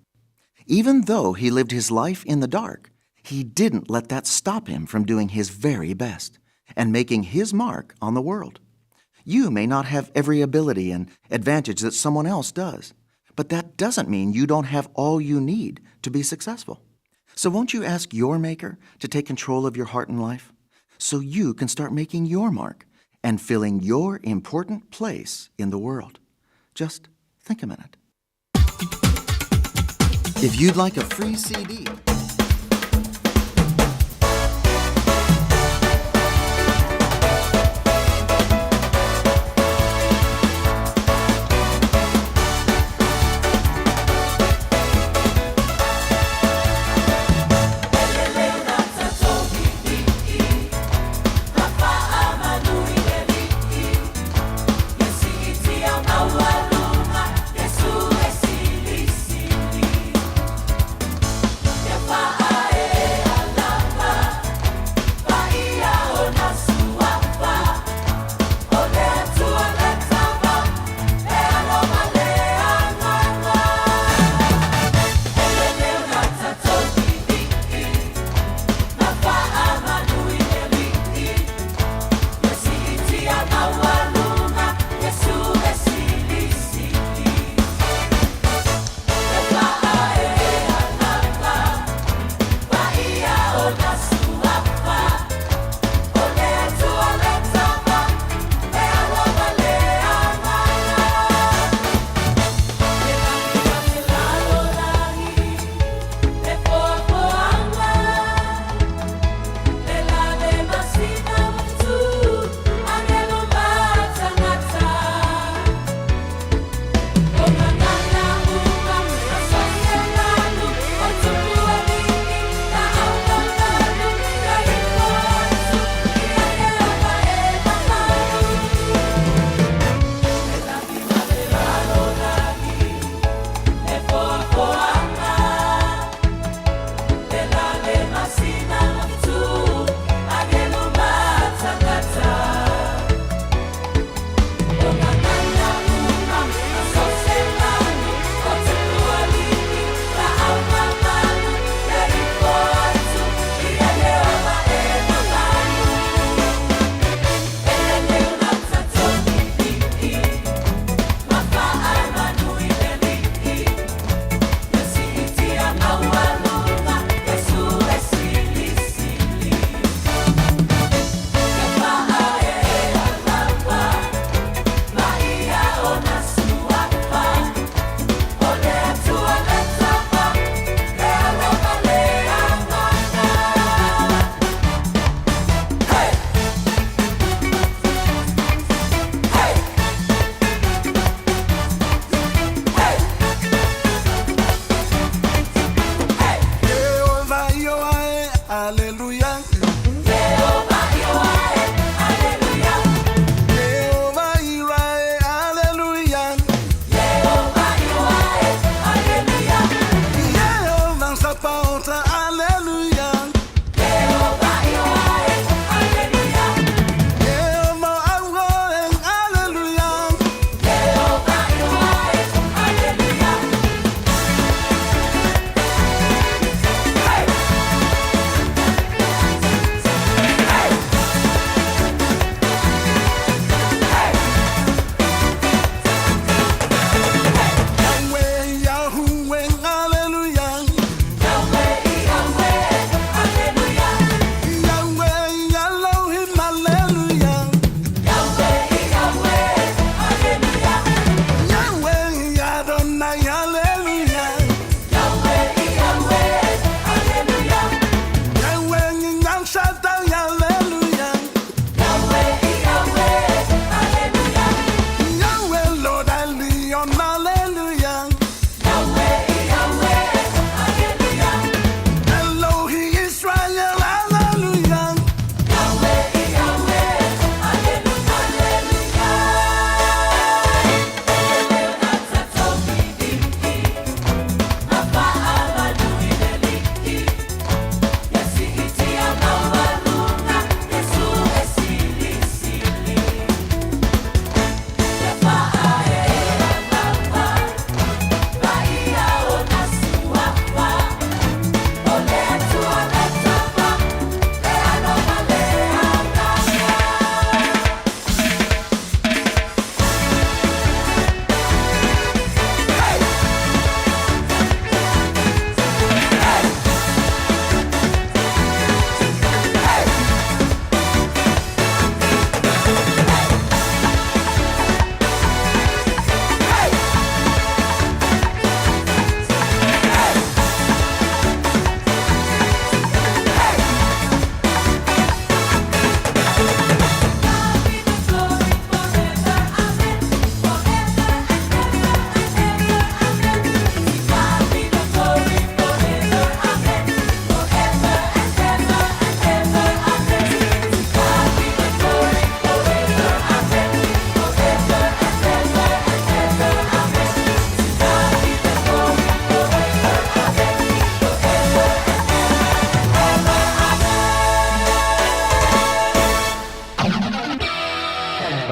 Even though he lived his life in the dark, he didn't let that stop him from doing his very best and making his mark on the world. You may not have every ability and advantage that someone else does, but that doesn't mean you don't have all you need to be successful. So won't you ask your maker to take control of your heart and life so you can start making your mark and filling your important place in the world? Just think a minute. If you'd like a free CD,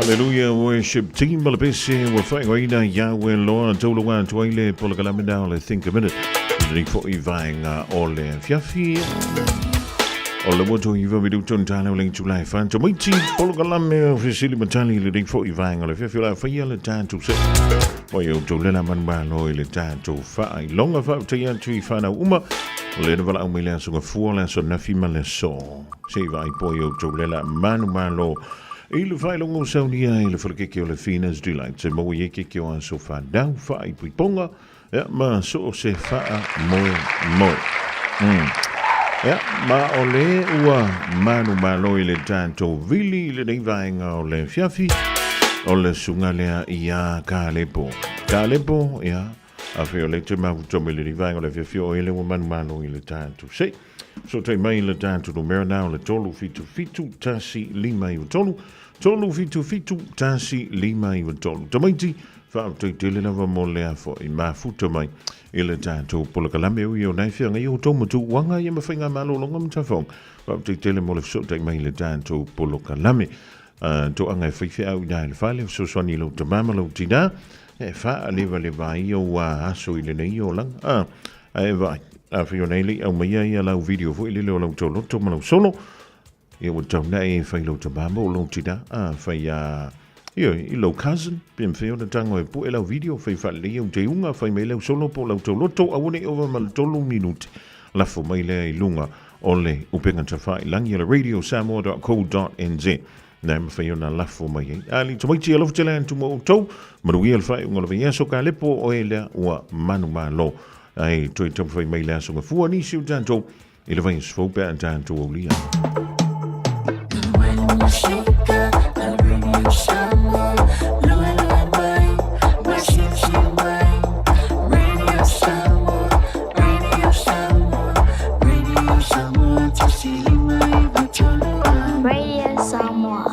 Hallelujah Worship Team ma le pese ua faaigoaina Yahweh Loa taulauga atu ai le polokalame na o le Think a Minute. Lenei foi vaega o le afiafi. O le ua toe iva minuto na tala o le itula e wha. Tamaiti polokalame o fesili ma tali lenei foi vaega o le afiafi o le a faia le tatou se. Mai o tou lela manumalo i le tatou faailoga faafetai atu i whanau uma. Le na valaau mai le aso gafua, le aso nafi ma le aso. Se i vaai po i outou lela manumalo i le faailoga o saunia i le falekeke o le Fina's Delight. E maua i ai keke o aso fanau faaipoipoga ia, ma so o se faamoemoe. Ia, ma o le ua manumalo i le tatou vili i lenei vaega o le afiafi, o le susuga lea ia Kalepo. Kalepo, ia, a fai o le te mafuta mai lenei vaega o le afiafi o ele ua manumalo i le tatou sei. Fesootai mai i le tatou numera na o le 377 1 5 93, 377 1 5 93. Tamaiti, faafetai tele lava mo le afo'i mafuta mai i le tatou polokalame ui o nai feagai o tou matuuaga ia ma faigamalologa ma tafaoga. Faafetai tele mo le fesootai mai i le tatou polokalame. Toaga e fai feau i na i le fale, fesoasoani i lou tama ma lou tinā, e faalevaleva ai ou aso i lenei olaga. Ae vaai, afai o nei le i aumaia ia lau video foi lele o lau tauloto ma lau solo, ia ua tatau ona e fai lou tama mo lou tina, a fai a ia i lou cousin, pe mafai ona tago e pue lau video, fai faalelei au teuga, fai mai lau solo po o lau tauloto, aua ne i ova ma le 3 minute, lafo mai lea i luga o le upega tafailangi o le radiosamoa.co.nz. Na e mafai ona lafo mai ai. Ali tamaiti alofa tele atu mo outou, manuia le faaiuga o le vaiaso Kalepo o oe lea ua manumalo. Ai toe taumafai mai le aso gafua nisi o tatou i le vaiaso fou pe a tatou aulia. Radio Samoa.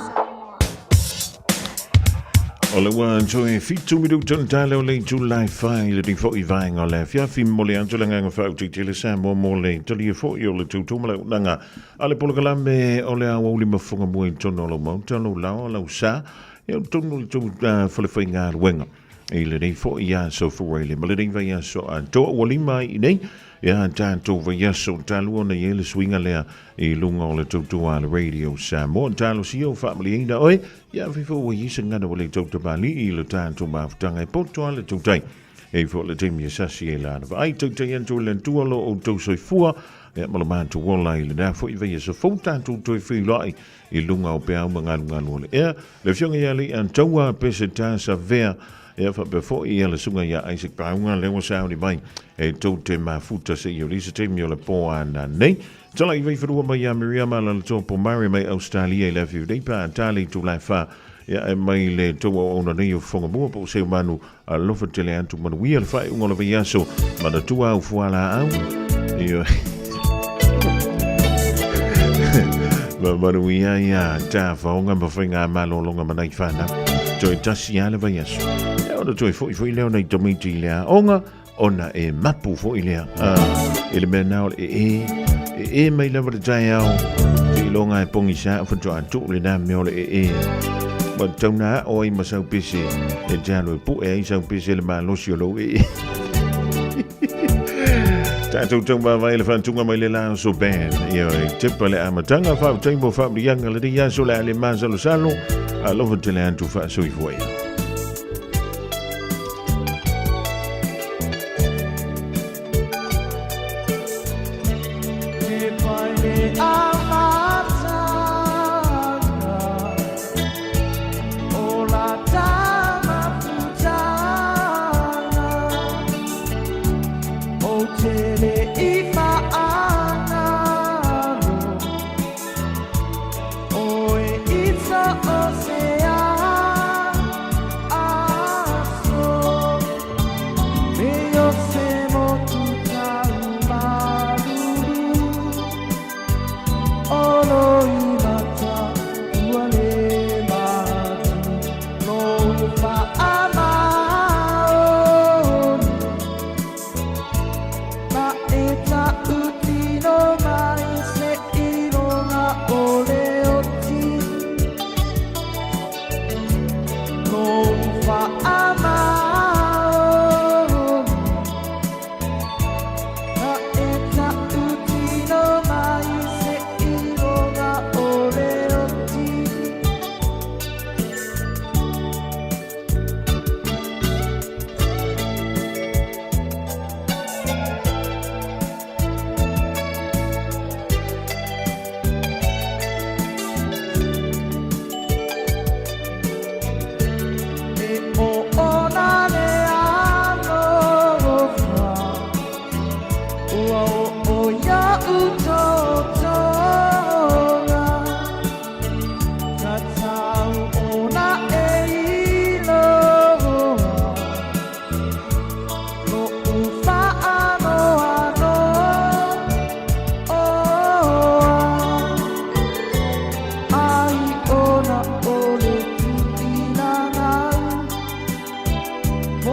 O le ua toe 7 minuta le tala o le itula e fai le nei foi vaega o le afiafi mo le atu le agaga faautautele Samoa mo le talia foi o le tautua ma le auaunaga a le polokalame o le aoauli mafoga mua i totonu o lau maota, lou laoa, lau sa, ia o totonu o le tou fale faigaluega. I lenei foi aso Fuaile ma lenei vaiaso atoa ua lima ai i nei ia tatou vaiaso talu ona i ai le suiga lea i luga o le tautua a le Radio Samoa. Talosia o faamalieina oe ia fai foi ua i ai se gagana ua le tau tamalii i le tatou mafutaga e poto a le tautai. E i foi le taimi e sasi ai lana vaai taitai atu i le Atua lo outou soifua ia ma lo matou ola i lena foi vaiaso fou tatou toe feiloai i luga o peau ma galugalu o le ea. Le afioga ia Leiataua Peseta Savea, ia faapea foi ia le susuga ia Isaac Pauga, lea ua sauni mai e tou te mafuta seia uli se taimi o le po ana nei. Tala i vaifanua mai ia Miriama Lalatoa Pomare mai Australia i le afiafi nei pa a le itula e fa ia e mai le tou auauna nei o Fofoga Mua po o Seumanu alofa tele atu manuia le faaiuga o le vaiaso manatua au fualaau ia ma manuia ia tafaoga ma faigamalologa ma nai fanau toe tasi lava le vaiaso ia ona toe foi foi lea o nai tamaiti i le aoga ona e mapu foi lea i le mea na o le ee e ee mai lava le taeao seiloga e pogisa faatoa tuu lena mea o le ee ua tatau na ao ai ma sau pese e te alu e pue ai sau pese le malosi o lou ee. Tatou tau vaavaai le faatuga mai le la aso band. Ia e tepa le amataga faafetai mo faamaliaga lenei aso le a le masalosalo. Alofa tele atu faasoifua ia.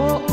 Po.